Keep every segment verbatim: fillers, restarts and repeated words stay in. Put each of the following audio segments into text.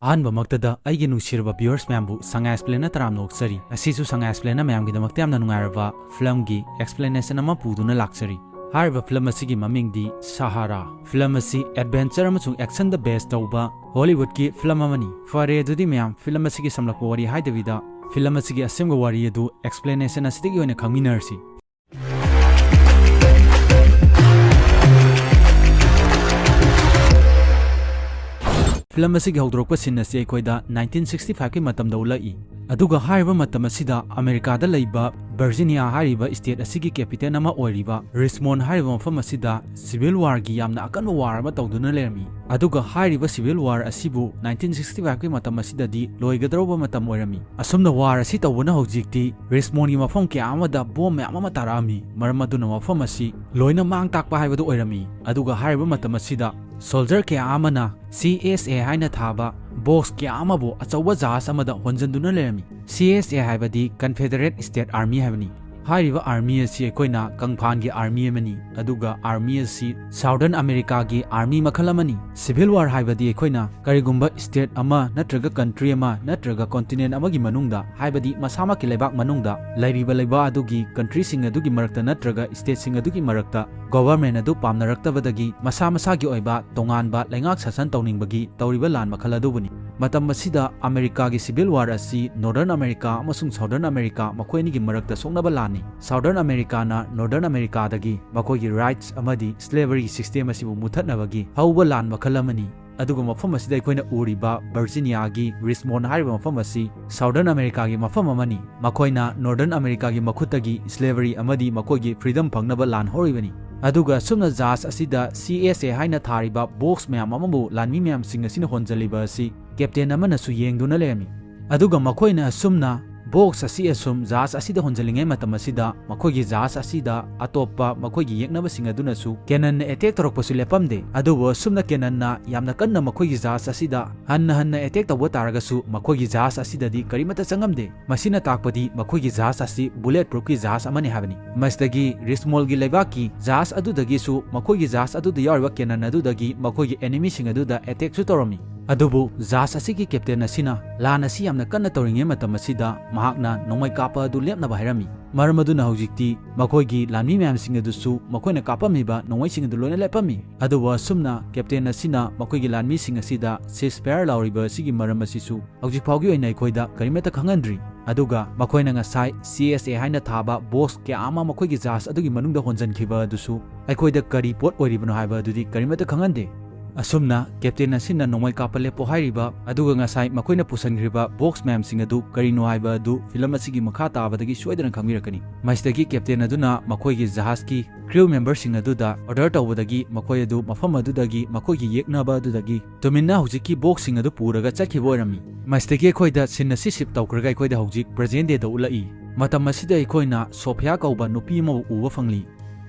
ꯑꯍꯥꯟꯕꯃꯛꯇꯗ ꯑꯩꯒꯤ ꯅꯨꯡꯁꯤꯔꯕ viewers ꯃꯌꯥꯝꯕꯨ ꯁꯉꯥꯏ Explainꯅ ꯇꯔꯥꯝꯅ ꯑꯣꯛꯆꯔꯤ꯫ ꯉꯁꯤꯁꯨ ꯁꯉꯥꯏ Explainꯅ ꯃꯌꯥꯝꯒꯤꯗꯃꯛꯇ ꯌꯥꯝꯅ ꯅꯨꯡꯉꯥꯏꯔꯕ filmꯒꯤ explanation ꯑꯃ ꯄꯨꯗꯨꯅ ꯂꯥꯛꯆꯔꯤ꯫ ꯍꯥꯏꯔꯤꯕ film ꯑꯁꯤꯒꯤ ꯃꯃꯤꯡꯗꯤ Sahara꯫ Film ꯑꯁꯤ adventure ꯑꯃꯁꯨꯡ actionꯗ base ꯇꯧꯕ Hollywoodꯀꯤ film ꯑꯃꯅꯤ꯫ ꯐꯔꯦ, ꯑꯗꯨꯗꯤ ꯃꯌꯥꯝ, film ꯑꯁꯤꯒꯤ ꯁꯝꯂꯞꯄ ꯋꯥꯔꯤ ꯍꯥꯏꯗꯕꯤꯗ film ꯑꯁꯤꯒꯤ ꯑꯁꯦꯡꯕ ꯋꯥꯔꯤ ꯑꯗꯨ explanation ꯑꯁꯤꯗꯒꯤ ꯑꯣꯏꯅ ꯈꯪꯃꯤꯟꯅꯔꯁꯤ꯫ Film ꯑꯁꯤꯒꯤ ꯍꯧꯗꯣꯔꯛꯄ scene ꯑꯁꯤ ꯑꯩꯈꯣꯏꯗ nineteen sixty fiveꯀꯤ ꯃꯇꯝꯗ ꯎꯠꯂꯛꯏ꯫ ꯑꯗꯨꯒ ꯍꯥꯏꯔꯤꯕ ꯃꯇꯝ ꯑꯁꯤꯗ ꯑꯃꯦꯔꯤꯀꯥꯗ ꯂꯩꯕ Virginia ꯍꯥꯏꯔꯤꯕ state ꯑꯁꯤꯒꯤ capital ꯑꯃ ꯑꯣꯏꯔꯤꯕ Richmond ꯍꯥꯏꯔꯤꯕ ꯃꯐꯝ ꯑꯁꯤꯗ civil warꯒꯤ ꯌꯥꯝꯅ ꯑꯀꯟꯕ war ꯑꯃ ꯇꯧꯗꯨꯅ ꯂꯩꯔꯝꯃꯤ꯫ ꯑꯗꯨꯒ ꯍꯥꯏꯔꯤꯕ civil war ꯑꯁꯤꯕꯨ nineteen sixty fiveꯀꯤ ꯃꯇꯝ ꯑꯁꯤꯗꯗꯤ ꯂꯣꯏꯒꯗꯧꯔꯕ ꯃꯇꯝ ꯑꯣꯏꯔꯝꯃꯤ꯫ ꯑꯁꯨꯝꯅ war ꯑꯁꯤ ꯇꯧꯕꯅ ꯍꯧꯖꯤꯛꯇꯤ Richmondꯒꯤ ꯃꯐꯝ ꯀꯌꯥ ꯑꯃꯗ bomb ꯃꯌꯥꯝ ꯑꯃ ꯇꯥꯔꯛꯑꯝꯃꯤ꯫ ꯃꯔꯝ ꯑꯗꯨꯅ ꯃꯐꯝ ꯑꯁꯤ ꯂꯣꯏꯅ ꯃꯥꯡ ꯇꯥꯛꯄ ꯍꯥꯏꯕꯗꯨ ꯑꯣꯏꯔꯝꯃꯤ꯫ ꯑꯗꯨꯒ ꯍꯥꯏꯔꯤꯕ ꯃꯇꯝ ꯑꯁꯤꯗ soldier ꯀꯌꯥ ꯑꯃꯅ C S A ꯍꯥꯏꯅ ꯊꯥꯕ box ꯀꯌꯥ ꯑꯃꯕꯨ ꯑꯆꯧꯕ ꯖꯍꯥꯖ ꯑꯃꯗ ꯍꯣꯟꯖꯟꯗꯨꯅ ꯂꯩꯔꯝꯃꯤ꯫ C S A ꯍꯥꯏꯕꯗꯤ Confederate State Army ꯍꯥꯏꯕꯅꯤ꯫ ꯍꯥꯏꯔꯤꯕ army ꯑꯁꯤ ꯑꯩꯈꯣꯏꯅ ꯀꯪꯐꯥꯟꯒꯤ army ꯑꯃꯅꯤ, ꯑꯗꯨꯒ army ꯑꯁꯤ Southern Americaꯒꯤ army ꯃꯈꯜ ꯑꯃꯅꯤ꯫ Civil war ꯍꯥꯏꯕꯗꯤ ꯑꯩꯈꯣꯏꯅ ꯀꯔꯤꯒꯨꯝꯕ state ꯑꯃ ꯅꯠꯇ꯭ꯔꯒ country ꯑꯃ ꯅꯠꯇ꯭ꯔꯒ continent ꯑꯃꯒꯤ ꯃꯅꯨꯡꯗ, ꯍꯥꯏꯕꯗꯤ ꯃꯁꯥꯃꯛꯀꯤ ꯂꯩꯕꯥꯛ ꯃꯅꯨꯡꯗ ꯂꯩꯔꯤꯕ ꯂꯩꯕꯥꯛ ꯑꯗꯨꯒꯤ countryꯁꯤꯡ ꯑꯗꯨꯒꯤ ꯃꯔꯛꯇ ꯅꯠꯇ꯭ꯔꯒ stateꯁꯤꯡ ꯑꯗꯨꯒꯤ ꯃꯔꯛꯇ government ꯑꯗꯨ ꯄꯥꯝꯅꯔꯛꯇꯕꯗꯒꯤ ꯃꯁꯥ ꯃꯁꯥꯒꯤ ꯑꯣꯏꯕ ꯇꯣꯉꯥꯟꯕ ꯂꯩꯉꯥꯛ ꯁꯥꯁꯟ ꯇꯧꯅꯤꯡꯕꯒꯤ ꯇꯧꯔꯤꯕ ꯂꯥꯟ ꯃꯈꯜ ꯑꯗꯨꯕꯨꯅꯤ꯫ ꯃꯇꯝ ꯑꯁꯤꯗ ꯑꯃꯦꯔꯤꯀꯥꯒꯤ civil war ꯑꯁꯤ Northern America ꯑꯃꯁꯨꯡ Southern America ꯃꯈꯣꯏ ꯑꯅꯤꯒꯤ ꯃꯔꯛꯇ ꯁꯣꯛꯅꯕ ꯂꯥꯟꯅꯤ꯫ Southern Americaꯅ Northern Americaꯗꯒꯤ ꯃꯈꯣꯏꯒꯤ rights ꯑꯃꯗꯤ slavery system ꯑꯁꯤꯕꯨ ꯃꯨꯊꯠꯅꯕꯒꯤ ꯍꯧꯕ ꯂꯥꯟ ꯃꯈꯜ ꯑꯃꯅꯤ꯫ ꯑꯗꯨꯒ ꯃꯐꯝ ꯑꯁꯤꯗ ꯑꯩꯈꯣꯏꯅ ꯎꯔꯤꯕ Virginiaꯒꯤ Richmond ꯍꯥꯏꯔꯤꯕ ꯃꯐꯝ ꯑꯁꯤ Southern Americaꯒꯤ ꯃꯐꯝ ꯑꯃꯅꯤ꯫ ꯃꯈꯣꯏꯅ Northern Americaꯒꯤ ꯃꯈꯨꯠꯇꯒꯤ slavery ꯑꯃꯗꯤ ꯃꯈꯣꯏꯒꯤ freedom ꯐꯪꯅꯕ ꯂꯥꯟ ꯍꯧꯔꯤꯕꯅꯤ꯫ ꯑꯗꯨꯒ ꯑꯁꯨꯝꯅ ꯖꯍꯥꯖ ꯑꯁꯤꯗ C S A ꯍꯥꯏꯅ ꯊꯥꯔꯤꯕ box ꯃꯌꯥꯝ ꯑꯃꯕꯨ ꯂꯥꯟꯃꯤ ꯃꯌꯥꯝꯁꯤꯡ ꯑꯁꯤꯅ ꯍꯣꯟꯖꯜꯂꯤꯕ ꯑꯁꯤ captain ꯑꯃꯅꯁꯨ ꯌꯦꯡꯗꯨꯅ ꯂꯩꯔꯝꯃꯤ꯫ ꯑꯗꯨꯒ ꯃꯈꯣꯏꯅ ꯑꯁꯨꯝꯅ box ꯑꯁꯤ ꯑꯁꯨꯝ ꯖꯍꯥꯖ ꯑꯁꯤꯗ ꯍꯣꯟꯖꯜꯂꯤꯉꯩ ꯃꯇꯝ ꯑꯁꯤꯗ ꯃꯈꯣꯏꯒꯤ ꯖꯍꯥꯖ ꯑꯁꯤꯗ ꯑꯇꯣꯞꯄ ꯃꯈꯣꯏꯒꯤ ꯌꯦꯛꯅꯕꯁꯤꯡ ꯑꯗꯨꯅꯁꯨ cannonꯅ attack ꯇꯧꯔꯛꯄꯁꯨ ꯂꯦꯞꯄꯝꯗꯦ꯫ ꯑꯗꯨꯕꯨ ꯑꯁꯨꯝꯅ cannonꯅ ꯌꯥꯝꯅ ꯀꯟꯅ ꯃꯈꯣꯏꯒꯤ ꯖꯍꯥꯖ ꯑꯁꯤꯗ ꯍꯟꯅ ꯍꯟꯅ attack ꯇꯧꯕ ꯇꯥꯔꯒꯁꯨ ꯃꯈꯣꯏꯒꯤ ꯖꯍꯥꯖ ꯑꯁꯤꯗꯗꯤ ꯀꯔꯤꯃꯠꯇ ꯆꯪꯉꯝꯗꯦ꯫ ꯃꯁꯤꯅ ꯇꯥꯛꯄꯗꯤ ꯃꯈꯣꯏꯒꯤ ꯖꯍꯥꯖ ꯑꯁꯤ bullet proofꯀꯤ ꯖꯍꯥꯖ ꯑꯃꯅꯤ ꯍꯥꯏꯕꯅꯤ꯫ ꯃꯁꯤꯗꯒꯤ Richmondꯒꯤ ꯂꯩꯕꯥꯛꯀꯤ ꯖꯍꯥꯖ ꯑꯗꯨꯗꯒꯤꯁꯨ ꯃꯈꯣꯏꯒꯤ ꯖꯍꯥꯖ ꯑꯗꯨꯗ ꯌꯥꯎꯔꯤꯕ cannon ꯑꯗꯨꯗꯒꯤ ꯃꯈꯣꯏꯒꯤ enemyꯁꯤꯡ ꯑꯗꯨꯗ attackꯁꯨ ꯇꯧꯔꯝꯃꯤ꯫ ꯑꯗꯨꯕꯨ ꯖꯍꯥꯖ ꯑꯁꯤꯒꯤ ꯀꯦꯞꯇꯦꯟ ꯑꯁꯤꯅ ꯂꯥꯟ ꯑꯁꯤ ꯌꯥꯝꯅ ꯀꯟꯅ ꯇꯧꯔꯤꯉꯩ ꯃꯇꯝ ꯑꯁꯤꯗ ꯃꯍꯥꯛꯅ ꯅꯣꯡꯃꯩ ꯀꯥꯞꯄ ꯑꯗꯨ ꯂꯦꯞꯅꯕ ꯍꯥꯏꯔꯝꯃꯤ꯫ ꯃꯔꯝ ꯑꯗꯨꯅ ꯍꯧꯖꯤꯛꯇꯤ ꯃꯈꯣꯏꯒꯤ ꯂꯥꯟꯃꯤ ꯃꯌꯥꯝꯁꯤꯡ ꯑꯗꯨꯁꯨ ꯃꯈꯣꯏꯅ ꯀꯥꯞꯄꯝꯃꯤꯕ ꯅꯣꯡꯃꯩꯁꯤꯡ ꯑꯗꯨ ꯂꯣꯏꯅ ꯂꯦꯞꯄꯝꯃꯤ꯫ ꯑꯗꯨꯕꯨ ꯑꯁꯨꯝꯅ ꯀꯦꯞꯇꯦꯟ ꯑꯁꯤꯅ ꯃꯈꯣꯏꯒꯤ ꯂꯥꯟꯃꯤꯁꯤꯡ ꯑꯁꯤꯗ ceasefire ꯂꯥꯎꯔꯤꯕ ꯑꯁꯤꯒꯤ ꯃꯔꯝ ꯑꯁꯤꯁꯨ ꯍꯧꯖꯤꯛ ꯐꯥꯎꯒꯤ ꯑꯣꯏꯅ ꯑꯩꯈꯣꯏꯗ ꯀꯔꯤꯃꯠꯇ ꯈꯪꯍꯟꯗ꯭ꯔꯤ꯫ ꯑꯗꯨꯒ ꯃꯈꯣꯏꯅ ꯉꯁꯥꯏ C S A ꯍꯥꯏꯅ ꯊꯥꯕ box ꯀꯌꯥ ꯑꯃ ꯃꯈꯣꯏꯒꯤ ꯖꯍꯥꯖ ꯑꯗꯨꯒꯤ ꯃꯅꯨꯡꯗ ꯍꯣꯟꯖꯟꯈꯤꯕ ꯑꯗꯨꯁꯨ ꯑꯩꯈꯣꯏꯗ ꯀꯔꯤ ꯄꯣꯠ ꯑꯣꯏꯔꯤꯕꯅꯣ ꯍꯥꯏꯕ ꯑꯗꯨꯗꯤ ꯀꯔꯤꯃꯠꯇ ꯈꯪꯍꯟꯗꯦ꯫ ꯑꯁꯨꯝꯅ ꯀꯦꯞꯇꯦꯟ ꯑꯁꯤꯅ ꯅꯣꯡꯃꯩ ꯀꯥꯞꯄ ꯂꯦꯞꯄꯣ ꯍꯥꯏꯔꯤꯕ, ꯑꯗꯨꯒ ꯉꯁꯥꯏ ꯃꯈꯣꯏꯅ ꯄꯨꯁꯟꯈ꯭ꯔꯤꯕ box ꯃꯌꯥꯝꯁꯤꯡ ꯑꯗꯨ ꯀꯔꯤꯅꯣ ꯍꯥꯏꯕ ꯑꯗꯨ ꯐꯤꯂꯝ ꯑꯁꯤꯒꯤ ꯃꯈꯥ ꯇꯥꯕꯗꯒꯤ ꯁꯣꯏꯗꯅ ꯈꯪꯕꯤꯔꯛꯀꯅꯤ꯫ ꯃꯁꯤꯗꯒꯤ ꯀꯦꯞꯇꯦꯟ ꯑꯗꯨꯅ ꯃꯈꯣꯏꯒꯤ ꯖꯍꯥꯖꯀꯤ crew memberꯁꯤꯡ ꯑꯗꯨꯗ order ꯇꯧꯕꯗꯒꯤ ꯃꯈꯣꯏ ꯑꯗꯨ ꯃꯐꯝ ꯑꯗꯨꯗꯒꯤ ꯃꯈꯣꯏꯒꯤ ꯌꯦꯛꯅꯕ ꯑꯗꯨꯗꯒꯤ ꯇꯨꯃꯤꯟꯅ ꯍꯧꯖꯤꯛꯀꯤ boxꯁꯤꯡ ꯑꯗꯨ ꯄꯨꯔꯒ ꯆꯠꯈꯤꯕ ꯑꯣꯏꯔꯝꯃꯤ꯫ ꯃꯁꯤꯗꯒꯤ ꯑꯩꯈꯣꯏꯗ scene ꯑꯁꯤ shift ꯇꯧꯈ꯭ꯔꯒ ꯑꯩꯈꯣꯏꯗ ꯍꯧꯖꯤꯛ present dayꯗ ꯎꯠꯂꯛꯏ꯫ ꯃꯇꯝ ꯑꯁꯤꯗ ꯑꯩꯈꯣꯏꯅ ꯁꯣꯐꯤꯌꯥ ꯀꯧꯕ ꯅꯨꯄꯤ ꯑꯃꯕꯨ ꯎꯕ ꯐꯪꯂꯤ꯫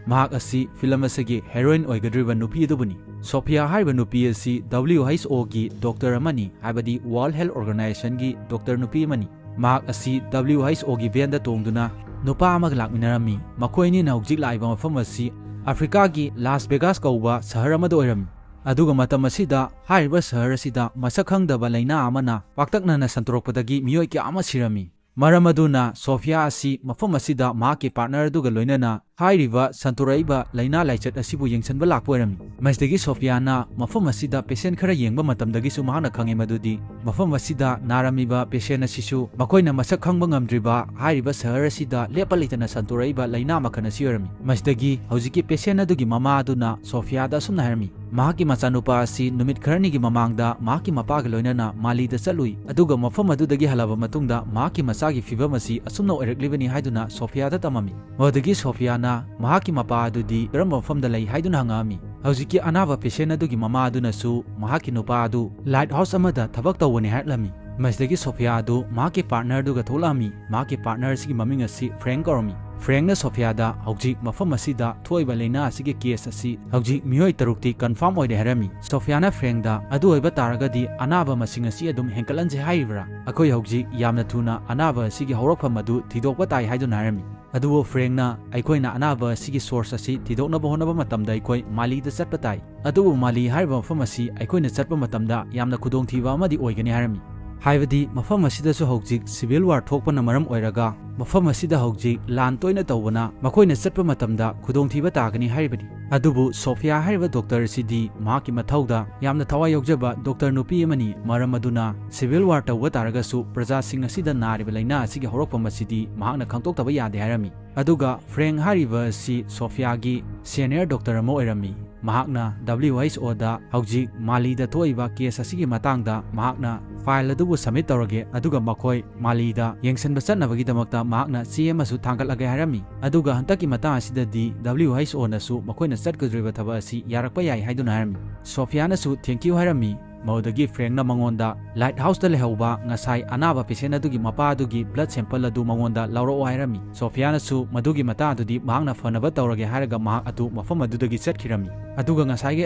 ꯃꯍꯥꯛ ꯑꯁꯤ ꯐꯤꯂꯝ ꯑꯁꯤꯒꯤ heroine ꯑꯣꯏꯒꯗꯧꯔꯤꯕ ꯅꯨꯄꯤ ꯑꯗꯨꯕꯨꯅꯤ꯫ ꯁꯣꯐꯤꯌꯥ ꯍꯥꯏꯔꯤꯕ ꯅꯨꯄꯤ ꯑꯁꯤ W H Oꯒꯤ doctor ꯑꯃꯅꯤ, ꯍꯥꯏꯕꯗꯤ World Health Organizationꯒꯤ doctor ꯅꯨꯄꯤ ꯑꯃꯅꯤ꯫ ꯃꯍꯥꯛ ꯑꯁꯤ W H Oꯒꯤ vanꯗ ꯇꯣꯡꯗꯨꯅ ꯅꯨꯄꯥ ꯑꯃꯒ ꯂꯥꯛꯃꯤꯟꯅꯔꯝꯃꯤ꯫ ꯃꯈꯣꯏ ꯑꯅꯤꯅ ꯍꯧꯖꯤꯛ ꯂꯥꯛꯏꯕ ꯃꯐꯝ ꯑꯁꯤ ꯑꯐ꯭ꯔꯤꯀꯥꯒꯤ ꯂꯥꯁ ꯚꯦꯒꯥꯁ ꯀꯧꯕ ꯁꯍꯔ ꯑꯃꯗ ꯑꯣꯏꯔꯝꯃꯤ꯫ ꯑꯗꯨꯒ ꯃꯇꯝ ꯑꯁꯤꯗ ꯍꯥꯏꯔꯤꯕ ꯁꯍꯔ ꯑꯁꯤꯗ ꯃꯁꯛ ꯈꯪꯗꯕ ꯂꯥꯏꯅꯥ ꯑꯃꯅ ꯄꯥꯛꯇꯛꯅꯅ ꯁꯟꯗꯣꯔꯛꯄꯗꯒꯤ ꯃꯤꯑꯣꯏ ꯀꯌꯥ ꯑꯃ ꯁꯤꯔꯝꯃꯤ꯫ ꯃꯔꯝ ꯑꯗꯨꯅ ꯁꯣꯐꯤꯌꯥ ꯑꯁꯤ ꯃꯐꯝ ꯑꯁꯤꯗ ꯃꯍꯥꯛꯀꯤ partner ꯑꯗꯨꯒ ꯂꯣꯏꯅꯅ ꯍꯥꯏꯔꯤꯕ ꯁꯟꯗꯣꯔꯛꯏꯕ ꯂꯥꯏꯅꯥ ꯂꯥꯏꯆꯠ ꯑꯁꯤꯕꯨ ꯌꯦꯡꯁꯤꯟꯕ ꯂꯥꯛꯄ ꯑꯣꯏꯔꯝꯃꯤ꯫ ꯃꯁꯤꯗꯒꯤ ꯁꯣꯐꯤꯌꯥꯅ ꯃꯐꯝ ꯑꯁꯤꯗ patient ꯈꯔ ꯌꯦꯡꯕ ꯃꯇꯝꯗꯒꯤꯁꯨ ꯃꯍꯥꯛꯅ ꯈꯪꯉꯦ ꯃꯗꯨꯗꯤ ꯃꯐꯝ ꯑꯁꯤꯗ ꯅꯥꯔꯝꯃꯤꯕ patient ꯑꯁꯤꯁꯨ ꯃꯈꯣꯏꯅ ꯃꯁꯛ ꯈꯪꯕ ꯉꯝꯗ꯭ꯔꯤꯕ ꯍꯥꯏꯔꯤꯕ ꯁꯍꯔ ꯑꯁꯤꯗ ꯂꯦꯞꯄ ꯂꯩꯇꯅ ꯁꯟꯗꯣꯔꯛꯏꯕ ꯂꯥꯏꯅꯥ ꯃꯈꯜ ꯑꯁꯤ ꯑꯣꯏꯔꯝꯃꯤ꯫ ꯃꯁꯤꯗꯒꯤ ꯍꯧꯖꯤꯛꯀꯤ patient ꯑꯗꯨꯒꯤ ꯃꯃꯥ ꯑꯗꯨꯅ ꯁꯣꯐꯤꯌꯥꯗ ꯑꯁꯨꯝꯅ ꯍꯥꯏꯔꯝꯃꯤ, ꯃꯍꯥꯛꯀꯤ ꯃꯆꯥꯅꯨꯄꯥ ꯑꯁꯤ ꯅꯨꯃꯤꯠ ꯈꯔꯅꯤꯒꯤ ꯃꯃꯥꯡꯗ ꯃꯍꯥꯛꯀꯤ ꯃꯄꯥꯒ ꯂꯣꯏꯅꯅ ꯃꯥꯂꯤꯗ ꯆꯠꯂꯨꯏ, ꯑꯗꯨꯒ ꯃꯐꯝ ꯑꯗꯨꯗꯒꯤ ꯍꯜꯂꯕ ꯃꯇꯨꯡꯗ ꯃꯍꯥꯛꯀꯤ ꯃꯆꯥꯒꯤ ꯐꯤꯚꯝ ꯑꯁꯤ ꯑꯁꯨꯝꯅ ꯑꯣꯏꯔꯛꯂꯤꯕꯅꯤ ꯍꯥꯏꯗꯨꯅ ꯁꯣꯐꯤꯌꯥꯗ ꯇꯝꯃꯝꯃꯤ꯫ ꯃꯗꯨꯗꯒꯤ ꯁꯣꯐꯤꯌꯥꯅ ꯃꯍꯥꯛꯀꯤ ꯃꯄꯥ ꯑꯗꯨꯗꯤ ꯀꯔꯝꯕ ꯃꯐꯝꯗ ꯂꯩ ꯍꯥꯏꯗꯨꯅ ꯍꯪꯉꯛꯑꯝꯃꯤ꯫ ꯍꯧꯖꯤꯛꯀꯤ ꯑꯅꯥꯕ patient ꯑꯗꯨꯒꯤ ꯃꯃꯥ ꯑꯗꯨꯅꯁꯨ ꯃꯍꯥꯛꯀꯤ ꯅꯨꯄꯥ ꯑꯗꯨ lighthouse ꯑꯃꯗ ꯊꯕꯛ ꯇꯧꯕꯅꯤ ꯍꯥꯏꯔꯛꯂꯝꯃꯤ꯫ ꯃꯁꯤꯗꯒꯤ ꯁꯣꯐꯤꯌꯥ ꯑꯗꯨ ꯃꯍꯥꯛꯀꯤ partner ꯑꯗꯨꯒ ꯊꯣꯛꯂꯛꯑꯝꯃꯤ꯫ ꯃꯍꯥꯛꯀꯤ partner ꯑꯁꯤꯒꯤ ꯃꯃꯤꯡ ꯑꯁꯤ ꯐ꯭ꯔꯦꯡ ꯀꯧꯔꯝꯃꯤ꯫ ꯐ꯭ꯔꯦꯡꯅ ꯁꯣꯐꯤꯌꯥꯗ ꯍꯧꯖꯤꯛ ꯃꯐꯝ ꯑꯁꯤꯗ ꯊꯣꯛꯏꯕ ꯂꯥꯏꯅꯥ ꯑꯁꯤꯒꯤ case ꯑꯁꯤ ꯍꯧꯖꯤꯛ ꯃꯤꯑꯣꯏ ꯇꯔꯨꯛꯇꯤ confirm ꯑꯣꯏꯔꯦ ꯍꯥꯏꯔꯝꯃꯤ꯫ ꯁꯣꯐꯤꯌꯥꯅ ꯐ꯭ꯔꯦꯡꯗ ꯑꯗꯨ ꯑꯣꯏꯕ ꯇꯥꯔꯒꯗꯤ ꯑꯅꯥꯕ ꯃꯁꯤꯡ ꯑꯁꯤ ꯑꯗꯨꯝ ꯍꯦꯟꯒꯠꯍꯟꯁꯦ ꯍꯥꯏꯔꯤꯕ꯭ꯔꯥ? ꯑꯩꯈꯣꯏ ꯍꯧꯖꯤꯛ ꯌꯥꯝꯅ ꯊꯨꯅ ꯑꯅꯥꯕ ꯑꯁꯤꯒꯤ ꯍꯧꯔꯛꯐꯝ ꯑꯗꯨ ꯊꯤꯗꯣꯛꯄ ꯇꯥꯏ ꯍꯥꯏꯗꯨꯅ ꯍꯥꯏꯔꯝꯃꯤ꯫ ꯑꯗꯨꯕꯨ ꯐ꯭ꯔꯦꯡꯅ, "ꯑꯩꯈꯣꯏꯅ ꯑꯅꯥꯕ ꯑꯁꯤꯒꯤ source ꯑꯁꯤ ꯊꯤꯗꯣꯛꯅꯕ ꯍꯣꯠꯅꯕ ꯃꯇꯝꯗ ꯑꯩꯈꯣꯏ ꯃꯥꯂꯤꯗ ꯆꯠꯄ ꯇꯥꯏ꯫ ꯑꯗꯨꯕꯨ ꯃꯥꯂꯤ ꯍꯥꯏꯔꯤꯕ ꯃꯐꯝ ꯑꯁꯤ ꯑꯩꯈꯣꯏꯅ ꯆꯠꯄ ꯃꯇꯝꯗ ꯌꯥꯝꯅ ꯈꯨꯗꯣꯡꯊꯤꯕ ꯑꯃꯗꯤ ꯑꯣꯏꯒꯅꯤ" ꯍꯥꯏꯔꯝꯃꯤ꯫ ꯍꯥꯏꯕꯗꯤ ꯃꯐꯝ ꯑꯁꯤꯗꯁꯨ ꯍꯧꯖꯤꯛ civil war ꯊꯣꯛꯄꯅ ꯃꯔꯝ ꯑꯣꯏꯔꯒ ꯃꯐꯝ ꯑꯁꯤꯗ ꯍꯧꯖꯤꯛ ꯂꯥꯟ ꯇꯣꯏꯅ ꯇꯧꯕꯅ ꯃꯈꯣꯏꯅ ꯆꯠꯄ ꯃꯇꯝꯗ ꯈꯨꯗꯣꯡꯊꯤꯕ ꯇꯥꯒꯅꯤ ꯍꯥꯏꯔꯤꯕꯅꯤ꯫ ꯑꯗꯨꯕꯨ ꯁꯣꯐꯤꯌꯥ ꯍꯥꯏꯔꯤꯕ doctor ꯑꯁꯤꯗꯤ ꯃꯍꯥꯛꯀꯤ ꯃꯊꯧꯗ ꯌꯥꯝꯅ ꯊꯋꯥꯏ ꯌꯥꯎꯖꯕ doctor ꯅꯨꯄꯤ ꯑꯃꯅꯤ꯫ ꯃꯔꯝ ꯑꯗꯨꯅ civil war ꯇꯧꯕ ꯇꯥꯔꯒꯁꯨ ꯄ꯭ꯔꯖꯥꯁꯤꯡ ꯑꯁꯤꯗ ꯅꯥꯔꯤꯕ ꯂꯥꯏꯅꯥ ꯑꯁꯤꯒꯤ ꯍꯧꯔꯛꯐꯝ ꯑꯁꯤꯗꯤ ꯃꯍꯥꯛꯅ ꯈꯪꯗꯣꯛꯇꯕ ꯌꯥꯗꯦ ꯍꯥꯏꯔꯝꯃꯤ꯫ ꯑꯗꯨꯒ ꯐ꯭ꯔꯦꯡ ꯍꯥꯏꯔꯤꯕ ꯑꯁꯤ ꯁꯣꯐꯤꯌꯥꯒꯤ senior doctor ꯑꯃ ꯑꯣꯏꯔꯝꯃꯤ꯫ ꯃꯍꯥꯛꯅ W H O ꯗ ꯍꯧꯖꯤꯛ ꯃꯥꯂꯤꯗ ꯊꯣꯛꯏꯕ case ꯑꯁꯤꯒꯤ ꯃꯇꯥꯡꯗ ꯃꯍꯥꯛꯅ file ꯑꯗꯨꯕꯨ submit ꯇꯧꯔꯒꯦ, ꯑꯗꯨꯒ ꯃꯈꯣꯏ ꯃꯥꯂꯤꯗ ꯌꯦꯡꯁꯤꯟꯕ ꯆꯠꯅꯕꯒꯤꯗꯃꯛꯇ ꯃꯍꯥꯛꯅ ꯆꯦ ꯑꯃꯁꯨ ꯊꯥꯡꯒꯠꯂꯒꯦ ꯍꯥꯏꯔꯝꯃꯤ꯫ ꯑꯗꯨꯒ ꯍꯟꯗꯛꯀꯤ ꯃꯇꯥꯡ ꯑꯁꯤꯗꯗꯤ W H O ꯅꯁꯨ ꯃꯈꯣꯏꯅ ꯆꯠꯀꯗꯧꯔꯤꯕ ꯊꯕꯛ ꯑꯁꯤ ꯌꯥꯔꯛꯄ ꯌꯥꯏ ꯍꯥꯏꯗꯨꯅ ꯍꯥꯏꯔꯝꯃꯤ꯫ ꯁꯣꯐꯤꯌꯥꯅꯁꯨ thank you ꯍꯥꯏꯔꯝꯃꯤ꯫ ꯃꯗꯨꯗꯒꯤ ꯐ꯭ꯔꯦꯡꯅ ꯃꯉꯣꯟꯗ lighthouse ꯇ ꯂꯩꯍꯧꯕ ꯉꯁꯥꯏ ꯑꯅꯥꯕ patient ꯑꯗꯨꯒꯤ ꯃꯄꯥ ꯑꯗꯨꯒꯤ blood sample ꯑꯗꯨ ꯃꯉꯣꯟꯗ ꯂꯧꯔꯛꯑꯣ ꯍꯥꯏꯔꯝꯃꯤ꯫ ꯁꯣꯐꯤꯌꯥꯅꯁꯨ ꯃꯗꯨꯒꯤ ꯃꯇꯥꯡ ꯑꯗꯨꯗꯤ ꯃꯍꯥꯛꯅ ꯐꯅꯕ ꯇꯧꯔꯒꯦ ꯍꯥꯏꯔꯒ ꯃꯍꯥꯛ ꯑꯗꯨ ꯃꯐꯝ ꯑꯗꯨꯗꯒꯤ ꯆꯠꯈꯤꯔꯝꯃꯤ꯫ ꯑꯗꯨꯒ ꯉꯁꯥꯏꯒꯤ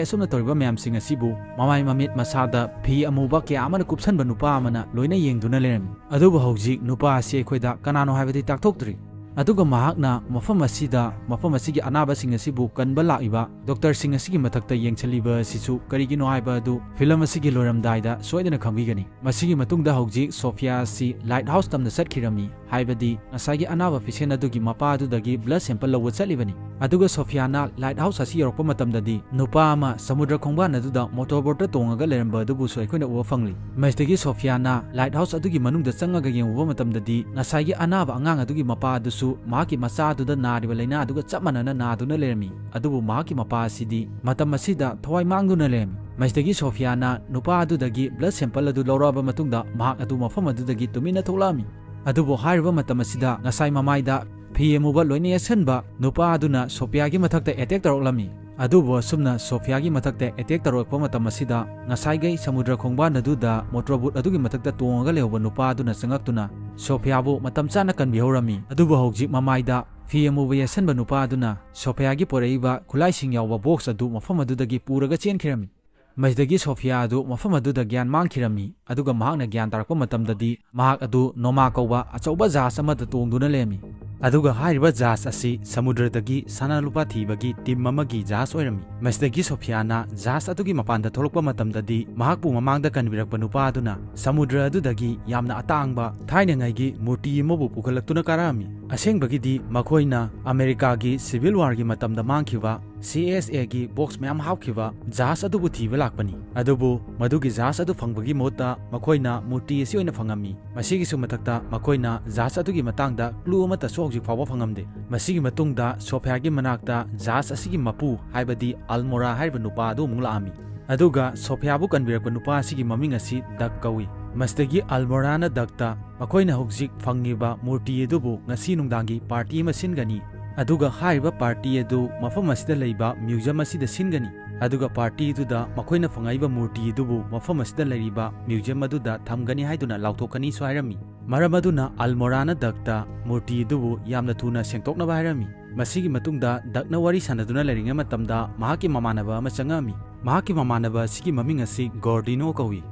ꯑꯁꯨꯝꯅ ꯇꯧꯔꯤꯕ ꯃꯌꯥꯝꯁꯤꯡ ꯑꯁꯤꯕꯨ ꯃꯃꯥꯏ ꯃꯃꯤꯠ ꯃꯁꯥꯗ ꯐꯤ ꯑꯃꯨꯕ ꯀꯌꯥ ꯑꯃꯅ ꯀꯨꯞꯁꯟꯕ ꯅꯨꯄꯥ ꯑꯃꯅ ꯂꯣꯏꯅ ꯌꯦꯡꯗꯨꯅ ꯂꯩꯔꯝꯃꯤ꯫ ꯑꯗꯨꯕꯨ ꯍꯧꯖꯤꯛ ꯅꯨꯄꯥ ꯑꯁꯤ ꯑꯩꯈꯣꯏꯗ ꯀꯅꯥꯅꯣ ꯍꯥꯏꯕꯗꯤ ꯇꯥꯛꯊꯣꯛꯇ꯭ꯔꯤ꯫ ꯑꯗꯨꯒ ꯃꯍꯥꯛꯅ ꯃꯐꯝ ꯑꯁꯤꯗ, ꯃꯐꯝ ꯑꯁꯤꯒꯤ ꯑꯅꯥꯕꯁꯤꯡ ꯑꯁꯤꯕꯨ ꯀꯟꯕ ꯂꯥꯛꯏꯕ doctor ꯁꯤꯡ ꯑꯁꯤꯒꯤ ꯃꯊꯛꯇ ꯌꯦꯡꯁꯤꯜꯂꯤꯕ ꯑꯁꯤꯁꯨ ꯀꯔꯤꯒꯤꯅꯣ ꯍꯥꯏꯕ ꯑꯗꯨ film ꯑꯁꯤꯒꯤ ꯂꯣꯏꯔꯝꯗꯥꯏꯗ ꯁꯣꯏꯗꯅ ꯈꯪꯕꯤꯒꯅꯤ꯫ ꯃꯁꯤꯒꯤ ꯃꯇꯨꯡꯗ ꯍꯧꯖꯤꯛ ꯁꯣꯐꯤꯌꯥ ꯑꯁꯤ lighthouse ꯇꯝꯅ ꯆꯠꯈꯤꯔꯝꯃꯤ, ꯍꯥꯏꯕꯗꯤ ꯉꯁꯥꯏꯒꯤ ꯑꯅꯥꯕ patient ꯑꯗꯨꯒꯤ ꯃꯄꯥ ꯑꯗꯨꯗꯒꯤ blood sample ꯂꯧꯕ ꯆꯠꯂꯤꯕꯅꯤ꯫ ꯑꯗꯨꯒ ꯁꯣꯐꯤꯌꯥꯅ lighthouse ꯑꯁꯤ ꯌꯧꯔꯛꯄ ꯃꯇꯝꯗꯗꯤ ꯅꯨꯄꯥ ꯑꯃ ꯁꯃꯨꯗ꯭ꯔ ꯈꯣꯡꯕꯥꯟ ꯑꯗꯨꯗ motor boat ꯇ ꯇꯣꯡꯉꯒ ꯂꯩꯔꯝꯕ ꯑꯗꯨꯕꯨꯁꯨ ꯑꯩꯈꯣꯏꯅ ꯎꯕ ꯐꯪꯂꯤ꯫ ꯃꯁꯤꯗꯒꯤ ꯁꯣꯐꯤꯌꯥꯅ lighthouse ꯑꯗꯨꯒꯤ ꯃꯅꯨꯡꯗ ꯆꯪꯉꯒ ꯌꯦꯡꯉꯨꯕ ꯃꯇꯝꯗꯗꯤ ꯉꯁꯥꯏꯒꯤ ꯑꯅꯥꯕ ꯑꯉꯥꯡ ꯑꯗꯨꯒꯤ ꯃꯄꯥ ꯑꯗꯨꯁꯨ ꯃꯍꯥꯛꯀꯤ ꯃꯆꯥ ꯑꯗꯨꯗ ꯅꯥꯔꯤꯕ ꯂꯥꯏꯅꯥ ꯑꯗꯨꯒ ꯆꯞ ꯃꯥꯟꯅꯅ ꯅꯥꯗꯨꯅ ꯂꯩꯔꯝꯃꯤ꯫ ꯑꯗꯨꯕꯨ ꯃꯍꯥꯛꯀꯤ ꯃꯄꯥ ꯑꯁꯤꯗꯤ ꯃꯇꯝ ꯑꯁꯤꯗ ꯊꯋꯥꯏ ꯃꯥꯡꯗꯨꯅ ꯂꯩꯔꯝꯃꯤ꯫ ꯃꯁꯤꯗꯒꯤ ꯁꯣꯐꯤꯌꯥꯅ ꯅꯨꯄꯥ ꯑꯗꯨꯗꯒꯤ blood sample ꯑꯗꯨ ꯂꯧꯔꯛꯑꯕ ꯃꯇꯨꯡꯗ ꯃꯍꯥꯛ ꯑꯗꯨ ꯃꯐꯝ ꯑꯗꯨꯗꯒꯤ ꯇꯨꯃꯤꯟꯅ ꯊꯣꯛꯂꯛꯑꯝꯃꯤ꯫ ꯑꯗꯨꯕꯨ ꯍꯥꯏꯔꯤꯕ ꯃꯇꯝ ꯑꯁꯤꯗ ꯉꯁꯥꯏ ꯃꯃꯥꯏꯗ ꯐꯤ ꯑꯃꯨꯕ ꯂꯣꯏꯅ ꯌꯦꯠꯁꯟꯕ ꯅꯨꯄꯥ ꯑꯗꯨꯅ ꯁꯣꯐꯤꯌꯥꯒꯤ ꯃꯊꯛꯇ attack ꯇꯧꯔꯛꯂꯝꯃꯤ꯫ ꯑꯗꯨꯕꯨ ꯑꯁꯨꯝꯅ ꯁꯣꯐꯤꯌꯥꯒꯤ ꯃꯊꯛꯇ attack ꯇꯧꯔꯛꯄ ꯃꯇꯝ ꯑꯁꯤꯗ ꯉꯁꯥꯏꯒꯩ ꯁꯃꯨꯗ꯭ꯔ ꯈꯣꯡꯕꯥꯟ ꯑꯗꯨꯗ motor boat ꯑꯗꯨꯒꯤ ꯃꯊꯛꯇ ꯇꯣꯡꯉꯒ ꯂꯩꯍꯧꯕ ꯅꯨꯄꯥ ꯑꯗꯨꯅ ꯆꯪꯉꯛꯇꯨꯅ ꯁꯣꯐꯤꯌꯥꯕꯨ ꯃꯇꯝ ꯆꯥꯅ ꯀꯟꯕꯤꯍꯧꯔꯝꯃꯤ꯫ ꯑꯗꯨꯕꯨ ꯍꯧꯖꯤꯛ ꯃꯃꯥꯏꯗ ꯐꯤ ꯑꯃꯨꯕ ꯌꯦꯠꯁꯟꯕ ꯅꯨꯄꯥ ꯑꯗꯨꯅ ꯁꯣꯐꯤꯌꯥꯒꯤ ꯄꯣꯔꯛꯏꯕ ꯈꯨꯠꯂꯥꯏꯁꯤꯡ ꯌꯥꯎꯕ box ꯑꯗꯨ ꯃꯐꯝ ꯑꯗꯨꯗꯒꯤ ꯄꯨꯔꯒ ꯆꯦꯟꯈꯤꯔꯝꯃꯤ꯫ ꯃꯁꯤꯗꯒꯤ ꯁꯣꯐꯤꯌꯥ ꯑꯗꯨ ꯃꯐꯝ ꯑꯗꯨꯗ ꯒ꯭ꯌꯥꯟ ꯃꯥꯡꯈꯤꯔꯝꯃꯤ, ꯑꯗꯨꯒ ꯃꯍꯥꯛꯅ ꯒ꯭ꯌꯥꯟ ꯇꯥꯔꯛꯄ ꯃꯇꯝꯗꯗꯤ ꯃꯍꯥꯛ ꯑꯗꯨ ꯅꯣꯃꯥ ꯀꯧꯕ ꯑꯆꯧꯕ ꯖꯍꯥꯖ ꯑꯃꯗ ꯇꯣꯡꯗꯨꯅ ꯂꯩꯔꯝꯃꯤ꯫ ꯑꯗꯨꯒ ꯍꯥꯏꯔꯤꯕ ꯖꯍꯥꯖ ꯑꯁꯤ ꯁꯃꯨꯗ꯭ꯔꯗꯒꯤ ꯁꯅꯥ ꯂꯨꯄꯥ ꯊꯤꯕꯒꯤ ꯇꯤꯝ ꯑꯃꯒꯤ ꯖꯍꯥꯖ ꯑꯣꯏꯔꯝꯃꯤ꯫ ꯃꯁꯤꯗꯒꯤ ꯁꯣꯐꯤꯌꯥꯅ ꯖꯍꯥꯖ ꯑꯗꯨꯒꯤ ꯃꯄꯥꯟꯗ ꯊꯣꯛꯂꯛꯄ ꯃꯇꯝꯗꯗꯤ, ꯃꯍꯥꯛꯄꯨ ꯃꯃꯥꯡꯗ ꯀꯟꯕꯤꯔꯛꯄ ꯅꯨꯄꯥ ꯑꯗꯨꯅ ꯁꯃꯨꯗ꯭ꯔ ꯑꯗꯨꯗꯒꯤ ꯌꯥꯝꯅ ꯑꯇꯥꯡꯕ ꯊꯥꯏꯅꯉꯩꯒꯤ ꯃꯨꯔꯇꯤ ꯑꯃꯕꯨ ꯄꯨꯈꯠꯂꯛꯇꯨꯅ ꯀꯥꯔꯛꯑꯝꯃꯤ꯫ ꯑꯁꯦꯡꯕꯒꯤꯗꯤ ꯃꯈꯣꯏꯅ ꯑꯃꯦꯔꯤꯀꯥꯒꯤ ꯁꯤꯚꯤꯜ ꯋꯥꯔꯒꯤ ꯃꯇꯝꯗ ꯃꯥꯡꯈꯤꯕ ꯁꯤ ꯑꯦꯁ ꯑꯦꯒꯤ ꯕꯣꯛꯁ ꯃꯌꯥꯝ ꯍꯥꯞꯈꯤꯕ ꯖꯍꯥꯖ ꯑꯗꯨꯕꯨ ꯊꯤꯕ ꯂꯥꯛꯄꯅꯤ꯫ ꯑꯗꯨꯕꯨ ꯃꯗꯨꯒꯤ ꯖꯍꯥꯖ ꯑꯗꯨ ꯐꯪꯕꯒꯤ ꯃꯍꯨꯠꯇ ꯃꯈꯣꯏꯅ ꯃꯨꯔꯇꯤ ꯑꯁꯤ ꯑꯣꯏꯅ ꯐꯪꯉꯝꯃꯤ꯫ ꯃꯁꯤꯒꯤꯁꯨ ꯃꯊꯛꯇ ꯃꯈꯣꯏꯅ ꯖꯍꯥꯖ ꯑꯗꯨꯒꯤ ꯃꯇꯥꯡꯗ ꯀ꯭ꯂꯨ ꯑꯃꯠꯇꯁꯨ ꯍꯧꯖꯤꯛ ꯐꯥꯎꯕ ꯐꯪꯉꯝꯗꯦ꯫ ꯃꯁꯤꯒꯤ ꯃꯇꯨꯡꯗ ꯁꯣꯐꯤꯌꯥꯒꯤ ꯃꯅꯥꯛꯇ ꯖꯍꯥꯖ ꯑꯁꯤꯒꯤ ꯃꯄꯨ, ꯍꯥꯏꯕꯗꯤ ꯑꯜꯃꯣꯔꯥ ꯍꯥꯏꯔꯤꯕ ꯅꯨꯄꯥ ꯑꯗꯨ ꯑꯃꯨꯛ ꯂꯥꯛꯑꯝꯃꯤ꯫ ꯑꯗꯨꯒ ꯁꯣꯐꯤꯌꯥꯕꯨ ꯀꯟꯕꯤꯔꯛꯄ ꯅꯨꯄꯥ ꯑꯁꯤꯒꯤ ꯃꯃꯤꯡ ꯑꯁꯤ ꯗꯛ ꯀꯧꯏ꯫ ꯃꯁꯤꯗꯒꯤ ꯑꯜꯃꯣꯔꯥꯅ ꯗꯛꯇ ꯃꯈꯣꯏꯅ ꯍꯧꯖꯤꯛ ꯐꯪꯉꯤꯕ ꯃꯨꯔꯇꯤ ꯑꯗꯨꯕꯨ ꯉꯁꯤ ꯅꯨꯡꯗꯥꯡꯒꯤ ꯄꯥꯔꯇꯤ ꯑꯃ ꯁꯤꯟꯒꯅꯤ, ꯑꯗꯨꯒ ꯍꯥꯏꯔꯤꯕ ꯄꯥꯔꯇꯤ ꯑꯗꯨ ꯃꯐꯝ ꯑꯁꯤꯗ ꯂꯩꯕ ꯃ꯭ꯌꯨꯖꯤꯌꯝ ꯑꯁꯤꯗ ꯁꯤꯟꯒꯅꯤ, ꯑꯗꯨꯒ ꯄꯥꯔꯇꯤꯗꯨꯗ ꯃꯈꯣꯏꯅ ꯐꯪꯉꯛꯏꯕ ꯃꯨꯔꯇꯤ ꯑꯗꯨꯕꯨ ꯃꯐꯝ ꯑꯁꯤꯗ ꯂꯩꯔꯤꯕ ꯃ꯭ꯌꯨꯖꯤꯌꯝ ꯑꯗꯨꯗ ꯊꯝꯒꯅꯤ ꯍꯥꯏꯗꯨꯅ ꯂꯥꯎꯊꯣꯛꯀꯅꯤꯁꯨ ꯍꯥꯏꯔꯝꯃꯤ꯫ ꯃꯔꯝ ꯑꯗꯨꯅ ꯑꯜꯃꯣꯔꯥꯅ ꯗꯛꯇ ꯃꯨꯔꯇꯤ ꯑꯗꯨꯕꯨ ꯌꯥꯝꯅ ꯊꯨꯅ ꯁꯦꯡꯗꯣꯛꯅꯕ ꯍꯥꯏꯔꯝꯃꯤ꯫ ꯃꯁꯤꯒꯤ ꯃꯇꯨꯡꯗ ꯗꯛꯅ ꯋꯥꯔꯤ ꯁꯥꯟꯅꯗꯨꯅ ꯂꯩꯔꯤꯉꯩ ꯃꯇꯝꯗ ꯃꯍꯥꯛꯀꯤ ꯃꯃꯥꯟꯅꯕ ꯑꯃ ꯆꯪꯉꯛꯑꯝꯃꯤ꯫ ꯃꯍꯥꯛꯀꯤ ꯃꯃꯥꯟꯅꯕ ꯑꯁꯤꯒꯤ ꯃꯃꯤꯡ ꯑꯁꯤ ꯒꯣꯔꯗꯤꯅꯣ ꯀꯧꯏ꯫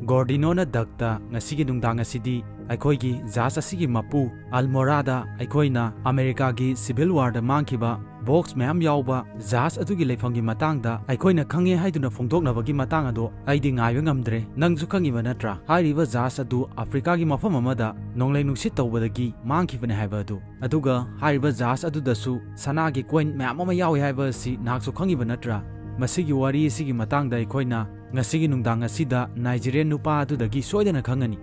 ꯒꯣꯔꯗꯤꯅꯣꯅ ꯗꯛꯇ ꯉꯁꯤꯒꯤ ꯅꯨꯡꯗꯥꯡ ꯑꯁꯤꯗꯤ ꯑꯩꯈꯣꯏꯒꯤ ꯖꯍꯥꯖ ꯑꯁꯤꯒꯤ ꯃꯄꯨ ꯑꯜꯃꯣꯔꯥꯗ ꯑꯩꯈꯣꯏꯅ ꯑꯃꯦꯔꯤꯀꯥꯒꯤ ꯁꯤꯚꯤꯜ ꯋꯥꯔꯗ ꯃꯥꯡꯈꯤꯕ ꯕꯣꯛꯁ ꯃꯌꯥꯝ ꯌꯥꯎꯕ ꯖꯍꯥꯖ ꯑꯗꯨꯒꯤ ꯂꯩꯐꯝꯒꯤ ꯃꯇꯥꯡꯗ ꯑꯩꯈꯣꯏꯅ ꯈꯪꯉꯦ ꯍꯥꯏꯗꯨꯅ ꯐꯣꯡꯗꯣꯛꯅꯕꯒꯤ ꯃꯇꯥꯡ ꯑꯗꯣ ꯑꯩꯗꯤ ꯉꯥꯏꯕ ꯉꯝꯗ꯭ꯔꯦ꯫ ꯅꯪꯁꯨ ꯈꯪꯉꯤꯕ ꯅꯠꯇ꯭ꯔꯥ? ꯍꯥꯏꯔꯤꯕ ꯖꯍꯥꯖ ꯑꯗꯨ ꯑꯐ꯭ꯔꯤꯀꯥꯒꯤ ꯃꯐꯝ ꯑꯃꯗ ꯅꯣꯡꯂꯩ ꯅꯨꯡꯁꯤꯠ ꯇꯧꯕꯗꯒꯤ ꯃꯥꯡꯈꯤꯕꯅꯦ ꯍꯥꯏꯕ ꯑꯗꯨ꯫ ꯑꯗꯨꯒ ꯍꯥꯏꯔꯤꯕ ꯖꯍꯥꯖ ꯑꯗꯨꯗꯁꯨ ꯁꯅꯥꯒꯤ ꯀꯣꯏꯟ ꯃꯌꯥꯝ ꯑꯃ ꯌꯥꯎꯏ ꯍꯥꯏꯕ ꯑꯁꯤ ꯅꯍꯥꯛꯁꯨ ꯈꯪꯉꯤꯕ ꯅꯠꯇ꯭ꯔꯥ? ꯃꯁꯤꯒꯤ ꯋꯥꯔꯤ ꯑꯁꯤꯒꯤ ꯃꯇꯥꯡꯗ ꯑꯩꯈꯣꯏꯅ ꯉꯁꯤꯒꯤ ꯅꯨꯡꯗꯥꯡ ꯑꯁꯤꯗ ꯅꯥꯏꯖꯤꯔꯤꯌꯟ ꯅꯨꯄꯥ ꯑꯗꯨꯗꯒꯤ ꯁꯣꯏꯗꯅ ꯈꯪꯒꯅꯤ꯫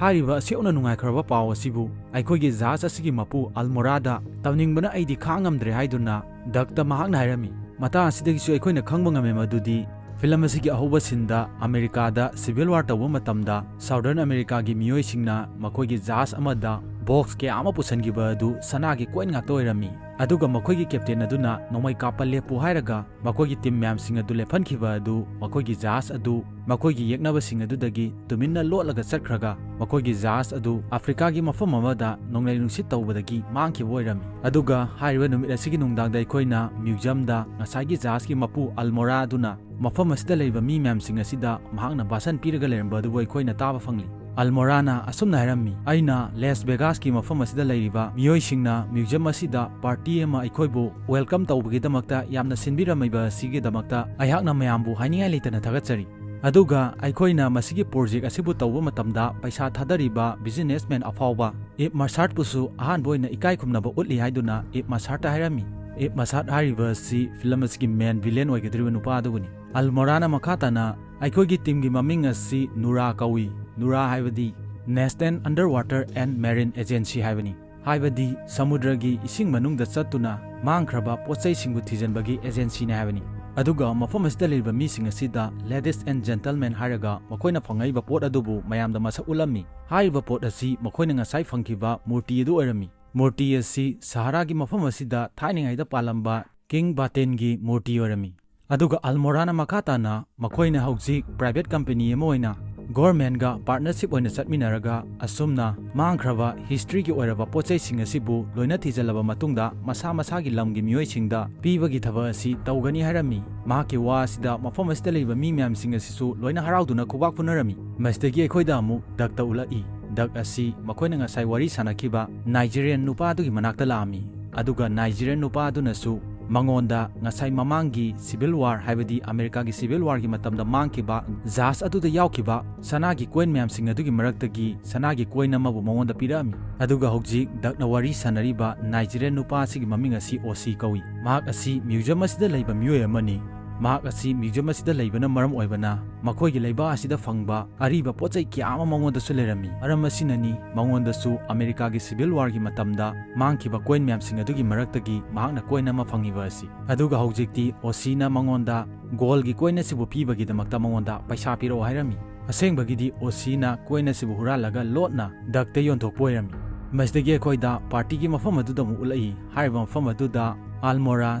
ꯍꯥꯏꯔꯤꯕ ꯑꯁꯦꯡꯅ ꯅꯨꯡꯉꯥꯏꯈ꯭ꯔꯕ ꯄꯥꯎ ꯑꯁꯤꯕꯨ ꯑꯩꯈꯣꯏꯒꯤ ꯖꯍꯥꯖ ꯑꯁꯤꯒꯤ ꯃꯄꯨ ꯑꯜꯃꯣꯔꯥꯗ ꯇꯝꯅꯤꯡꯕꯅ ꯑꯩꯗꯤ ꯈꯥꯡꯉꯝꯗ꯭ꯔꯦ ꯍꯥꯏꯗꯨꯅ ꯗꯛꯇ ꯃꯍꯥꯛꯅ ꯍꯥꯏꯔꯝꯃꯤ꯫ ꯃꯇꯥꯡ ꯑꯁꯤꯗꯒꯤꯁꯨ ꯑꯩꯈꯣꯏꯅ ꯈꯪꯕ ꯉꯝꯃꯦ ꯃꯗꯨꯗꯤ ꯐꯤꯂꯝ ꯑꯁꯤꯒꯤ ꯑꯍꯧꯕ ꯁꯤꯟꯗ ꯑꯃꯦꯔꯤꯀꯥꯗ ꯁꯤꯚꯤꯜ ꯋꯥꯔ ꯇꯧꯕ ꯃꯇꯝꯗ ꯁꯥꯎꯗꯔꯟ ꯑꯃꯦꯔꯤꯀꯥꯒꯤ ꯃꯤꯑꯣꯏꯁꯤꯡꯅ ꯃꯈꯣꯏꯒꯤ ꯖꯍꯥꯖ ꯑꯃꯗ ꯕꯣꯛꯁ ꯀꯌꯥ ꯑꯃ ꯄꯨꯁꯤꯟꯈꯤꯕ ꯑꯗꯨ ꯁꯅꯥꯒꯤ ꯀꯣꯏꯟ ꯉꯥꯛꯇ ꯑꯣꯏꯔꯝꯃꯤ꯫ ꯑꯗꯨꯒ ꯃꯈꯣꯏꯒꯤ ꯀꯦꯞꯇꯦꯟ ꯑꯗꯨꯅ ꯅꯣꯡꯃꯩ ꯀꯥꯞꯄ ꯂꯦꯞꯄꯨ ꯍꯥꯏꯔꯒ ꯃꯈꯣꯏꯒꯤ ꯇꯤꯝ ꯃꯌꯥꯝꯁꯤꯡ ꯑꯗꯨ ꯂꯦꯞꯍꯟꯈꯤꯕ ꯑꯗꯨ ꯃꯈꯣꯏꯒꯤ ꯖꯍꯥꯖ ꯑꯗꯨ ꯃꯈꯣꯏꯒꯤ ꯌꯦꯛꯅꯕꯁꯤꯡ ꯑꯗꯨꯗꯒꯤ ꯇꯨꯃꯤꯟꯅ ꯂꯣꯠꯂꯒ ꯆꯠꯈ꯭ꯔꯒ ꯃꯈꯣꯏꯒꯤ ꯖꯍꯥꯖ ꯑꯗꯨ ꯑꯐ꯭ꯔꯤꯀꯥꯒꯤ ꯃꯐꯝ ꯑꯃꯗ ꯅꯣꯡꯂꯩ ꯅꯨꯡꯁꯤꯠ ꯇꯧꯕꯗꯒꯤ ꯃꯥꯡꯈꯤꯕ ꯑꯣꯏꯔꯝꯃꯤ꯫ ꯑꯗꯨꯒ ꯍꯥꯏꯔꯤꯕ ꯅꯨꯃꯤꯠ ꯑꯁꯤꯒꯤ ꯅꯨꯡꯗꯥꯡꯗ ꯑꯩꯈꯣꯏꯅ ꯃ꯭ꯌꯨꯖꯤꯌꯝꯗ ꯉꯁꯥꯏꯒꯤ ꯖꯍꯥꯖꯀꯤ ꯃꯄꯨ ꯑꯜꯃꯣꯔꯥ ꯑꯗꯨꯅ ꯃꯐꯝ ꯑꯁꯤꯗ ꯂꯩꯔꯤꯕ ꯃꯤ ꯃꯌꯥꯝꯁꯤꯡ ꯑꯁꯤꯗ ꯃꯍꯥꯛꯅ ꯚꯥꯁꯟ ꯄꯤꯔꯒ ꯂꯩꯔꯝꯕ ꯑꯗꯨꯕꯨ ꯑꯩꯈꯣꯏꯅ ꯇꯥꯕ ꯐꯪꯂꯤ꯫ ꯑꯜꯃꯣꯔꯥꯅ ꯑꯁꯨꯝꯅ ꯍꯥꯏꯔꯝꯃꯤ, "ꯑꯩꯅ ꯂꯦꯁ ꯚꯦꯒꯥꯁꯀꯤ ꯃꯐꯝ ꯑꯁꯤꯗ ꯂꯩꯔꯤꯕ ꯃꯤꯑꯣꯏꯁꯤꯡꯅ ꯃ꯭ꯌꯨꯖꯤꯌꯝ ꯑꯁꯤꯗ ꯄꯥꯔꯇꯤ ꯑꯃ ꯑꯩꯈꯣꯏꯕꯨ ꯋꯦꯜꯀꯝ ꯇꯧꯕꯒꯤꯗꯃꯛꯇ ꯌꯥꯝꯅ ꯁꯤꯟꯕꯤꯔꯝꯃꯤꯕ ꯑꯁꯤꯒꯤꯗꯃꯛꯇ ꯑꯩꯍꯥꯛꯅ ꯃꯌꯥꯝꯕꯨ ꯍꯥꯏꯅꯤꯡꯉꯥꯏ ꯂꯩꯇꯅ ꯊꯥꯒꯠꯆꯔꯤ꯫ ꯑꯗꯨꯒ ꯑꯩꯈꯣꯏꯅ ꯃꯁꯤꯒꯤ ꯄ꯭ꯔꯣꯖꯦꯛ ꯑꯁꯤꯕꯨ ꯇꯧꯕ ꯃꯇꯝꯗ ꯄꯩꯁꯥ ꯊꯥꯗꯔꯤꯕ ꯕꯤꯖꯤꯅꯦꯁꯃꯦꯟ ꯑꯐꯥꯎꯕ ꯏꯕ ꯃꯁꯥꯔꯠꯄꯨꯁꯨ ꯑꯍꯥꯟꯕ ꯑꯣꯏꯅ ꯏꯀꯥꯏ ꯈꯨꯝꯅꯕ ꯎꯠꯂꯤ" ꯍꯥꯏꯗꯨꯅ ꯏꯕ ꯃꯁꯥꯔꯠꯇ ꯍꯥꯏꯔꯝꯃꯤ꯫ ꯏꯕ ꯃꯁꯥꯔꯠ ꯍꯥꯏꯔꯤꯕ ꯑꯁꯤ ꯐꯤꯂꯝ ꯑꯁꯤꯒꯤ ꯃꯦꯟ ꯚꯤꯂꯦꯟ ꯑꯣꯏꯒꯗꯧꯔꯤꯕ ꯅꯨꯄꯥ ꯑꯗꯨꯕꯨꯅꯤ꯫ ꯑꯜꯃꯣꯔꯥꯅ ꯃꯈꯥ ꯇꯥꯅ, "ꯑꯩꯈꯣꯏꯒꯤ ꯇꯤꯝꯒꯤ ꯃꯃꯤꯡ ꯑꯁꯤ ꯅꯨꯔꯥ ꯀꯧꯏ꯫ ꯅꯨꯔꯥ ꯍꯥꯏꯕꯗꯤ National Underwater and Marine Agency ꯍꯥꯏꯕꯅꯤ, ꯍꯥꯏꯕꯗꯤ ꯁꯃꯨꯗ꯭ꯔꯒꯤ ꯏꯁꯤꯡ ꯃꯅꯨꯡꯗ ꯆꯠꯇꯨꯅ ꯃꯥꯡꯈ꯭ꯔꯕ ꯄꯣꯠꯆꯩꯁꯤꯡꯕꯨ ꯊꯤꯖꯤꯟꯕꯒꯤ ꯑꯦꯖꯦꯟꯁꯤꯅꯤ ꯍꯥꯏꯕꯅꯤ꯫ ꯑꯗꯨꯒ ꯃꯐꯝ ꯑꯁꯤꯗ ꯂꯩꯔꯤꯕ ꯃꯤꯁꯤꯡ ꯑꯁꯤꯗ Ladies and Gentlemen ꯍꯥꯏꯔꯒ ꯃꯈꯣꯏꯅ ꯐꯪꯉꯛꯏꯕ ꯄꯣꯠ ꯑꯗꯨꯕꯨ ꯃꯌꯥꯝꯗ ꯃꯁꯛ ꯎꯠꯂꯝꯃꯤ꯫ ꯍꯥꯏꯔꯤꯕ ꯄꯣꯠ ꯑꯁꯤ ꯃꯈꯣꯏꯅ ꯉꯁꯥꯏ ꯐꯪꯈꯤꯕ ꯃꯨꯔꯇꯤ ꯑꯗꯨ ꯑꯣꯏꯔꯝꯃꯤ꯫ ꯃꯨꯔꯇꯤ ꯑꯁꯤ ꯁꯍꯥꯔꯥꯒꯤ ꯃꯐꯝ ꯑꯁꯤꯗ ꯊꯥꯏꯅꯉꯩꯗ ꯄꯥꯜꯂꯝꯕ ꯀꯤꯡ ꯕꯥꯇꯦꯟꯒꯤ ꯃꯨꯔꯇꯤ ꯑꯣꯏꯔꯝꯃꯤ"꯫ ꯑꯗꯨꯒ ꯑꯜꯃꯣꯔꯥꯅ ꯃꯈꯥ ꯇꯥꯅ, "ꯃꯈꯣꯏꯅ ꯍꯧꯖꯤꯛ ꯄ꯭ꯔꯥꯏꯚꯦꯠ ꯀꯝꯄꯦꯅꯤ ꯑꯃ ꯑꯣꯏꯅ ꯒꯣꯔꯃꯦꯟꯒ ꯄꯥꯔꯠꯅꯔꯁꯤꯞ ꯑꯣꯏꯅ ꯆꯠꯃꯤꯟꯅꯔꯒ ꯑꯁꯨꯝꯅ ꯃꯥꯡꯈ꯭ꯔꯕ ꯍꯤꯁꯇ꯭ꯔꯤꯒꯤ ꯑꯣꯏꯔꯕ ꯄꯣꯠꯆꯩꯁꯤꯡ ꯑꯁꯤꯕꯨ ꯂꯣꯏꯅ ꯊꯤꯖꯤꯜꯂꯕ ꯃꯇꯨꯡꯗ ꯃꯁꯥ ꯃꯁꯥꯒꯤ ꯂꯝꯒꯤ ꯃꯤꯑꯣꯏꯁꯤꯡꯗ ꯄꯤꯕꯒꯤ ꯊꯕꯛ ꯑꯁꯤ ꯇꯧꯒꯅꯤ" ꯍꯥꯏꯔꯝꯃꯤ꯫ ꯃꯍꯥꯛꯀꯤ ꯋꯥ ꯑꯁꯤꯗ ꯃꯐꯝ ꯑꯁꯤꯗ ꯂꯩꯕ ꯃꯤ ꯃꯌꯥꯝꯁꯤꯡ ꯑꯁꯤꯁꯨ ꯂꯣꯏꯅ ꯍꯔꯥꯎꯗꯨꯅ ꯈꯨꯕꯥꯛ ꯈꯨꯅꯔꯝꯃꯤ꯫ ꯃꯁꯤꯗꯒꯤ ꯑꯩꯈꯣꯏꯗ ꯑꯃꯨꯛ ꯗꯛꯇ ꯎꯠꯂꯛꯏ꯫ ꯗꯛ ꯑꯁꯤ ꯃꯈꯣꯏꯅ ꯉꯁꯥꯏ ꯋꯥꯔꯤ ꯁꯥꯟꯅꯈꯤꯕ ꯅꯥꯏꯖꯦꯔꯤꯌꯟ ꯅꯨꯄꯥ ꯑꯗꯨꯒꯤ ꯃꯅꯥꯛꯇ ꯂꯥꯛꯑꯝꯃꯤ꯫ ꯑꯗꯨꯒ ꯅꯥꯏꯖꯦꯔꯤꯌꯟ ꯅꯨꯄꯥ ꯑꯗꯨꯅꯁꯨ ꯃꯉꯣꯟꯗ ꯉꯁꯥꯏ ꯃꯃꯥꯡꯒꯤ ꯁꯤꯚꯤꯜ ꯋꯥꯔ, ꯍꯥꯏꯕꯗꯤ ꯑꯃꯦꯔꯤꯀꯥꯒꯤ ꯁꯤꯚꯤꯜ ꯋꯥꯔꯒꯤ ꯃꯇꯝꯗ ꯃꯥꯡꯈꯤꯕ ꯖꯍꯥꯖ ꯑꯗꯨꯗ ꯌꯥꯎꯈꯤꯕ ꯁꯅꯥꯒꯤ ꯀꯣꯏꯟ ꯃꯌꯥꯝꯁꯤꯡ ꯑꯗꯨꯒꯤ ꯃꯔꯛꯇꯒꯤ ꯁꯅꯥꯒꯤ ꯀꯣꯏꯟ ꯑꯃꯕꯨ ꯃꯉꯣꯟꯗ ꯄꯤꯔꯛꯑꯝꯃꯤ꯫ ꯑꯗꯨꯒ ꯍꯧꯖꯤꯛ ꯗꯛꯅ ꯋꯥꯔꯤ ꯁꯥꯟꯅꯔꯤꯕ ꯅꯥꯏꯖꯦꯔꯤꯌꯟ ꯅꯨꯄꯥ ꯑꯁꯤꯒꯤ ꯃꯃꯤꯡ ꯑꯁꯤ ꯑꯣꯁꯤ ꯀꯧꯏ꯫ ꯃꯍꯥꯛ ꯑꯁꯤ ꯃ꯭ꯌꯨꯖꯤꯌꯝ ꯑꯁꯤꯗ ꯂꯩꯕ ꯃꯤꯑꯣꯏ ꯑꯃꯅꯤ꯫ ꯃꯍꯥꯛ ꯑꯁꯤ ꯃ꯭ꯌꯨꯖꯤꯌꯝ ꯑꯁꯤꯗ ꯂꯩꯕꯅ ꯃꯔꯝ ꯑꯣꯏꯕꯅ ꯃꯈꯣꯏꯒꯤ ꯂꯩꯕꯥꯛ ꯑꯁꯤꯗ ꯐꯪꯕ ꯑꯔꯤꯕ ꯄꯣꯠ ꯆꯩ ꯀꯌꯥ ꯑꯃ ꯃꯉꯣꯟꯗꯁꯨ ꯂꯩꯔꯝꯃꯤ꯫ ꯃꯔꯝ ꯑꯁꯤꯅꯅꯤ ꯃꯉꯣꯟꯗꯁꯨ ꯑꯃꯦꯔꯤꯀꯥꯒꯤ ꯁꯤꯚꯤꯜ ꯋꯥꯔꯒꯤ ꯃꯇꯝꯗ ꯃꯥꯡꯈꯤꯕ ꯀꯣꯏꯟ ꯃꯌꯥꯝꯁꯤꯡ ꯑꯗꯨꯒꯤ ꯃꯔꯛꯇꯒꯤ ꯃꯍꯥꯛꯅ ꯀꯣꯏꯟ ꯑꯃ ꯐꯪꯉꯤꯕ ꯑꯁꯤ꯫ ꯑꯗꯨꯒ ꯍꯧꯖꯤꯛꯇꯤ ꯑꯣꯁꯤꯅ ꯃꯉꯣꯟꯗ ꯒꯣꯜꯒꯤ ꯀꯣꯏꯟ ꯑꯁꯤꯕꯨ ꯄꯤꯕꯒꯤꯗꯃꯛꯇ ꯃꯉꯣꯟꯗ ꯄꯩꯁꯥ ꯄꯤꯔꯛꯑꯣ ꯍꯥꯏꯔꯝꯃꯤ꯫ ꯑꯁꯦꯡꯕꯒꯤꯗꯤ ꯑꯣꯁꯤꯅ ꯀꯣꯏꯟ ꯑꯁꯤꯕꯨ ꯍꯨꯔꯥꯜꯂꯒ ꯂꯣꯠꯅ ꯗꯛꯇ ꯌꯣꯟꯊꯣꯛꯄ ꯑꯣꯏꯔꯝꯃꯤ꯫ ꯃꯁꯤꯗꯒꯤ ꯑꯩꯈꯣꯏꯗ ꯄꯥꯔꯇꯤꯒꯤ ꯃꯐꯝ ꯑꯗꯨꯗ ꯑꯃꯨꯛ ꯎꯠꯂꯛꯏ꯫ ꯍꯥꯏꯔꯤꯕ ꯃꯐꯝ ꯑꯗꯨꯗ ꯑꯜꯃꯣꯔꯥ,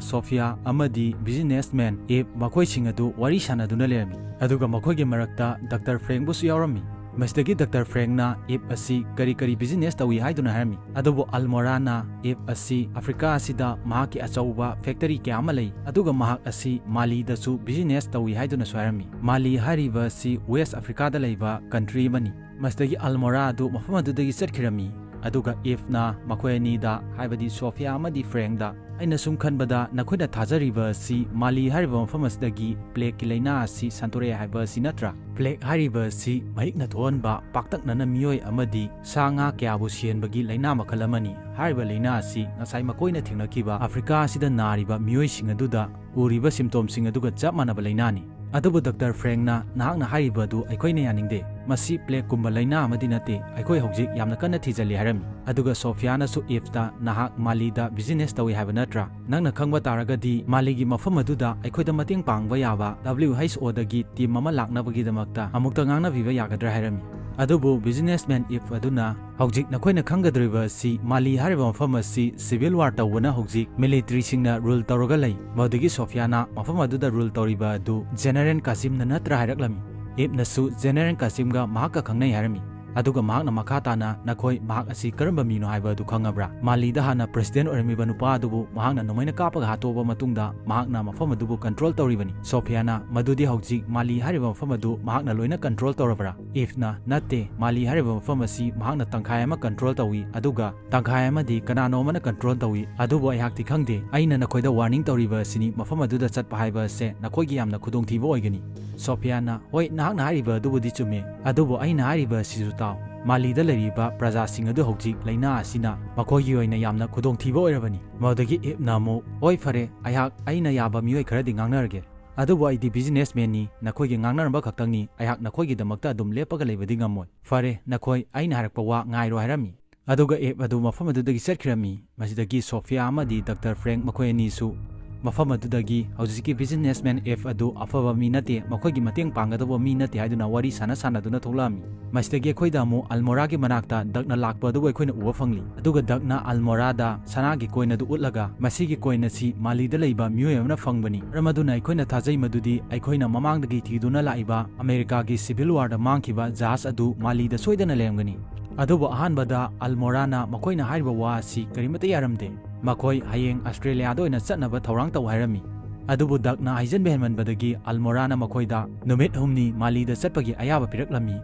ꯁꯣꯐꯤꯌꯥ ꯑꯃꯗꯤ ꯕꯤꯖꯤꯅꯦꯁꯃꯦꯟ ꯏꯞ ꯃꯈꯣꯏꯁꯤꯡ ꯑꯗꯨ ꯋꯥꯔꯤ ꯁꯥꯟꯅꯗꯨꯅ ꯂꯩꯔꯝꯃꯤ꯫ ꯑꯗꯨꯒ ꯃꯈꯣꯏꯒꯤ ꯃꯔꯛꯇ ꯗꯥꯛꯇꯔ ꯐ꯭ꯔꯦꯡꯕꯨꯁꯨ ꯌꯥꯎꯔꯝꯃꯤ꯫ ꯃꯁꯤꯗꯒꯤ ꯗꯥꯛꯇꯔ ꯐ꯭ꯔꯦꯡꯅ ꯏꯞ ꯑꯁꯤ ꯀꯔꯤ ꯀꯔꯤ ꯕꯤꯖꯤꯅꯦꯁ ꯇꯧꯏ ꯍꯥꯏꯗꯨꯅ ꯍꯥꯏꯔꯝꯃꯤ꯫ ꯑꯗꯨꯕꯨ ꯑꯜꯃꯣꯔꯥꯅ ꯏꯞ ꯑꯁꯤ ꯑꯐ꯭ꯔꯤꯀꯥ ꯑꯁꯤꯗ ꯃꯍꯥꯛꯀꯤ ꯑꯆꯧꯕ ꯐꯦꯛꯇꯔꯤ ꯀꯌꯥ ꯑꯃ ꯂꯩ, ꯑꯗꯨꯒ ꯃꯍꯥꯛ ꯑꯁꯤ ꯃꯥꯂꯤꯗꯁꯨ ꯕꯤꯖꯤꯅꯦꯁ ꯇꯧꯏ ꯍꯥꯏꯗꯨꯅꯁꯨ ꯍꯥꯏꯔꯝꯃꯤ꯫ ꯃꯥꯂꯤ ꯍꯥꯏꯔꯤꯕ ꯑꯁꯤ ꯋꯦꯁ ꯑꯐ꯭ꯔꯤꯀꯥꯗ ꯂꯩꯕ ꯀꯟꯇ꯭ꯔꯤ ꯑꯃꯅꯤ꯫ ꯃꯁꯤꯗꯒꯤ ꯑꯜꯃꯣꯔꯥ ꯑꯗꯨ ꯃꯐꯝ ꯑꯗꯨꯗꯒꯤ ꯆꯠꯈꯤꯔꯝꯃꯤ, ꯑꯗꯨꯒ ꯏꯞꯅ ꯃꯈꯣꯏ ꯑꯅꯤꯗ, ꯍꯥꯏꯕꯗꯤ ꯁꯣꯐꯤꯌꯥ ꯑꯃꯗꯤ ꯐ꯭ꯔꯦꯡꯗ, "ꯑꯩꯅ ꯁꯨꯝ ꯈꯟꯕꯗ ꯅꯈꯣꯏꯅ ꯊꯥꯖꯔꯤꯕ ꯑꯁꯤ ꯃꯥꯂꯤ ꯍꯥꯏꯔꯤꯕ ꯃꯐꯝ ꯑꯁꯤꯗꯒꯤ ꯄ꯭ꯂꯦꯒꯀꯤ ꯂꯥꯏꯅꯥ ꯑꯁꯤ ꯁꯟꯗꯣꯔꯛꯑꯦ ꯍꯥꯏꯕ ꯑꯁꯤ ꯅꯠꯇ꯭ꯔꯥ? ꯄ꯭ꯂꯦꯒ ꯍꯥꯏꯔꯤꯕ ꯑꯁꯤ ꯃꯍꯤꯛꯅ ꯊꯣꯛꯍꯟꯕ ꯄꯥꯛꯇꯛꯅꯅ ꯃꯤꯑꯣꯏ ꯑꯃꯗꯤ ꯁꯥ ꯉꯥ ꯀꯌꯥꯕꯨ ꯁꯤꯍꯟꯕꯒꯤ ꯂꯥꯏꯅꯥ ꯃꯈꯜ ꯑꯃꯅꯤ꯫ ꯍꯥꯏꯔꯤꯕ ꯂꯥꯏꯅꯥ ꯑꯁꯤ ꯉꯁꯥꯏ ꯃꯈꯣꯏꯅ ꯊꯦꯡꯅꯈꯤꯕ ꯑꯐ꯭ꯔꯤꯀꯥ ꯑꯁꯤꯗ ꯅꯥꯔꯤꯕ ꯃꯤꯑꯣꯏꯁꯤꯡ ꯑꯗꯨꯗ ꯎꯔꯤꯕ ꯁꯤꯝꯇꯣꯝꯁꯤꯡ ꯑꯗꯨꯒ ꯆꯞ ꯃꯥꯟꯅꯕ ꯂꯥꯏꯅꯥꯅꯤ꯫ ꯑꯗꯨꯕꯨ ꯗꯥꯛꯇꯔ ꯐ꯭ꯔꯦꯡꯅ, "ꯅꯍꯥꯛꯅ ꯍꯥꯏꯔꯤꯕ ꯑꯗꯨ ꯑꯩꯈꯣꯏꯅ ꯌꯥꯅꯤꯡꯗꯦ꯫ ꯃꯁꯤ ꯄ꯭ꯂꯦꯒꯀꯨꯝꯕ ꯂꯥꯏꯅꯥ ꯑꯃꯗꯤ ꯅꯠꯇꯦ꯫ ꯑꯩꯈꯣꯏ ꯍꯧꯖꯤꯛ ꯌꯥꯝꯅ ꯀꯟꯅ ꯊꯤꯖꯤꯜꯂꯤ" ꯍꯥꯏꯔꯝꯃꯤ꯫ ꯑꯗꯨꯒ ꯁꯣꯐꯤꯌꯥꯅꯁꯨ ꯏꯞꯇ, "ꯅꯍꯥꯛ ꯃꯥꯂꯤꯗ ꯕꯤꯖꯤꯅꯦꯁ ꯇꯧꯏ ꯍꯥꯏꯕ ꯅꯠꯇ꯭ꯔꯥ? ꯅꯪꯅ ꯈꯪꯕ ꯇꯥꯔꯒꯗꯤ ꯃꯥꯂꯤꯒꯤ ꯃꯐꯝ ꯑꯗꯨꯗ ꯑꯩꯈꯣꯏꯗ ꯃꯇꯦꯡ ꯄꯥꯡꯕ ꯌꯥꯕ ꯗꯕ꯭ꯂꯤꯎ ꯑꯩꯆ ꯑꯣꯗꯒꯤ ꯇꯤꯝ ꯑꯃ ꯂꯥꯛꯅꯕꯒꯤꯗꯃꯛꯇ ꯑꯃꯨꯛꯇ ꯉꯥꯡꯅꯕꯤꯕ ꯌꯥꯒꯗ꯭ꯔꯥ?" ꯍꯥꯏꯔꯝꯃꯤ꯫ ꯑꯗꯨꯕꯨ ꯕꯤꯖꯤꯅꯦꯁꯃꯦꯟ ꯏꯞ ꯑꯗꯨꯅ, "ꯍꯧꯖꯤꯛ ꯅꯈꯣꯏꯅ ꯈꯪꯒꯗꯧꯔꯤꯕ ꯑꯁꯤ ꯃꯥꯂꯤ ꯍꯥꯏꯔꯤꯕ ꯃꯐꯝ ꯑꯁꯤ ꯁꯤꯚꯤꯜ ꯋꯥꯔ ꯇꯧꯕꯅ ꯍꯧꯖꯤꯛ ꯃꯤꯂꯤꯇꯔꯤꯁꯤꯡꯅ ꯔꯨꯜ ꯇꯧꯔꯒ ꯂꯩ꯫ ꯃꯗꯨꯗꯒꯤ ꯁꯣꯐꯤꯌꯥꯅ ꯃꯐꯝ ꯑꯗꯨꯗ ꯔꯨꯜ ꯇꯧꯔꯤꯕ ꯑꯗꯨ ꯖꯦꯅꯔꯦꯜ ꯀꯥꯁꯤꯝꯅ ꯅꯠꯇ꯭ꯔꯥ?" ꯍꯥꯏꯔꯛꯂꯝꯃꯤ꯫ ꯏꯞꯅꯁꯨ ꯖꯦꯅꯔꯦꯜ ꯀꯥꯁꯤꯝꯒ ꯃꯍꯥꯛꯀ ꯈꯪꯅꯩ ꯍꯥꯏꯔꯝꯃꯤ꯫ ꯑꯗꯨꯒ ꯃꯍꯥꯛꯅ ꯃꯈꯥ ꯇꯥꯅ, "ꯅꯈꯣꯏ ꯃꯍꯥꯛ ꯑꯁꯤ ꯀꯔꯝꯕ ꯃꯤꯅꯣ ꯍꯥꯏꯕ ꯑꯗꯨ ꯈꯪꯉꯕ꯭ꯔꯥ? ꯃꯥꯂꯤꯗ ꯍꯥꯟꯅ ꯄ꯭ꯔꯦꯁꯤꯗꯦꯟ ꯑꯣꯏꯔꯝꯃꯤꯕ ꯅꯨꯄꯥ ꯑꯗꯨꯕꯨ ꯃꯍꯥꯛꯅ ꯅꯣꯡꯃꯩꯅ ꯀꯥꯞꯄꯒ ꯍꯥꯠꯇꯣꯛꯑꯕ ꯃꯇꯨꯡꯗ ꯃꯍꯥꯛꯅ ꯃꯐꯝ ꯑꯗꯨꯕꯨ ꯀꯟꯇ꯭ꯔꯣꯜ ꯇꯧꯔꯤꯕꯅꯤ꯫" ꯁꯣꯐꯤꯌꯥꯅ, "ꯃꯗꯨꯗꯤ ꯍꯧꯖꯤꯛ ꯃꯥꯂꯤ ꯍꯥꯏꯔꯤꯕ ꯃꯐꯝ ꯑꯗꯨ ꯃꯍꯥꯛꯅ ꯂꯣꯏꯅ ꯀꯟꯇ꯭ꯔꯣꯜ ꯇꯧꯔꯕ꯭ꯔꯥ?" ꯏꯞꯅ, "ꯅꯠꯇꯦ, ꯃꯥꯂꯤ ꯍꯥꯏꯔꯤꯕ ꯃꯐꯝ ꯑꯁꯤ ꯃꯍꯥꯛꯅ ꯇꯪꯈꯥꯏ ꯑꯃ ꯀꯟꯇ꯭ꯔꯣꯜ ꯇꯧꯏ, ꯑꯗꯨꯒ ꯇꯪꯈꯥꯏ ꯑꯃꯗꯤ ꯀꯅꯥꯅꯣ ꯑꯃꯅ ꯀꯟꯇ꯭ꯔꯣꯜ ꯇꯧꯏ꯫ ꯑꯗꯨꯕꯨ ꯑꯩꯍꯥꯛꯇꯤ ꯈꯪꯗꯦ꯫ ꯑꯩꯅ ꯅꯈꯣꯏꯗ ꯋꯥꯔꯅꯤꯡ ꯇꯧꯔꯤꯕ ꯑꯁꯤꯅꯤ, ꯃꯐꯝ ꯑꯗꯨꯗ ꯆꯠꯄ ꯍꯥꯏꯕ ꯑꯁꯦ ꯅꯈꯣꯏꯒꯤ ꯌꯥꯝꯅ ꯈꯨꯗꯣꯡꯊꯤꯕ ꯑꯣꯏꯒꯅꯤ꯫" ꯁꯣꯐꯤꯌꯥꯅ, "ꯍꯣꯏ, ꯅꯍꯥꯛꯅ ꯍꯥꯏꯔꯤꯕ ꯑꯗꯨꯕꯨꯗꯤ ꯆꯨꯝꯃꯤ, ꯑꯗꯨꯕꯨ ꯑꯩꯅ ꯍꯥꯏꯔꯤꯕ ꯑꯁꯤꯁꯨ ꯇꯥꯎ꯫ ꯃꯥꯂꯤꯗ ꯂꯩꯔꯤꯕ ꯄ꯭ꯔꯖꯥꯁꯤꯡ ꯑꯗꯨ ꯍꯧꯖꯤꯛ ꯂꯥꯏꯅꯥ ꯑꯁꯤꯅ ꯃꯈꯣꯏꯒꯤ ꯑꯣꯏꯅ ꯌꯥꯝꯅ ꯈꯨꯗꯣꯡꯊꯤꯕ ꯑꯣꯏꯔꯕꯅꯤ꯫" ꯃꯗꯨꯗꯒꯤ ꯏꯞꯅ ꯑꯃꯨꯛ, "ꯍꯣꯏ, ꯐꯔꯦ, ꯑꯩꯍꯥꯛ ꯑꯩꯅ ꯌꯥꯕ ꯃꯤꯑꯣꯏ ꯈꯔꯗꯤ ꯉꯥꯡꯅꯔꯒꯦ꯫ ꯑꯗꯨꯕꯨ ꯑꯩꯗꯤ ꯕꯤꯖꯤꯅꯦꯁꯃꯦꯟꯅꯤ, ꯅꯈꯣꯏꯒꯤ ꯉꯥꯡꯅꯔꯝꯕ ꯈꯛꯇꯪꯅꯤ, ꯑꯩꯍꯥꯛ ꯅꯈꯣꯏꯒꯤꯗꯃꯛꯇ ꯑꯗꯨꯝ ꯂꯦꯞꯄꯒ ꯂꯩꯕꯗꯤ ꯉꯝꯃꯣꯏ꯫ ꯐꯔꯦ, ꯅꯈꯣꯏ ꯑꯩꯅ ꯍꯥꯏꯔꯛꯄ ꯋꯥ ꯉꯥꯏꯔꯣ" ꯍꯥꯏꯔꯝꯃꯤ꯫ ꯑꯗꯨꯒ ꯏꯞ ꯑꯗꯨ ꯃꯐꯝ ꯑꯗꯨꯗꯒꯤ ꯆꯠꯈꯤꯔꯝꯃꯤ꯫ ꯃꯁꯤꯗꯒꯤ ꯁꯣꯐꯤꯌꯥ ꯑꯃꯗꯤ ꯗꯥꯛꯇꯔ ꯐ꯭ꯔꯦꯡ ꯃꯈꯣꯏ ꯑꯅꯤꯁꯨ ꯃꯐꯝ ꯑꯗꯨꯗꯒꯤ ꯍꯧꯖꯤꯛꯀꯤ businessman F ꯑꯗꯨ ꯑꯐꯕ ꯃꯤ ꯅꯠꯇꯦ, ꯃꯈꯣꯏꯒꯤ ꯃꯇꯦꯡ ꯄꯥꯡꯒꯗꯧꯕ ꯃꯤ ꯅꯠꯇꯦ ꯍꯥꯏꯗꯨꯅ ꯋꯥꯔꯤ ꯁꯥꯟꯅ ꯁꯥꯟꯅꯗꯨꯅ ꯊꯣꯛꯂꯛꯑꯝꯃꯤ꯫ ꯃꯁꯤꯗꯒꯤ ꯑꯩꯈꯣꯏꯗ ꯑꯃꯨꯛ ꯑꯜꯃꯣꯔꯥꯒꯤ ꯃꯅꯥꯛꯇ ꯗꯛꯅ ꯂꯥꯛꯄ ꯑꯗꯨꯕꯨ ꯑꯩꯈꯣꯏꯅ ꯎꯕ ꯐꯪꯂꯤ꯫ ꯑꯗꯨꯒ ꯗꯛꯅ ꯑꯜꯃꯣꯔꯥꯗ ꯁꯅꯥꯒꯤ coin ꯑꯗꯨ ꯎꯠꯂꯒ, "ꯃꯁꯤꯒꯤ coin ꯑꯁꯤ ꯃꯥꯂꯤꯗ ꯂꯩꯕ ꯃꯤꯑꯣꯏ ꯑꯃꯅ ꯐꯪꯕꯅꯤ, ꯃꯔꯝ ꯑꯗꯨꯅ ꯑꯩꯈꯣꯏꯅ ꯊꯥꯖꯩ ꯃꯗꯨꯗꯤ ꯑꯩꯈꯣꯏꯅ ꯃꯃꯥꯡꯗꯒꯤ ꯊꯤꯗꯨꯅ ꯂꯥꯛꯏꯕ ꯑꯃꯦꯔꯤꯀꯥꯒꯤ civil warꯗ ꯃꯥꯡꯈꯤꯕ ꯖꯍꯥꯖ ꯑꯗꯨ ꯃꯥꯂꯤꯗ ꯁꯣꯏꯗꯅ ꯂꯩꯔꯝꯒꯅꯤ"꯫ ꯑꯗꯨꯕꯨ ꯑꯍꯥꯟꯕꯗ ꯑꯜꯃꯣꯔꯥꯅ ꯃꯈꯣꯏꯅ ꯍꯥꯏꯔꯤꯕ ꯋꯥ ꯑꯁꯤ ꯀꯔꯤꯃꯠꯇ ꯌꯥꯔꯝꯗꯦ꯫ ꯃꯈꯣꯏ ꯍꯌꯦꯡ ꯑꯁꯇ꯭ꯔꯦꯂꯤꯌꯥꯗ ꯑꯣꯏꯅ ꯆꯠꯅꯕ ꯊꯧꯔꯥꯡ ꯇꯧ ꯍꯥꯏꯔꯝꯃꯤ꯫ ꯑꯗꯨꯕꯨ ꯗꯛꯅ ꯍꯥꯏꯖꯟꯕ ꯍꯦꯟꯃꯟꯕꯗꯒꯤ ꯑꯜꯃꯣꯔꯥꯅ ꯃꯈꯣꯏꯗ ꯅꯨꯃꯤꯠ ꯍꯨꯝꯅꯤ ꯃꯥꯂꯤꯗ ꯆꯠꯄꯒꯤ ꯑꯌꯥꯕ ꯄꯤꯔꯛꯂꯝꯃꯤ꯫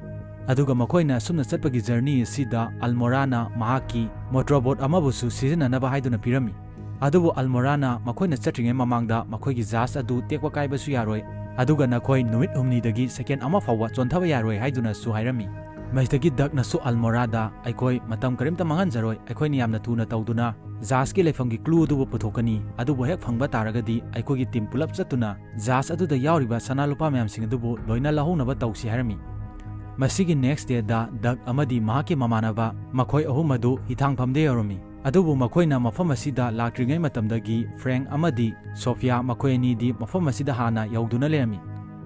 ꯑꯗꯨꯒ ꯃꯈꯣꯏꯅ ꯑꯁꯨꯝꯅ ꯆꯠꯄꯒꯤ journey ꯑꯁꯤꯗ ꯑꯜꯃꯣꯔꯥꯅ ꯃꯍꯥꯛꯀꯤ motorboat ꯑꯃꯕꯨꯁꯨ ꯁꯤꯖꯤꯟꯅꯅꯕ ꯍꯥꯏꯗꯨꯅ ꯄꯤꯔꯝꯃꯤ꯫ ꯑꯗꯨꯕꯨ ꯑꯜꯃꯣꯔꯥꯅ ꯃꯈꯣꯏꯅ ꯆꯠꯇ꯭ꯔꯤꯉꯩ ꯃꯃꯥꯡꯗ ꯃꯈꯣꯏꯒꯤ ꯖꯍꯥꯖ ꯑꯗꯨ ꯇꯦꯛꯄ ꯀꯥꯏꯕꯁꯨ ꯌꯥꯔꯣꯏ, ꯑꯗꯨꯒ ꯅꯈꯣꯏ ꯅꯨꯃꯤꯠ ꯍꯨꯝꯅꯤꯗꯒꯤ second ꯑꯃ ꯐꯥꯎꯕ ꯆꯣꯟꯊꯕ ꯌꯥꯔꯣꯏ ꯍꯥꯏꯗꯨꯅꯁꯨ ꯍꯥꯏꯔꯝꯃꯤ꯫ ꯃꯁꯤꯗꯒꯤ ꯗꯛꯅꯁꯨ ꯑꯜꯃꯣꯔꯥꯗ, "ꯑꯩꯈꯣꯏ ꯃꯇꯝ ꯀꯔꯤꯝꯇ ꯃꯥꯡꯍꯟꯖꯔꯣꯏ, ꯑꯩꯈꯣꯏꯅ ꯌꯥꯝꯅ ꯊꯨꯅ ꯇꯧꯗꯨꯅ ꯖꯍꯥꯖꯀꯤ ꯂꯩꯐꯝꯒꯤ clue ꯑꯗꯨꯕꯨ ꯄꯨꯊꯣꯛꯀꯅꯤ, ꯑꯗꯨꯕꯨ ꯍꯦꯛ ꯐꯪꯕ ꯇꯥꯔꯒꯗꯤ ꯑꯩꯈꯣꯏꯒꯤ team ꯄꯨꯂꯞ ꯆꯠꯇꯨꯅ ꯖꯍꯥꯖ ꯑꯗꯨꯗ ꯌꯥꯎꯔꯤꯕ ꯁꯅꯥ ꯂꯨꯄꯥ ꯃꯌꯥꯝꯁꯤꯡ ꯑꯗꯨꯕꯨ ꯂꯣꯏꯅ ꯂꯧꯍꯧꯅꯕ ꯇꯧꯁꯤ" ꯍꯥꯏꯔꯝꯃꯤ꯫ ꯃꯁꯤꯒꯤ next dayꯗ ꯗꯛ ꯑꯃꯗꯤ ꯃꯍꯥꯛꯀꯤ ꯃꯃꯥꯟꯅꯕ ꯃꯈꯣꯏ ꯑꯍꯨꯝ ꯑꯗꯨ ꯍꯤꯊꯥꯡꯐꯝꯗ ꯌꯧꯔꯝꯃꯤ꯫ ꯑꯗꯨꯕꯨ ꯃꯈꯣꯏꯅ ꯃꯐꯝ ꯑꯁꯤꯗ ꯂꯥꯛꯇ꯭ꯔꯤꯉꯩ ꯃꯇꯝꯗꯒꯤ ꯐ꯭ꯔꯦꯡ ꯑꯃꯗꯤ ꯁꯣꯐꯤꯌꯥ ꯃꯈꯣꯏ ꯑꯅꯤꯗꯤ ꯃꯐꯝ ꯑꯁꯤꯗ ꯍꯥꯟꯅ ꯌꯧꯗꯨꯅ ꯂꯩꯔꯝꯃꯤ꯫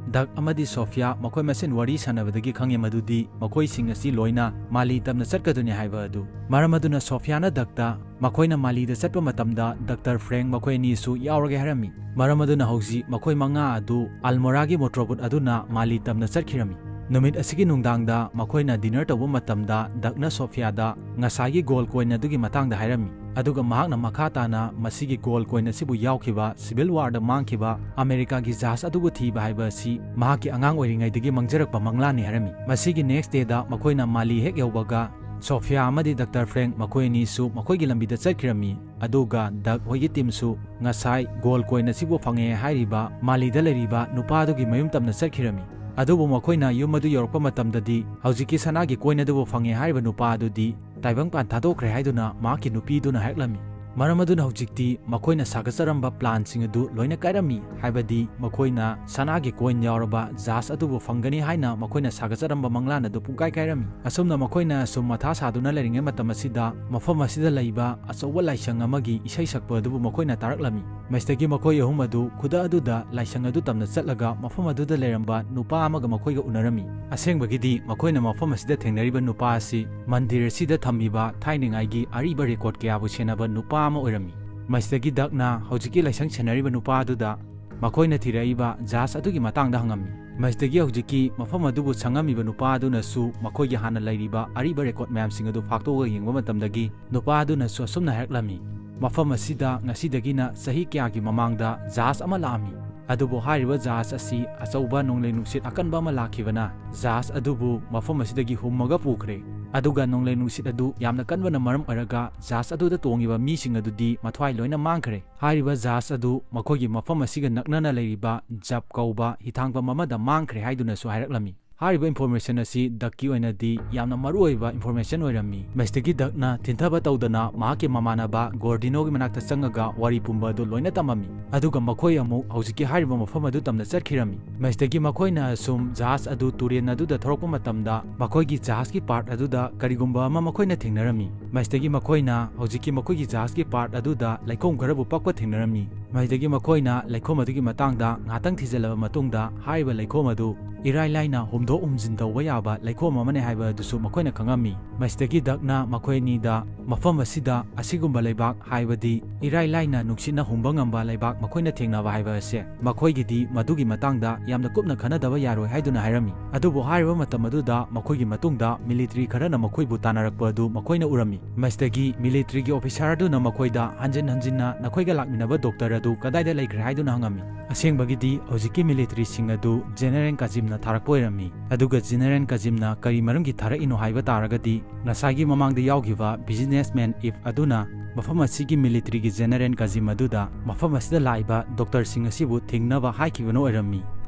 ꯗꯛ ꯑꯃꯗꯤ ꯁꯣꯐꯤꯌꯥ ꯃꯈꯣꯏ ꯃꯁꯦꯟ ꯋꯥꯔꯤ ꯁꯥꯟꯅꯕꯗꯒꯤ ꯈꯪꯉꯦ ꯃꯗꯨꯗꯤ ꯃꯈꯣꯏꯁꯤꯡ ꯑꯁꯤ ꯂꯣꯏꯅ ꯃꯥꯂꯤ ꯇꯝꯅ ꯆꯠꯀꯗꯣꯏꯅꯤ ꯍꯥꯏꯕ ꯑꯗꯨ꯫ ꯃꯔꯝ ꯑꯗꯨꯅ ꯁꯣꯐꯤꯌꯥꯅ ꯗꯛꯇ ꯃꯈꯣꯏꯅ ꯃꯥꯂꯤꯗ ꯆꯠꯄ ꯃꯇꯝꯗ ꯗꯥꯛꯇꯔ ꯐ꯭ꯔꯦꯡ ꯃꯈꯣꯏ ꯑꯅꯤꯁꯨ ꯌꯥꯎꯔꯒꯦ ꯍꯥꯏꯔꯝꯃꯤ꯫ ꯃꯔꯝ ꯑꯗꯨꯅ ꯍꯧꯖꯤꯛ ꯃꯈꯣꯏ ꯃꯉꯥ ꯑꯗꯨ ꯑꯜꯃꯣꯔꯥꯒꯤ motorboat ꯑꯗꯨꯅ ꯃꯥꯂꯤ ꯇꯝꯅ ꯆꯠꯈꯤꯔꯝꯃꯤ꯫ ꯅꯨꯃꯤꯠ ꯑꯁꯤꯒꯤ ꯅꯨꯡꯗꯥꯡꯗ ꯃꯈꯣꯏꯅ dinner ꯇꯧꯕ ꯃꯇꯝꯗ ꯗꯛꯅ ꯁꯣꯐꯤꯌꯥꯗ ꯉꯁꯥꯏꯒꯤ gold coin ꯑꯗꯨꯒꯤ ꯃꯇꯥꯡꯗ ꯍꯥꯏꯔꯝꯃꯤ꯫ ꯑꯗꯨꯒ ꯃꯍꯥꯛꯅ ꯃꯈꯥ ꯇꯥꯅ ꯃꯁꯤꯒꯤ gold coin ꯑꯁꯤꯕꯨ ꯌꯥꯎꯈꯤꯕ civil warꯗ ꯃꯥꯡꯈꯤꯕ ꯑꯃꯦꯔꯤꯀꯥꯒꯤ ꯖꯍꯥꯖ ꯑꯗꯨꯕꯨ ꯊꯤꯕ ꯍꯥꯏꯕ ꯑꯁꯤ ꯃꯍꯥꯛꯀꯤ ꯑꯉꯥꯡ ꯑꯣꯏꯔꯤꯉꯩꯗꯒꯤ ꯃꯪꯖꯔꯛꯄ ꯃꯪꯂꯥꯟꯅꯤ ꯍꯥꯏꯔꯝꯃꯤ꯫ ꯃꯁꯤꯒꯤ next dayꯗ ꯃꯈꯣꯏꯅ ꯃꯥꯂꯤ ꯍꯦꯛ ꯌꯧꯕꯒ ꯁꯣꯐꯤꯌꯥ ꯑꯃꯗꯤ ꯗꯥꯛꯇꯔ ꯐ꯭ꯔꯦꯡ ꯃꯈꯣꯏ ꯑꯅꯤꯁꯨ ꯃꯈꯣꯏꯒꯤ ꯂꯝꯕꯤꯗ ꯆꯠꯈꯤꯔꯝꯃꯤ꯫ ꯑꯗꯨꯒ ꯗꯛ ꯍꯣꯏꯒꯤ teamꯁꯨ ꯉꯁꯥꯏ gold coin ꯑꯁꯤꯕꯨ ꯐꯪꯉꯦ ꯍꯥꯏꯔꯤꯕ ꯃꯥꯂꯤꯗ ꯂꯩꯔꯤꯕ ꯅꯨꯄꯥ ꯑꯗꯨꯒꯤ ꯃꯌꯨꯝ ꯇꯝꯅ ꯆꯠꯈꯤꯔꯝꯃꯤ꯫ ꯑꯗꯨꯕꯨ ꯃꯈꯣꯏꯅ ꯌꯨꯝ ꯑꯗꯨ ꯌꯧꯔꯛꯄ ꯃꯇꯝꯗꯗꯤ ꯍꯧꯖꯤꯛꯀꯤ ꯁꯅꯥꯒꯤ coin ꯑꯗꯨꯕꯨ ꯐꯪꯉꯦ ꯍꯥꯏꯔꯤꯕ ꯅꯨꯄꯥ ꯑꯗꯨꯗꯤ ꯇꯥꯏꯕꯪꯄꯥꯟ ꯊꯥꯗꯣꯛꯈ꯭ꯔꯦ ꯍꯥꯏꯗꯨꯅ ꯃꯍꯥꯛꯀꯤ ꯅꯨꯄꯤꯗꯨꯅ ꯍꯥꯏꯔꯛꯂꯝꯃꯤ꯫ ꯃꯔꯝ ꯑꯗꯨꯅ ꯍꯧꯖꯤꯛꯇꯤ ꯃꯈꯣꯏꯅ ꯁꯥꯒꯠꯆꯔꯝꯕ ꯄ꯭ꯂꯥꯟꯁꯤꯡ ꯑꯗꯨ ꯂꯣꯏꯅ ꯀꯥꯏꯔꯝꯃꯤ, ꯍꯥꯏꯕꯗꯤ ꯃꯈꯣꯏꯅ ꯁꯅꯥꯒꯤ ꯀꯣꯏꯟ ꯌꯥꯎꯔꯕ ꯖꯍꯥꯖ ꯑꯗꯨꯕꯨ ꯐꯪꯒꯅꯤ ꯍꯥꯏꯅ ꯃꯈꯣꯏꯅ ꯁꯥꯒꯠꯆꯔꯝꯕ ꯃꯪꯂꯥꯟ ꯑꯗꯨ ꯄꯨꯡꯀꯥꯏ ꯀꯥꯏꯔꯝꯃꯤ꯫ ꯑꯁꯨꯝꯅ ꯃꯈꯣꯏꯅ ꯁꯨꯝ ꯃꯊꯥ ꯁꯥꯗꯨꯅ ꯂꯩꯔꯤꯉꯩ ꯃꯇꯝ ꯑꯁꯤꯗ ꯃꯐꯝ ꯑꯁꯤꯗ ꯂꯩꯕ ꯑꯆꯧꯕ ꯂꯥꯏꯁꯪ ꯑꯃꯒꯤ ꯏꯁꯩ ꯁꯛꯄ ꯑꯗꯨꯕꯨ ꯃꯈꯣꯏꯅ ꯇꯥꯔꯛꯂꯝꯃꯤ꯫ ꯃꯁꯤꯗꯒꯤ ꯃꯈꯣꯏ ꯑꯍꯨꯝ ꯑꯗꯨ ꯈꯨꯗꯛ ꯑꯗꯨꯗ ꯂꯥꯏꯁꯪ ꯑꯗꯨ ꯇꯝꯅ ꯆꯠꯂꯒ ꯃꯐꯝ ꯑꯗꯨꯗ ꯂꯩꯔꯝꯕ ꯅꯨꯄꯥ ꯑꯃꯒ ꯃꯈꯣꯏꯒ ꯎꯅꯔꯝꯃꯤ꯫ ꯑꯁꯦꯡꯕꯒꯤꯗꯤ ꯃꯈꯣꯏꯅ ꯃꯐꯝ ꯑꯁꯤꯗ ꯊꯦꯡꯅꯔꯤꯕ ꯅꯨꯄꯥ ꯑꯁꯤ ꯃꯟꯗꯤꯔ ꯑꯁꯤꯗ ꯊꯝꯃꯤꯕ ꯊꯥꯏꯅꯉꯥꯏꯒꯤ ꯑꯔꯤꯕ ꯔꯦꯀꯣꯔꯗ ꯀꯌꯥꯕꯨ ꯁꯦꯟꯅꯕ ꯅꯨꯄꯥ ꯑꯃ ꯑꯣꯏꯔꯝꯃꯤ꯫ ꯃꯁꯤꯗꯒꯤ ꯗꯛꯅ ꯍꯧꯖꯤꯛꯀꯤ ꯂꯥꯏꯁꯪ ꯁꯦꯟꯅꯔꯤꯕ ꯅꯨꯄꯥ ꯑꯗꯨꯗ ꯃꯈꯣꯏꯅ ꯊꯤꯔꯛꯏꯕ ꯖꯍꯥꯖ ꯑꯗꯨꯒꯤ ꯃꯇꯥꯡꯗ ꯍꯪꯉꯝꯃꯤ꯫ ꯃꯁꯤꯗꯒꯤ ꯍꯧꯖꯤꯛꯀꯤ ꯃꯐꯝ ꯑꯗꯨꯕꯨ ꯁꯪꯉꯝꯃꯤꯕ ꯅꯨꯄꯥ ꯑꯗꯨꯅꯁꯨ ꯃꯈꯣꯏꯒꯤ ꯍꯥꯟꯅ ꯂꯩꯔꯤꯕ ꯑꯔꯤꯕ ꯔꯦꯀꯣꯔꯗ ꯃꯌꯥꯝꯁꯤꯡ ꯑꯗꯨ ꯐꯥꯛꯇꯣꯛꯑꯒ ꯌꯦꯡꯕ ꯃꯇꯝꯗꯒꯤ ꯅꯨꯄꯥ ꯑꯗꯨꯅꯁꯨ ꯑꯁꯨꯝꯅ ꯍꯥꯏꯔꯛꯂꯝꯃꯤ, "ꯃꯐꯝ ꯑꯁꯤꯗ ꯉꯁꯤꯗꯒꯤꯅ ꯆꯍꯤ ꯀꯌꯥꯒꯤ ꯃꯃꯥꯡꯗ ꯖꯍꯥꯖ ꯑꯃ ꯂꯥꯛꯑꯝꯃꯤ, ꯑꯗꯨꯕꯨ ꯍꯥꯏꯔꯤꯕ ꯖꯍꯥꯖ ꯑꯁꯤ ꯑꯆꯧꯕ ꯅꯣꯡꯂꯩ ꯅꯨꯡꯁꯤꯠ ꯑꯀꯟꯕ ꯑꯃ ꯂꯥꯛꯈꯤꯕꯅ ꯖꯍꯥꯖ ꯑꯗꯨꯕꯨ ꯃꯐꯝ ꯑꯁꯤꯗꯒꯤ ꯍꯨꯝꯃꯒ ꯄꯨꯈ꯭ꯔꯦ꯫ ꯑꯗꯨꯒ ꯅꯣꯡꯂꯩ ꯅꯨꯡꯁꯤꯠ ꯑꯗꯨ ꯌꯥꯝꯅ ꯀꯟꯕꯅ ꯃꯔꯝ ꯑꯣꯏꯔꯒ ꯖꯍꯥꯖ ꯑꯗꯨꯗ ꯇꯣꯡꯉꯤꯕ ꯃꯤꯁꯤꯡ ꯑꯗꯨꯗꯤ ꯃꯊ꯭ꯋꯥꯏ ꯂꯣꯏꯅ ꯃꯥꯡꯈ꯭ꯔꯦ꯫ ꯍꯥꯏꯔꯤꯕ ꯖꯍꯥꯖ ꯑꯗꯨ ꯃꯈꯣꯏꯒꯤ ꯃꯐꯝ ꯑꯁꯤꯒ ꯅꯛꯅꯅ ꯂꯩꯔꯤꯕ ꯖꯕ ꯀꯧꯕ ꯍꯤꯊꯥꯡꯐꯝ ꯑꯃꯗ ꯃꯥꯡꯈ꯭ꯔꯦ" ꯍꯥꯏꯗꯨꯅꯁꯨ ꯍꯥꯏꯔꯛꯂꯝꯃꯤ꯫ ꯍꯥꯏꯔꯤꯕ ꯏꯟꯐꯣꯔꯃꯦꯁꯟ ꯑꯁꯤ ꯗꯛꯀꯤ ꯑꯣꯏꯅꯗꯤ ꯌꯥꯝꯅ ꯃꯔꯨꯑꯣꯏꯕ ꯏꯟꯐꯣꯔꯃꯦꯁꯟ ꯑꯣꯏꯔꯝꯃꯤ꯫ ꯃꯁꯤꯗꯒꯤ ꯗꯛꯅ ꯊꯤꯟꯊꯕ ꯇꯧꯗꯅ ꯃꯍꯥꯛꯀꯤ ꯃꯃꯥꯟꯅꯕ ꯒꯣꯔꯗꯤꯅꯣꯒꯤ ꯃꯅꯥꯛꯇ ꯆꯪꯉꯒ ꯋꯥꯔꯤ ꯄꯨꯝꯕ ꯑꯗꯨ ꯂꯣꯏꯅ ꯇꯝꯃꯝꯃꯤ꯫ ꯑꯗꯨꯒ ꯃꯈꯣꯏ ꯑꯃꯨꯛ ꯍꯧꯖꯤꯛꯀꯤ ꯍꯥꯏꯔꯤꯕ ꯃꯐꯝ ꯑꯗꯨ ꯇꯝꯅ ꯆꯠꯈꯤꯔꯝꯃꯤ꯫ ꯃꯁꯤꯗꯒꯤ ꯃꯈꯣꯏꯅ ꯑꯁꯨꯝ ꯖꯍꯥꯖ ꯑꯗꯨ ꯇꯨꯔꯦꯜ ꯑꯗꯨꯗ ꯊꯧꯔꯛꯄ ꯃꯇꯝꯗ ꯃꯈꯣꯏꯒꯤ ꯖꯍꯥꯖꯀꯤ ꯄꯥꯔꯠ ꯑꯗꯨꯗ ꯀꯔꯤꯒꯨꯝꯕ ꯑꯃ ꯃꯈꯣꯏꯅ ꯊꯦꯡꯅꯔꯝꯃꯤ꯫ ꯃꯁꯤꯗꯒꯤ ꯃꯈꯣꯏꯅ ꯍꯧꯖꯤꯛꯀꯤ ꯃꯈꯣꯏꯒꯤ ꯖꯍꯥꯖꯀꯤ ꯄꯥꯔꯠ ꯑꯗꯨꯗ ꯂꯩꯈꯣꯝ ꯈꯔꯕꯨ ꯄꯛꯄ ꯊꯦꯡꯅꯔꯝꯃꯤ꯫ ꯃꯁꯤꯗꯒꯤ ꯃꯈꯣꯏꯅ ꯂꯩꯈꯣꯝ ꯑꯗꯨꯒꯤ ꯃꯇꯥꯡꯗ ꯉꯥꯏꯍꯥꯛꯇꯪ ꯊꯤꯖꯤꯜꯂꯕ ꯃꯇꯨꯡꯗ ꯍꯥꯏꯔꯤꯕ ꯂꯩꯈꯣꯝ ꯑꯗꯨ ꯏꯔꯥꯏ ꯂꯥꯏꯅ ꯍꯨꯝꯗꯣꯛ ꯍꯨꯝꯖꯤꯟ ꯇꯧꯕ ꯌꯥꯕ ꯂꯩꯈꯣꯝ ꯑꯃꯅꯤ ꯍꯥꯏꯕ ꯑꯗꯨꯁꯨ ꯃꯈꯣꯏꯅ ꯈꯪꯉꯝꯃꯤ꯫ ꯃꯁꯤꯗꯒꯤ ꯗꯛꯅ ꯃꯈꯣꯏ ꯑꯅꯤꯗ ꯃꯐꯝ ꯑꯁꯤꯗ ꯑꯁꯤꯒꯨꯝꯕ ꯂꯩꯕꯥꯛ, ꯍꯥꯏꯕꯗꯤ ꯏꯔꯥꯏ ꯂꯥꯏꯅ ꯅꯨꯡꯁꯤꯠꯅ ꯍꯨꯝꯕ ꯉꯝꯕ ꯂꯩꯕꯥꯛ ꯃꯈꯣꯏꯅ ꯊꯦꯡꯅꯕ ꯍꯥꯏꯕ ꯑꯁꯦ ꯃꯈꯣꯏꯒꯤꯗꯤ ꯃꯗꯨꯒꯤ ꯃꯇꯥꯡꯗ ꯌꯥꯝꯅ ꯀꯨꯞꯅ ꯈꯟꯅꯗꯕ ꯌꯥꯔꯣꯏ ꯍꯥꯏꯗꯨꯅ ꯍꯥꯏꯔꯝꯃꯤ꯫ ꯑꯗꯨꯕꯨ ꯍꯥꯏꯔꯤꯕ ꯃꯇꯝ ꯑꯗꯨꯗ ꯃꯈꯣꯏꯒꯤ ꯃꯇꯨꯡꯗ ꯃꯤꯂꯤꯇꯔꯤ ꯈꯔꯅ ꯃꯈꯣꯏꯕꯨ ꯇꯥꯟꯅꯔꯛꯄ ꯑꯗꯨ ꯃꯈꯣꯏꯅ ꯎꯔꯝꯃꯤ꯫ ꯃꯁꯤꯗꯒꯤ ꯃꯤꯂꯤꯇꯔꯤꯒꯤ ꯑꯣꯐꯤꯁꯥꯔ ꯑꯗꯨꯅ ꯃꯈꯣꯏꯗ ꯍꯟꯖꯤꯟ ꯍꯟꯖꯤꯟꯅ "ꯅꯈꯣꯏꯒ ꯂꯥꯛꯃꯤꯟꯅꯕ ꯗꯣꯛꯇꯔ ꯑꯗꯨ ꯀꯗꯥꯏꯗ ꯂꯩꯈ꯭ꯔꯦ?" ꯍꯥꯏꯗꯨꯅ ꯍꯪꯉꯝꯃꯤ꯫ ꯑꯁꯦꯡꯕꯒꯤꯗꯤ ꯍꯧꯖꯤꯛꯀꯤ ꯃꯤꯂꯤꯇꯔꯤꯁꯤꯡ ꯑꯗꯨ ꯖꯦꯅꯔꯦꯜ ꯀꯥꯖꯤꯝꯅ ꯊꯥꯔꯛꯄ ꯑꯣꯏꯔꯝꯃꯤ꯫ ꯑꯗꯨꯒ ꯖꯦꯅꯔꯦꯜ ꯀꯥꯖꯤꯝꯅ ꯀꯔꯤ ꯃꯔꯝꯒꯤ ꯊꯥꯔꯛꯏꯅꯣ ꯍꯥꯏꯕ ꯇꯥꯔꯒꯗꯤ, ꯉꯁꯥꯏꯒꯤ ꯃꯃꯥꯡꯗ ꯌꯥꯎꯈꯤꯕ ꯕꯤꯖꯤꯅꯦꯁꯃꯦꯟ ꯏꯞ ꯑꯗꯨꯅ ꯃꯐꯝ ꯑꯁꯤꯒꯤ ꯃꯤꯂꯤꯇꯔꯤꯒꯤ ꯖꯦꯅꯔꯦꯜ ꯀꯥꯖꯤꯝ ꯑꯗꯨꯗ ꯃꯐꯝ ꯑꯁꯤꯗ ꯂꯥꯛꯏꯕ ꯗꯣꯛꯇꯔꯁꯤꯡ ꯑꯁꯤꯕꯨ ꯊꯤꯡꯅꯕ ꯍꯥꯏꯈꯤꯕꯅ ꯑꯣꯏꯔꯝꯃꯤ꯫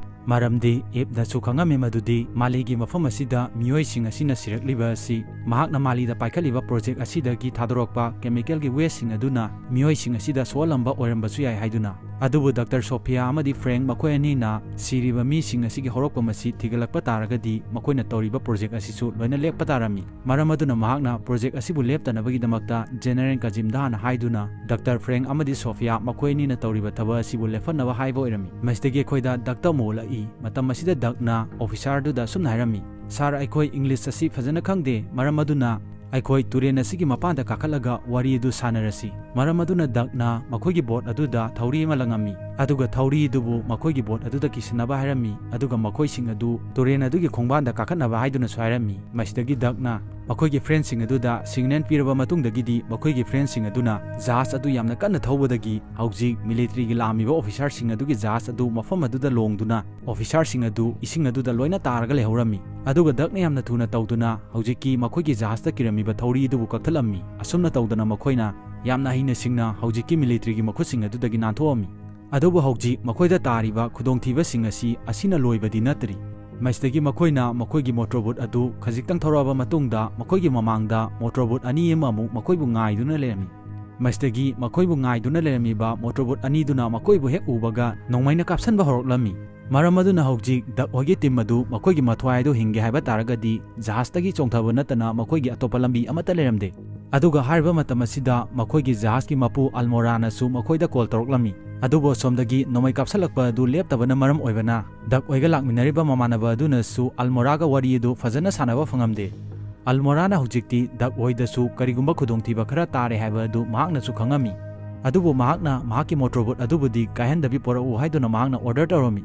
ꯃꯔꯝꯗꯤ ꯏꯞꯅꯁꯨ ꯈꯪꯉꯝꯃꯤ ꯃꯗꯨꯗꯤ ꯃꯥꯂꯦꯝꯒꯤ ꯃꯐꯝ ꯑꯁꯤꯗ ꯃꯤꯑꯣꯏꯁꯤꯡ ꯑꯁꯤꯅ ꯁꯤꯔꯛꯂꯤꯕ ꯑꯁꯤ ꯃꯍꯥꯛꯅ ꯃꯥꯂꯤꯗ ꯄꯥꯏꯈꯠꯂꯤꯕ ꯄ꯭ꯔꯣꯖꯦꯛ ꯑꯁꯤꯗꯒꯤ ꯊꯥꯗꯣꯔꯛꯄ ꯀꯦꯃꯤꯀꯦꯜꯒꯤ ꯋꯦꯁꯁꯤꯡ ꯑꯗꯨꯅ ꯃꯤꯑꯣꯏꯁꯤꯡ ꯑꯁꯤꯗ ꯁꯣꯛꯍꯜꯂꯝꯕ ꯑꯣꯏꯔꯝꯕꯁꯨ ꯌꯥꯏ ꯍꯥꯏꯗꯨꯅ꯫ ꯑꯗꯨꯕꯨ ꯗꯥꯛꯇꯔ ꯁꯣꯐꯤꯌꯥ ꯑꯃꯗꯤ ꯐ꯭ꯔꯦꯡ ꯃꯈꯣꯏ ꯑꯅꯤꯅ ꯁꯤꯔꯤꯕ ꯃꯤꯁꯤꯡ ꯑꯁꯤꯒꯤ ꯍꯧꯔꯛꯐꯝ ꯑꯁꯤ ꯊꯤꯒꯠꯂꯛꯄ ꯇꯥꯔꯒꯗꯤ ꯃꯈꯣꯏꯅ ꯇꯧꯔꯤꯕ ꯄ꯭ꯔꯣꯖꯦꯛ ꯑꯁꯤꯁꯨ ꯂꯣꯏꯅ ꯂꯦꯞꯄ ꯇꯥꯔꯝꯃꯤ꯫ ꯃꯔꯝ ꯑꯗꯨꯅ ꯃꯍꯥꯛꯅ ꯄ꯭ꯔꯣꯖꯦꯛ ꯑꯁꯤꯕꯨ ꯂꯦꯞꯇꯅꯕꯒꯤꯗꯃꯛꯇ ꯖꯦꯅꯔꯦꯜ ꯀꯥꯖꯤꯝꯗꯥꯅ ꯍꯥꯏꯗꯨꯅ ꯗꯥꯛꯇꯔ ꯐ꯭ꯔꯦꯡ ꯑꯃꯗꯤ ꯁꯣꯐꯤꯌꯥ ꯃꯈꯣꯏ ꯑꯅꯤꯅ ꯇꯧꯔꯤꯕ ꯊꯕꯛ ꯑꯁꯤꯕꯨ ꯂꯦꯞꯍꯟꯅꯕ ꯍꯥꯏꯕ ꯑꯣꯏꯔꯝꯃꯤ꯫ ꯃꯁꯤꯗꯒꯤ ꯑꯩꯈꯣꯏꯗ ꯗꯥꯛꯇꯔ ꯑꯃ ꯎꯠꯂꯛꯏ꯫ ꯃꯇꯝ ꯑꯁꯤꯗ ꯗꯛꯅ ꯑꯣꯐꯤꯁꯥꯔꯗꯨꯗ ꯑꯁꯨꯝꯅ ꯍꯥꯏꯔꯝꯃꯤ, "ꯁꯥꯔ, ꯑꯩꯈꯣꯏ ꯏꯪꯂꯤꯁ ꯑꯁꯤ ꯐꯖꯅ ꯈꯪꯗꯦ, ꯃꯔꯝ ꯑꯗꯨꯅ ꯑꯩꯈꯣꯏ ꯇꯨꯔꯦꯜ ꯑꯁꯤꯒꯤ ꯃꯄꯥꯟꯗ ꯀꯥꯈꯠꯂꯒ ꯋꯥꯔꯤ ꯑꯗꯨ ꯁꯥꯟꯅꯔꯁꯤ"꯫ ꯃꯔꯝ ꯑꯗꯨꯅ ꯗꯛꯅ ꯃꯈꯣꯏꯒꯤ ꯕꯣꯠ ꯑꯗꯨꯗ ꯊꯧꯔꯤ ꯑꯃ ꯂꯪꯉꯝꯃꯤ, ꯑꯗꯨꯒ ꯊꯧꯔꯤ ꯑꯗꯨꯕꯨ ꯃꯈꯣꯏꯒꯤ ꯕꯣꯠ ꯑꯗꯨꯗ ꯀꯤꯁꯤꯟꯅꯕ ꯍꯥꯏꯔꯝꯃꯤ, ꯑꯗꯨꯒ ꯃꯈꯣꯏꯁꯤꯡ ꯑꯗꯨ ꯇꯨꯔꯦꯜ ꯑꯗꯨꯒꯤ ꯈꯣꯡꯕꯥꯟꯗ ꯀꯥꯈꯠꯅꯕ ꯍꯥꯏꯗꯨꯅꯁꯨ ꯍꯥꯏꯔꯝꯃꯤ꯫ ꯃꯁꯤꯗꯒꯤ ꯗꯛꯅ ꯃꯈꯣꯏꯒꯤ ꯐ꯭ꯔꯦꯟꯁꯤꯡ ꯑꯗꯨꯗ ꯁꯤꯒꯅꯦꯜ ꯄꯤꯔꯕ ꯃꯇꯨꯡꯗꯒꯤꯗꯤ ꯃꯈꯣꯏꯒꯤ ꯐ꯭ꯔꯦꯟꯁꯤꯡ ꯑꯗꯨꯅ ꯖꯍꯥꯖ ꯑꯗꯨ ꯌꯥꯝꯅ ꯀꯟꯅ ꯊꯧꯕꯗꯒꯤ ꯍꯧꯖꯤꯛ ꯃꯤꯂꯤꯇꯔꯤꯒꯤ ꯂꯥꯛꯂꯝꯃꯤꯕ ꯑꯣꯐꯤꯁꯥꯔꯁꯤꯡ ꯑꯗꯨꯒꯤ ꯖꯍꯥꯖ ꯑꯗꯨ ꯃꯐꯝ ꯑꯗꯨꯗ ꯂꯣꯡꯗꯨꯅ ꯑꯣꯐꯤꯁꯥꯔꯁꯤꯡ ꯑꯗꯨ ꯏꯁꯤꯡ ꯑꯗꯨꯗ ꯂꯣꯏꯅ ꯇꯥꯔꯒ ꯂꯩꯍꯧꯔꯝꯃꯤ꯫ ꯑꯗꯨꯒ ꯗꯛꯅ ꯌꯥꯝꯅ ꯊꯨꯅ ꯇꯧꯗꯨꯅ ꯍꯧꯖꯤꯛꯀꯤ ꯃꯈꯣꯏꯒꯤ ꯖꯍꯥꯖꯇ ꯀꯤꯔꯝꯃꯤꯕ ꯊꯧꯔꯤ ꯑꯗꯨꯕꯨ ꯀꯛꯊꯠꯂꯝꯃꯤ꯫ ꯑꯁꯨꯝꯅ ꯇꯧꯗꯅ ꯃꯈꯣꯏꯅ ꯌꯥꯝꯅ ꯍꯩꯅ ꯁꯤꯡꯅ ꯍꯧꯖꯤꯛꯀꯤ ꯃꯤꯂꯤꯇꯔꯤꯒꯤ ꯃꯈꯨꯠꯁꯤꯡ ꯑꯗꯨꯗꯒꯤ ꯅꯥꯟꯊꯣꯛꯑꯝꯃꯤ꯫ ꯑꯗꯨꯕꯨ ꯍꯧꯖꯤꯛ ꯃꯈꯣꯏꯗ ꯇꯥꯔꯤꯕ ꯈꯨꯗꯣꯡꯊꯤꯕꯁꯤꯡ ꯑꯁꯤ ꯑꯁꯤꯅ ꯂꯣꯏꯕꯗꯤ ꯅꯠꯇ꯭ꯔꯤ꯫ ꯃꯁꯤꯗꯒꯤ ꯃꯈꯣꯏꯅ ꯃꯈꯣꯏꯒꯤ ꯃꯣꯇꯣꯔꯕꯣꯠ ꯑꯗꯨ ꯈꯖꯤꯛꯇꯪ ꯊꯧꯔꯛꯑꯕ ꯃꯇꯨꯡꯗ ꯃꯈꯣꯏꯒꯤ ꯃꯃꯥꯡꯗ ꯃꯣꯇꯣꯔꯕꯣꯠ ꯑꯅꯤ ꯑꯃ ꯑꯃꯨꯛ ꯃꯈꯣꯏꯕꯨ ꯉꯥꯏꯗꯨꯅ ꯂꯩꯔꯝꯃꯤ꯫ ꯃꯁꯤꯗꯒꯤ ꯃꯈꯣꯏꯕꯨ ꯉꯥꯏꯗꯨꯅ ꯂꯩꯔꯝꯃꯤꯕ ꯃꯣꯇꯣꯔꯕꯣꯠ ꯑꯅꯤꯗꯨꯅ ꯃꯈꯣꯏꯕꯨ ꯍꯦꯛ ꯎꯕꯒ ꯅꯣꯡꯃꯩꯅ ꯀꯥꯞꯁꯟꯕ ꯍꯧꯔꯛꯂꯝꯃꯤ꯫ ꯃꯔꯝ ꯑꯗꯨꯅ ꯍꯧꯖꯤꯛ ꯗꯛ ꯍꯣꯏꯒꯤ ꯇꯤꯝ ꯑꯗꯨ ꯃꯈꯣꯏꯒꯤ ꯃꯊ꯭ꯋꯥꯏ ꯑꯗꯨ ꯍꯤꯡꯒꯦ ꯍꯥꯏꯕ ꯇꯥꯔꯒꯗꯤ ꯖꯍꯥꯖꯇꯒꯤ ꯆꯣꯡꯊꯕ ꯅꯠꯇꯅ ꯃꯈꯣꯏꯒꯤ ꯑꯇꯣꯞꯄ ꯂꯝꯕꯤ ꯑꯃꯠꯇ ꯂꯩꯔꯝꯗꯦ꯫ ꯑꯗꯨꯒ ꯍꯥꯏꯔꯤꯕ ꯃꯇꯝ ꯑꯁꯤꯗ ꯃꯈꯣꯏꯒꯤ ꯖꯍꯥꯖꯀꯤ ꯃꯄꯨ ꯑꯜꯃꯣꯔꯥꯅꯁꯨ ꯃꯈꯣꯏꯗ ꯀꯣꯜ ꯇꯧꯔꯛꯂꯝꯃꯤ꯫ ꯑꯗꯨꯕꯨ ꯑꯁꯣꯝꯗꯒꯤ ꯅꯣꯡꯃꯩ ꯀꯥꯞꯁꯜꯂꯛꯄ ꯑꯗꯨ ꯂꯦꯞꯇꯕꯅ ꯃꯔꯝ ꯑꯣꯏꯕꯅ ꯗꯛ ꯍꯣꯏꯒ ꯂꯥꯛꯃꯤꯟꯅꯔꯤꯕ ꯃꯃꯥꯟꯅꯕ ꯑꯗꯨꯅꯁꯨ ꯑꯜꯃꯣꯔꯥꯒ ꯋꯥꯔꯤ ꯑꯗꯨ ꯐꯖꯅ ꯁꯥꯟꯅꯕ ꯐꯪꯉꯝꯗꯦ꯫ ꯑꯜꯃꯣꯔꯥꯅ ꯍꯧꯖꯤꯛꯇꯤ ꯗꯛ ꯍꯣꯏꯗꯁꯨ ꯀꯔꯤꯒꯨꯝꯕ ꯈꯨꯗꯣꯡꯊꯤꯕ ꯈꯔ ꯇꯥꯔꯦ ꯍꯥꯏꯕ ꯑꯗꯨ ꯃꯍꯥꯛꯅꯁꯨ ꯈꯪꯉꯝꯃꯤ꯫ ꯑꯗꯨꯕꯨ ꯃꯍꯥꯛꯅ ꯃꯍꯥꯛꯀꯤ ꯃꯣꯇꯣꯔꯕꯣꯠ ꯑꯗꯨꯕꯨꯗꯤ ꯀꯥꯏꯍꯟꯗꯕꯤ ꯄꯣꯔꯛꯎ ꯍꯥꯏꯗꯨꯅ ꯃꯍꯥꯛꯅ ꯑꯣꯔꯗꯔ ꯇꯧꯔꯝꯃꯤ꯫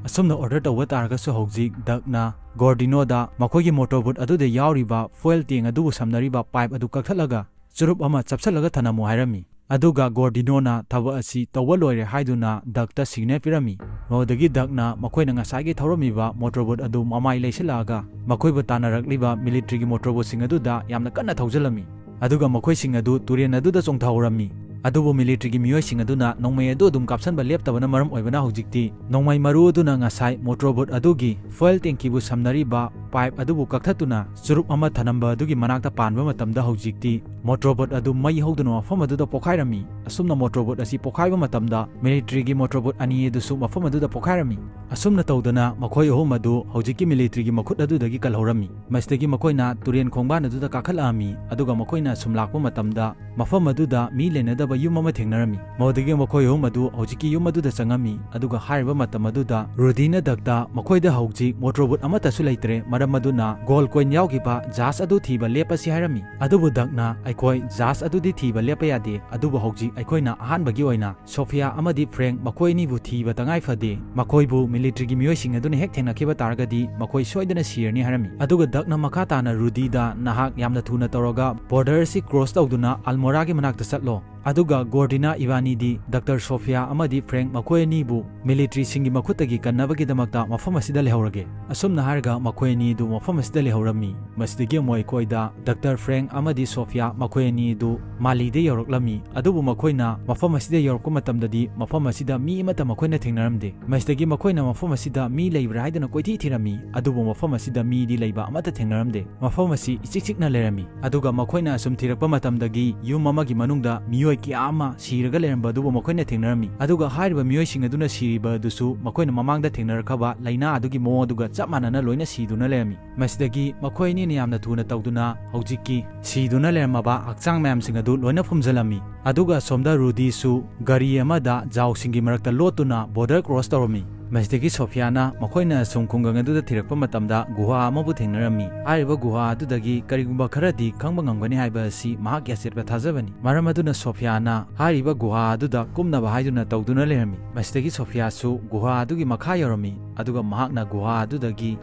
ꯑꯁꯨꯝꯅ ꯑꯣꯔꯗꯔ ꯇꯧꯕ ꯇꯥꯔꯒꯁꯨ ꯍꯧꯖꯤꯛ ꯗꯛꯅ ꯒꯣꯔꯗꯤꯅꯣꯗ ꯃꯈꯣꯏꯒꯤ ꯃꯣꯇꯣꯔꯕꯣꯠ ꯑꯗꯨꯗ ꯌꯥꯎꯔꯤꯕ ꯐꯨꯌꯦꯜ ꯇꯦꯡ ꯑꯗꯨꯕꯨ ꯁꯝꯅꯔꯤꯕ ꯄꯥꯏꯞ ꯑꯗꯨ ꯀꯛꯊꯠꯂꯒ ꯆꯨꯔꯨꯞ ꯑꯃ ꯆꯞꯁꯤꯜꯂꯒ ꯊꯅꯝꯃꯨ ꯍꯥꯏꯔꯝꯃꯤ꯫ ꯑꯗꯨꯒ ꯒꯣꯔꯗꯤꯅꯣꯅ ꯊꯕꯛ ꯑꯁꯤ ꯇꯧꯕ ꯂꯣꯏꯔꯦ ꯍꯥꯏꯗꯨꯅ ꯗꯛꯇ ꯁꯤꯒꯅꯦꯜ ꯄꯤꯔꯝꯃꯤ꯫ ꯃꯗꯨꯗꯒꯤ ꯗꯛꯅ ꯃꯈꯣꯏꯅ ꯉꯁꯥꯏꯒꯤ ꯊꯧꯔꯝꯃꯤꯕ ꯃꯣꯇꯣꯔꯕꯣꯠ ꯑꯗꯨ ꯃꯃꯥꯏ ꯂꯩꯁꯤꯜꯂꯛꯑꯒ ꯃꯈꯣꯏꯕꯨ ꯇꯥꯟꯅꯔꯛꯂꯤꯕ ꯃꯤꯂꯤꯇꯔꯤꯒꯤ ꯃꯣꯇꯣꯔꯕꯣꯠꯁꯤꯡ ꯑꯗꯨꯗ ꯌꯥꯝꯅ ꯀꯟꯅ ꯊꯧꯖꯤꯜꯂꯝꯃꯤ꯫ ꯑꯗꯨꯒ ꯃꯈꯣꯏꯁꯤꯡ ꯑꯗꯨ ꯇꯨꯔꯦꯜ ꯑꯗꯨꯗ ꯆꯣꯡꯊꯍꯧꯔꯝꯃꯤ꯫ ꯑꯗꯨꯕꯨ ꯃꯤꯂꯤꯇ꯭ꯔꯤꯒꯤ ꯃꯤꯑꯣꯏꯁꯤꯡ ꯑꯗꯨꯅ ꯅꯣꯡꯃꯩ ꯑꯗꯨ ꯑꯗꯨꯝ ꯀꯥꯞꯁꯟꯕ ꯂꯦꯞꯇꯕꯅ ꯃꯔꯝ ꯑꯣꯏꯕꯅ ꯍꯧꯖꯤꯛꯇꯤ ꯅꯣꯡꯃꯩ ꯃꯔꯨ ꯑꯗꯨꯅ ꯉꯁꯥꯏ ꯃꯣꯇꯣꯔ ꯕꯣꯠ ꯑꯗꯨꯒꯤ ꯐ꯭ꯌꯨꯑꯦꯜ ꯇꯦꯡꯀꯤꯕꯨ ꯁꯝꯅꯔꯤꯕ ꯄꯥꯏꯞ ꯑꯗꯨꯕꯨ ꯀꯛꯊꯠꯇꯨꯅ ꯆꯨꯔꯨꯞ ꯑꯃ ꯊꯅꯝꯕ ꯑꯗꯨꯒꯤ ꯃꯅꯥꯛꯇ ꯄꯥꯟꯕ ꯃꯇꯝꯗ ꯍꯧꯖꯤꯛꯇꯤ ꯃꯣꯇꯣꯔ ꯕꯣꯠ ꯑꯗꯨ ꯃꯩ ꯍꯧꯗꯨꯅ ꯃꯐꯝ ꯑꯗꯨꯗ ꯄꯣꯈꯥꯏꯔꯝꯃꯤ꯫ ꯑꯁꯨꯝꯅ ꯃꯣꯇꯣꯔ ꯕꯣꯠ ꯑꯁꯤ ꯄꯣꯈꯥꯏꯕ ꯃꯇꯝꯗ ꯃꯤꯂꯤꯇ꯭ꯔꯤꯒꯤ ꯃꯣꯇꯣꯔ ꯕꯣꯠ ꯑꯅꯤ ꯑꯗꯨꯁꯨ ꯃꯐꯝ ꯑꯗꯨꯗ ꯄꯣꯈꯥꯏꯔꯝꯃꯤ꯫ ꯑꯁꯨꯝꯅ ꯇꯧꯗꯅ ꯃꯈꯣꯏ ꯑꯍꯨꯝ ꯑꯗꯨ ꯍꯧꯖꯤꯛꯀꯤ ꯃꯤꯂꯤꯇ꯭ꯔꯤꯒꯤ ꯃꯈꯨꯠ ꯑꯗꯨꯗꯒꯤ ꯀꯜꯍꯧꯔꯝꯃꯤ꯫ ꯃꯁꯤꯗꯒꯤ ꯃꯈꯣꯏꯅ ꯇꯨꯔꯦꯟ ꯈꯣꯡꯕꯥꯟ ꯑꯗꯨꯗ ꯀꯥꯈꯠꯂꯛꯑꯝꯃꯤ, ꯑꯗꯨꯒ ꯃꯈꯣꯏꯅ ꯁꯨꯝ ꯂꯥꯛꯄ ꯃꯇꯝꯗ ꯃꯐꯝ ꯑꯗꯨꯗ ꯃꯤ ꯂꯩꯅꯗꯕ ꯌꯨꯝ ꯑꯃ ꯊꯦꯡꯅꯔꯝꯃꯤ꯫ ꯃꯗꯨꯗꯒꯤ ꯃꯈꯣꯏ ꯑꯍꯨꯝ ꯑꯗꯨ ꯍꯧꯖꯤꯛꯀꯤ ꯌꯨꯝ ꯑꯗꯨꯗ ꯆꯪꯉꯝꯃꯤ, ꯑꯗꯨꯒ ꯍꯥꯏꯔꯤꯕ ꯃꯇꯝ ꯑꯗꯨꯗ ꯔꯨꯗꯤꯅ ꯗꯛꯇ ꯃꯈꯣꯏꯗ ꯍꯧꯖꯤꯛ ꯃꯣꯇꯣꯔ ꯕꯣꯠ ꯑꯃꯠꯇꯁꯨ ꯂꯩꯇ꯭ꯔꯦ, ꯃꯔꯝ ꯑꯗꯨꯅ ꯒꯣꯜ ꯀꯣꯏꯟ ꯌꯥꯎꯈꯤꯕ ꯖꯍꯥꯖ ꯑꯗꯨ ꯊꯤꯕ ꯂꯦꯞꯄꯁꯤ ꯍꯥꯏꯔꯝꯃꯤ꯫ ꯑꯗꯨꯕꯨ ꯗꯛꯅ, "ꯑꯩꯈꯣꯏ ꯖꯍꯥꯖ ꯑꯗꯨꯗꯤ ꯊꯤꯕ ꯂꯦꯞꯄ ꯌꯥꯗꯦ, ꯑꯗꯨꯕꯨ ꯍꯧꯖꯤꯛ ꯑꯩꯈꯣꯏꯅ ꯑꯍꯥꯟꯕꯒꯤ ꯑꯣꯏꯅ ꯁꯣꯐꯤꯌꯥ ꯑꯃꯗꯤ ꯐ꯭ꯔꯦꯡ ꯃꯈꯣꯏ ꯑꯅꯤꯕꯨ ꯊꯤꯕ ꯇꯉꯥꯏ ꯐꯗꯦ꯫ ꯃꯈꯣꯏꯕꯨ ꯃꯤꯂꯤꯇ꯭ꯔꯤꯒꯤ ꯃꯤꯑꯣꯏꯁꯤꯡ ꯑꯗꯨꯅ ꯍꯦꯛ ꯊꯦꯡꯅꯈꯤꯕ ꯇꯥꯔꯒꯗꯤ ꯃꯈꯣꯏ ꯁꯣꯏꯗꯅ ꯁꯤꯔꯅꯤ" ꯍꯥꯏꯔꯝꯃꯤ꯫ ꯑꯗꯨꯒ ꯗꯛꯅ ꯃꯈꯥ ꯇꯥꯅ ꯔꯨꯗꯤꯗ, "ꯅꯍꯥꯛ ꯌꯥꯝꯅ ꯊꯨꯅ ꯇꯧꯔꯒ ꯕꯣꯔꯗꯔ ꯑꯁꯤ ꯀ꯭ꯔꯣꯁ ꯇꯧꯗꯨꯅ ꯑꯜꯃꯣꯔꯥꯒꯤ ꯃꯅꯥꯛꯇ ꯆꯠꯂꯣ, ꯑꯗꯨꯒ ꯒꯣꯔꯗꯤꯅꯥ, ꯏꯕꯥꯅꯤꯗꯤ ꯗꯥꯛꯇꯔ ꯁꯣꯐꯤꯌꯥ ꯑꯃꯗꯤ ꯐ꯭ꯔꯦꯡ ꯃꯈꯣꯏ ꯑꯅꯤꯕꯨ ꯃꯤꯂꯤꯇ꯭ꯔꯤꯁꯤꯡꯒꯤ ꯃꯈꯨꯠꯇꯒꯤ ꯀꯟꯅꯕꯒꯤꯗꯃꯛꯇ ꯃꯐꯝ ꯑꯁꯤꯗ ꯂꯩꯍꯧꯔꯒꯦ"꯫ ꯑꯁꯨꯝꯅ ꯍꯥꯏꯔꯒ ꯃꯈꯣꯏ ꯑꯅꯤ ꯑꯗꯨ ꯃꯐꯝ ꯑꯁꯤꯗ ꯂꯩꯍꯧꯔꯝꯃꯤ꯫ ꯃꯁꯤꯗꯒꯤ ꯑꯃꯨꯛ ꯑꯩꯈꯣꯏꯗ ꯗꯥꯛꯇꯔ ꯐ꯭ꯔꯦꯡ ꯑꯃꯗꯤ ꯁꯣꯐꯤꯌꯥ ꯃꯈꯣꯏ ꯑꯅꯤ ꯑꯗꯨ ꯃꯥꯂꯤꯗ ꯌꯧꯔꯛꯂꯝꯃꯤ꯫ ꯑꯗꯨꯕꯨ ꯃꯈꯣꯏꯅ ꯃꯐꯝ ꯑꯁꯤꯗ ꯌꯧꯔꯛꯄ ꯃꯇꯝꯗꯗꯤ ꯃꯐꯝ ꯑꯁꯤꯗ ꯃꯤ ꯑꯃꯠꯇ ꯃꯈꯣꯏꯅ ꯊꯦꯡꯅꯔꯝꯗꯦ꯫ ꯃꯁꯤꯗꯒꯤ ꯃꯈꯣꯏꯅ ꯃꯐꯝ ꯑꯁꯤꯗ ꯃꯤ ꯂꯩꯕ꯭ꯔꯥ ꯍꯥꯏꯗꯨꯅ ꯀꯣꯏꯊꯤ ꯊꯤꯔꯝꯃꯤ, ꯑꯗꯨꯕꯨ ꯃꯐꯝ ꯑꯁꯤꯗ ꯃꯤꯗꯤ ꯂꯩꯕ ꯑꯃꯠꯇ ꯊꯦꯡꯅꯔꯝꯗꯦ꯫ ꯃꯐꯝ ꯑꯁꯤ ꯏꯆꯤꯛ ꯆꯤꯛꯅ ꯂꯩꯔꯝꯃꯤ꯫ ꯑꯗꯨꯒ ꯃꯈꯣꯏꯅ ꯑꯁꯨꯝ ꯊꯤꯔꯛꯄ ꯃꯇꯝꯗꯒꯤ ꯌꯨꯝ ꯑꯃꯒꯤ ꯃꯅꯨꯡꯗ ꯃꯤꯑꯣꯏ ꯀꯌꯥ ꯑꯃ ꯁꯤꯔꯒ ꯂꯩꯔꯝꯕ ꯑꯗꯨꯕꯨ ꯃꯈꯣꯏꯅ ꯊꯦꯡꯅꯔꯝꯃꯤ꯫ ꯑꯗꯨꯒ ꯍꯥꯏꯔꯤꯕ ꯃꯤꯑꯣꯏꯁꯤꯡ ꯑꯗꯨꯅ ꯁꯤꯔꯤꯕ ꯑꯗꯨꯁꯨ ꯃꯈꯣꯏꯅ ꯃꯃꯥꯡꯗ ꯊꯦꯡꯅꯔꯛꯈ꯭ꯔꯕ ꯂꯥꯏꯅꯥ ꯑꯗꯨꯒꯤ ꯃꯑꯣꯡ ꯑꯗꯨꯒ ꯆꯞ ꯃꯥꯟꯅꯅ ꯂꯣꯏꯅ ꯁꯤꯗꯨꯅ ꯂꯩꯔꯝꯃꯤ꯫ ꯃꯁꯤꯗꯒꯤ ꯃꯈꯣꯏ ꯑꯅꯤꯅ ꯌꯥꯝꯅ ꯊꯨꯅ ꯇꯧꯗꯨꯅ ꯍꯧꯖꯤꯛꯀꯤ ꯁꯤꯗꯨꯅ ꯂꯩꯔꯝꯃꯕ ꯍꯛꯆꯥꯡ ꯃꯌꯥꯝꯁꯤꯡ ꯑꯗꯨ ꯂꯣꯏꯅ ꯐꯨꯝꯖꯤꯜꯂꯝꯃꯤ꯫ ꯑꯗꯨꯒ ꯑꯁꯣꯝꯗ ꯔꯨꯗꯤꯁꯨ ꯒꯥꯔꯤ ꯑꯃꯗ ꯖꯥꯎꯁꯤꯡꯒꯤ ꯃꯔꯛꯇ ꯂꯣꯠꯇꯨꯅ ꯕꯣꯔꯗꯔ ꯀ꯭ꯔꯣꯁ ꯇꯧꯔꯝꯃꯤ꯫ ꯃꯁꯤꯗꯒꯤ ꯁꯣꯐꯤꯌꯥꯅ ꯃꯈꯣꯏꯅ ꯑꯁꯨꯝ ꯈꯨꯡꯒꯪ ꯑꯗꯨꯗ ꯊꯤꯔꯛꯄ ꯃꯇꯝꯗ ꯒꯨꯍꯥ ꯑꯃꯕꯨ ꯊꯦꯡꯅꯔꯝꯃꯤ꯫ ꯍꯥꯏꯔꯤꯕ ꯒꯨꯍꯥ ꯑꯗꯨꯗꯒꯤ ꯀꯔꯤꯒꯨꯝꯕ ꯈꯔꯗꯤ ꯈꯪꯕ ꯉꯝꯒꯅꯤ ꯍꯥꯏꯕ ꯑꯁꯤ ꯃꯍꯥꯛꯀꯤ ꯑꯆꯦꯠꯄ ꯊꯥꯖꯕꯅꯤ꯫ ꯃꯔꯝ ꯑꯗꯨꯅ ꯁꯣꯐꯤꯌꯥꯅ ꯍꯥꯏꯔꯤꯕ ꯒꯨꯍꯥ ꯑꯗꯨꯗ ꯀꯨꯝꯅꯕ ꯍꯥꯏꯗꯨꯅ ꯇꯧꯗꯨꯅ ꯂꯩꯔꯝꯃꯤ꯫ ꯃꯁꯤꯗꯒꯤ ꯁꯣꯐꯤꯌꯥꯁꯨ ꯒꯨꯍꯥ ꯑꯗꯨꯒꯤ ꯃꯈꯥ ꯌꯧꯔꯝꯃꯤ, ꯑꯗꯨꯒ ꯃꯍꯥꯛꯅ ꯒꯨꯍꯥ ꯑꯗꯨꯗꯒꯤ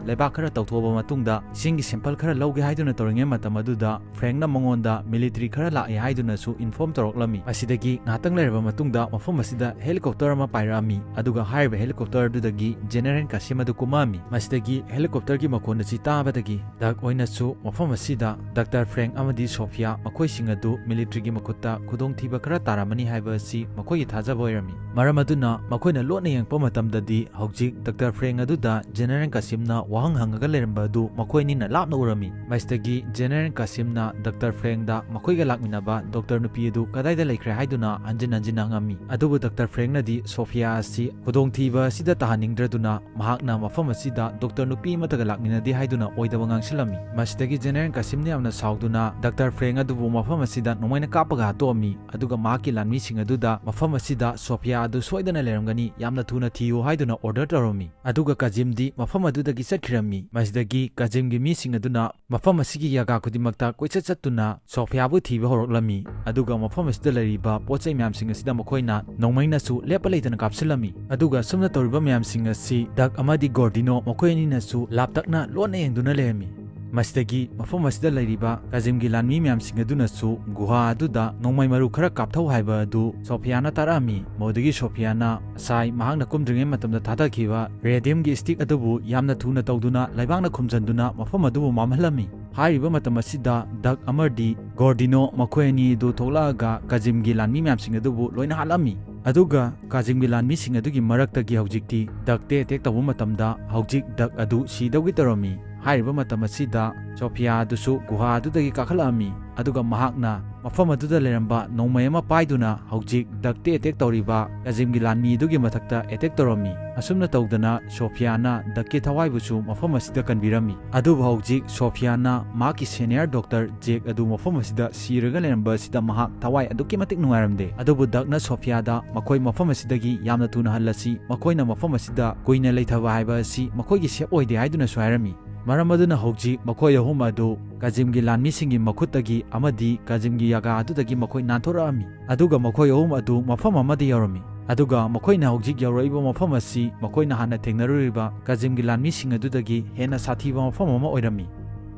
ꯂꯩꯕꯥꯛ ꯈꯔ ꯇꯧꯊꯣꯛꯑꯕ ꯃꯇꯨꯡꯗ ꯏꯁꯤꯡꯒꯤ ꯁꯦꯝꯄꯜ ꯈꯔ ꯂꯧꯒꯦ ꯍꯥꯏꯗꯨꯅ ꯇꯧꯔꯤꯉꯩ ꯃꯇꯝ ꯑꯗꯨꯗ ꯐ꯭ꯔꯦꯡꯅ ꯃꯉꯣꯟꯗ ꯃꯤꯂꯤꯇ꯭ꯔꯤ ꯈꯔ ꯂꯥꯛꯑꯦ ꯍꯥꯏꯗꯨꯅꯁꯨ ꯏꯟꯐꯣꯔꯝ ꯇꯧꯔꯛꯂꯝꯃꯤ꯫ ꯃꯁꯤꯗꯒꯤ ꯉꯥꯏꯍꯥꯛꯇꯪ ꯂꯩꯔꯕ ꯃꯇꯨꯡꯗ ꯃꯐꯝ ꯑꯁꯤꯗ ꯍꯦꯂꯤꯀꯣꯞꯇꯔ ꯑꯃ ꯄꯥꯏꯔꯛꯑꯝꯃꯤ, ꯑꯗꯨꯒ ꯍꯥꯏꯔꯤꯕ ꯍꯦꯂꯤꯀꯣꯞꯇꯔ ꯑꯗꯨ ꯗꯒꯤ ꯖꯦꯅꯦꯔꯦꯜ ꯀꯥꯁꯤꯝ ꯑꯗꯨ ꯀꯨꯝꯃꯛꯑꯝꯃꯤ꯫ ꯃꯁꯤꯗꯒꯤ ꯍꯦꯂꯤꯀꯣꯞꯇꯔꯒꯤ ꯃꯈꯣꯟ ꯑꯁꯤ ꯇꯥꯕꯗꯒꯤ ꯗꯛ ꯑꯣꯏꯅꯁꯨ ꯃꯐꯝ ꯑꯁꯤꯗ ꯗꯥꯛꯇꯔ ꯐ꯭ꯔꯦꯡ ꯑꯃꯗꯤ ꯁꯣꯐꯤꯌꯥ ꯃꯈꯣꯏꯁꯤꯡ ꯑꯗꯨ ꯃꯤꯂꯤꯇ꯭ꯔꯤꯒꯤ ꯃꯈꯨꯠꯇ ꯈꯨꯗꯣꯡꯊꯤꯕ ꯈꯔ ꯇꯥꯔꯝꯃꯅꯤ ꯍꯥꯏꯕ ꯑꯁꯤ ꯃꯈꯣꯏꯒꯤ ꯊꯥꯖꯕ ꯑꯣꯏꯔꯝꯃꯤ꯫ ꯃꯔꯝ ꯑꯗꯨꯅ ꯃꯈꯣꯏꯅ ꯂꯣꯠꯅ ꯌꯦꯡꯉꯛꯄ ꯃꯇꯝꯗꯗꯤ ꯍꯧꯖꯤꯛ ꯗꯥꯛꯇꯔ ꯐ꯭ꯔꯦꯡ ꯑꯗꯨꯗ ꯖꯦꯅꯦꯔꯦꯜ ꯀꯥꯁꯤꯝꯅ ꯋꯥꯍꯪ ꯍꯪꯉꯒ ꯂꯩꯔꯝꯕ ꯑꯗꯨ ꯃꯈꯣꯏ ꯑꯅꯤꯅ ꯂꯥꯞꯅ ꯎꯔꯝꯃꯤ꯫ ꯃꯁꯤꯗꯒꯤ ꯖꯦꯅꯦꯔꯦꯜ ꯀꯥꯁꯤꯝꯅ ꯗꯥꯛꯇꯔ ꯐ꯭ꯔꯦꯡꯗ ꯃꯈꯣꯏꯒ ꯂꯥꯛꯃꯤꯟꯅꯕ ꯗꯣꯛꯇꯔ ꯅꯨꯄꯤ ꯑꯗꯨ ꯀꯗꯥꯏꯗ ꯂꯩꯈ꯭ꯔꯦ ꯍꯥꯏꯗꯨꯅ ꯍꯟꯖꯤꯟ ꯍꯟꯖꯤꯟ ꯍꯪꯉꯝꯃꯤ꯫ ꯑꯗꯨꯕꯨ ꯗꯥꯛꯇꯔ ꯐ꯭ꯔꯦꯡꯅꯗꯤ ꯁꯣꯐꯤꯌꯥ ꯑꯁꯤ ꯈꯨꯗꯣꯡꯊꯤꯕ ꯑꯁꯤꯗ ꯇꯥꯍꯟꯅꯤꯡꯗ꯭ꯔꯗꯨꯅ ꯃꯍꯥꯛꯅ ꯃꯐꯝ ꯑꯁꯤꯗ ꯗꯣꯛꯇꯔ ꯅꯨꯄꯤ ꯑꯃꯠꯇꯒ ꯂꯥꯛꯃꯤꯟꯅꯗꯦ ꯍꯥꯏꯗꯨꯅ ꯑꯣꯏꯗꯕ ꯉꯥꯡꯁꯤꯜꯂꯝꯃꯤ꯫ ꯃꯁꯤꯗꯒꯤ ꯖꯦꯅꯦꯔꯦꯜ ꯀꯥꯁꯤꯝꯅ ꯌꯥꯝꯅ ꯁꯥꯎꯗꯨꯅ ꯗꯥꯛꯇꯔ ꯐ꯭ꯔꯦꯡ ꯑꯗꯨꯕꯨ ꯃꯐꯝ ꯑꯁꯤꯗ ꯅꯣꯡꯃꯩꯅ ꯀꯥꯞꯄꯒ ꯍꯥꯠꯇꯣꯛꯑꯝꯃꯤ꯫ ꯑꯗꯨꯒ ꯃꯍꯥꯛꯀꯤ ꯂꯥꯟꯃꯤꯁꯤꯡ ꯑꯗꯨꯗ ꯃꯐꯝ ꯑꯁꯤꯗ ꯁꯣꯐꯤꯌꯥ ꯑꯗꯨ ꯁꯣꯏꯗꯅ ꯂꯩꯔꯝꯒꯅꯤ, ꯌꯥꯝꯅ ꯊꯨꯅ ꯊꯤꯌꯨ ꯍꯥꯏꯗꯨꯅ ꯑꯣꯔꯗꯔ ꯇꯧꯔꯝꯃꯤ꯫ ꯑꯗꯨꯒ ꯀꯥꯖꯤꯝꯗꯤ ꯃꯐꯝ ꯑꯗꯨꯗꯒꯤ ꯆꯠꯈꯤꯔꯝꯃꯤ꯫ ꯃꯁꯤꯗꯒꯤ ꯀꯥꯖꯤꯝꯒꯤ ꯃꯤꯁꯤꯡ ꯑꯗꯨꯅ ꯃꯐꯝ ꯑꯁꯤꯒꯤ ꯖꯒꯥ ꯈꯨꯗꯤꯡꯃꯛꯇ ꯀꯣꯏꯆꯠ ꯆꯠꯇꯨꯅ ꯁꯣꯐꯤꯌꯥꯕꯨ ꯊꯤꯕ ꯍꯧꯔꯛꯂꯝꯃꯤ꯫ ꯑꯗꯨꯒ ꯃꯐꯝ ꯑꯁꯤꯗ ꯂꯩꯔꯤꯕ ꯄꯣꯠ ꯆꯩ ꯃꯌꯥꯝꯁꯤꯡ ꯑꯁꯤꯗ ꯃꯈꯣꯏꯅ ꯅꯣꯡꯃꯩꯅꯁꯨ ꯂꯦꯞꯄ ꯂꯩꯇꯅ ꯀꯥꯞꯁꯤꯜꯂꯝꯃꯤ꯫ ꯑꯗꯨꯒ ꯑꯁꯨꯝꯅ ꯇꯧꯔꯤꯕ ꯃꯌꯥꯝꯁꯤꯡ ꯑꯁꯤ ꯗꯛ ꯑꯃꯗꯤ ꯒꯣꯔꯗꯤꯅꯣ ꯃꯈꯣꯏ ꯑꯅꯤꯅꯁꯨ ꯂꯥꯞꯇꯛꯅ ꯂꯣꯟꯅ ꯌꯦꯡꯗꯨꯅ ꯂꯩꯔꯝꯃꯤ꯫ ꯃꯁꯤꯗꯒꯤ ꯃꯐꯝ ꯑꯁꯤꯗ ꯂꯩꯔꯤꯕ ꯀꯥꯖꯤꯝꯒꯤ ꯂꯥꯟꯃꯤ ꯃꯌꯥꯝꯁꯤꯡ ꯑꯗꯨꯅꯁꯨ ꯒꯨꯍꯥ ꯑꯗꯨꯗ ꯅꯣꯡꯃꯩ ꯃꯔꯨ ꯈꯔ ꯀꯥꯞꯊꯧ ꯍꯥꯏꯕ ꯑꯗꯨ ꯁꯣꯐꯤꯌꯥꯅ ꯇꯥꯔꯛꯑꯝꯃꯤ꯫ ꯃꯗꯨꯗꯒꯤ ꯁꯣꯐꯤꯌꯥꯅ ꯉꯁꯥꯏ ꯃꯍꯥꯛꯅ ꯀꯨꯝꯗ꯭ꯔꯤꯉꯩ ꯃꯇꯝꯗ ꯊꯥꯗꯈꯤꯕ ꯔꯦꯗꯤꯌꯝꯒꯤ ꯁ꯭ꯇꯤꯛ ꯑꯗꯨꯕꯨ ꯌꯥꯝꯅ ꯊꯨꯅ ꯇꯧꯗꯨꯅ ꯂꯩꯕꯥꯛꯅ ꯈꯨꯝꯖꯤꯟꯗꯨꯅ ꯃꯐꯝ ꯑꯗꯨꯕꯨ ꯃꯝꯍꯜꯂꯝꯃꯤ꯫ ꯍꯥꯏꯔꯤꯕ ꯃꯇꯝ ꯑꯁꯤꯗ ꯗꯛ ꯑꯃꯗꯤ ꯒꯣꯔꯗꯤꯅꯣ ꯃꯈꯣꯏ ꯑꯅꯤ ꯑꯗꯨ ꯊꯣꯛꯂꯛꯑꯒ ꯀꯥꯖꯤꯝꯒꯤ ꯂꯥꯟꯃꯤ ꯃꯌꯥꯝꯁꯤꯡ ꯑꯗꯨꯕꯨ ꯂꯣꯏꯅ ꯍꯥꯠꯂꯝꯃꯤ꯫ ꯑꯗꯨꯒ ꯀꯥꯖꯤꯝꯒꯤ ꯂꯥꯟꯃꯤꯁꯤꯡ ꯑꯗꯨꯒꯤ ꯃꯔꯛꯇꯒꯤ ꯍꯧꯖꯤꯛꯇꯤ ꯗꯛꯇ ꯑꯦꯇꯦꯛ ꯇꯧꯕ ꯃꯇꯝꯗ ꯍꯧꯖꯤꯛ ꯗꯛ ꯑꯗꯨ ꯁꯤꯗꯧꯒꯤ ꯇꯧꯔꯝꯃꯤ꯫ ꯍꯥꯏꯔꯤꯕ ꯃꯇꯝ ꯑꯁꯤꯗ ꯁꯣꯐꯤꯌꯥ ꯑꯗꯨꯁꯨ ꯒꯨꯍꯥ ꯑꯗꯨꯗꯒꯤ ꯀꯥꯈꯠꯂꯛꯑꯝꯃꯤ꯫ ꯑꯗꯨꯒ ꯃꯍꯥꯛꯅ ꯃꯐꯝ ꯑꯗꯨꯗ ꯂꯩꯔꯝꯕ ꯅꯣꯡꯃꯩ ꯑꯃ ꯄꯥꯏꯗꯨꯅ ꯍꯧꯖꯤꯛ ꯗꯛꯇ ꯑꯦꯇꯦꯛ ꯇꯧꯔꯤꯕ ꯀꯥꯖꯤꯝꯒꯤ ꯂꯥꯟꯃꯤ ꯑꯗꯨꯒꯤ ꯃꯊꯛꯇ ꯑꯦꯇꯦꯛ ꯇꯧꯔꯝꯃꯤ꯫ ꯑꯁꯨꯝꯅ ꯇꯧꯗꯅ ꯁꯣꯐꯤꯌꯥꯅ ꯗꯛꯀꯤ ꯊꯋꯥꯏꯕꯨꯁꯨ ꯃꯐꯝ ꯑꯁꯤꯗ ꯀꯟꯕꯤꯔꯝꯃꯤ꯫ ꯑꯗꯨꯕꯨ ꯍꯧꯖꯤꯛ ꯁꯣꯐꯤꯌꯥꯅ ꯃꯍꯥꯛꯀꯤ ꯁꯦꯅꯤꯌꯔ ꯗꯣꯛꯇꯔ ꯖꯦꯛ ꯑꯗꯨ ꯃꯐꯝ ꯑꯁꯤꯗ ꯁꯤꯔꯒ ꯂꯩꯔꯝꯕ ꯑꯁꯤꯗ ꯃꯍꯥꯛ ꯊꯋꯥꯏ ꯑꯗꯨꯛꯀꯤ ꯃꯇꯤꯛ ꯅꯨꯡꯉꯥꯏꯔꯝꯗꯦ꯫ ꯑꯗꯨꯕꯨ ꯗꯛꯅ ꯁꯣꯐꯤꯌꯥꯗ ꯃꯈꯣꯏ ꯃꯐꯝ ꯑꯁꯤꯗꯒꯤ ꯌꯥꯝꯅ ꯊꯨꯅ ꯍꯜꯂꯁꯤ, ꯃꯈꯣꯏꯅ ꯃꯐꯝ ꯑꯁꯤꯗ ꯀꯨꯏꯅ ꯂꯩꯊꯕ ꯍꯥꯏꯕ ꯑꯁꯤ ꯃꯈꯣꯏꯒꯤ ꯁꯦꯞ ꯑꯣꯏꯗꯦ ꯍꯥꯏꯗꯨꯅꯁꯨ ꯍꯥꯏꯔꯝꯃꯤ꯫ ꯃꯔꯝ ꯑꯗꯨꯅ ꯍꯧꯖꯤꯛ ꯃꯈꯣꯏ ꯑꯍꯨꯝ ꯑꯗꯨ ꯀꯥꯖꯤꯝꯒꯤ ꯂꯥꯟꯃꯤꯁꯤꯡꯒꯤ ꯃꯈꯨꯠꯇꯒꯤ ꯑꯃꯗꯤ ꯀꯥꯖꯤꯝꯒꯤ ꯖꯒꯥ ꯑꯗꯨꯗꯒꯤ ꯃꯈꯣꯏ ꯅꯥꯟꯊꯣꯔꯛꯑꯝꯃꯤ꯫ ꯑꯗꯨꯒ ꯃꯈꯣꯏ ꯑꯍꯨꯝ ꯑꯗꯨ ꯃꯐꯝ ꯑꯃꯗ ꯌꯧꯔꯝꯃꯤ꯫ ꯑꯗꯨꯒ ꯃꯈꯣꯏꯅ ꯍꯧꯖꯤꯛ ꯌꯧꯔꯛꯏꯕ ꯃꯐꯝ ꯑꯁꯤ ꯃꯈꯣꯏꯅ ꯍꯥꯟꯅ ꯊꯦꯡꯅꯔꯨꯔꯤꯕ ꯀꯥꯖꯤꯝꯒꯤ ꯂꯥꯟꯃꯤꯁꯤꯡ ꯑꯗꯨꯗꯒꯤ ꯍꯦꯟꯅ ꯁꯥꯊꯤꯕ ꯃꯐꯝ ꯑꯃ ꯑꯣꯏꯔꯝꯃꯤ꯫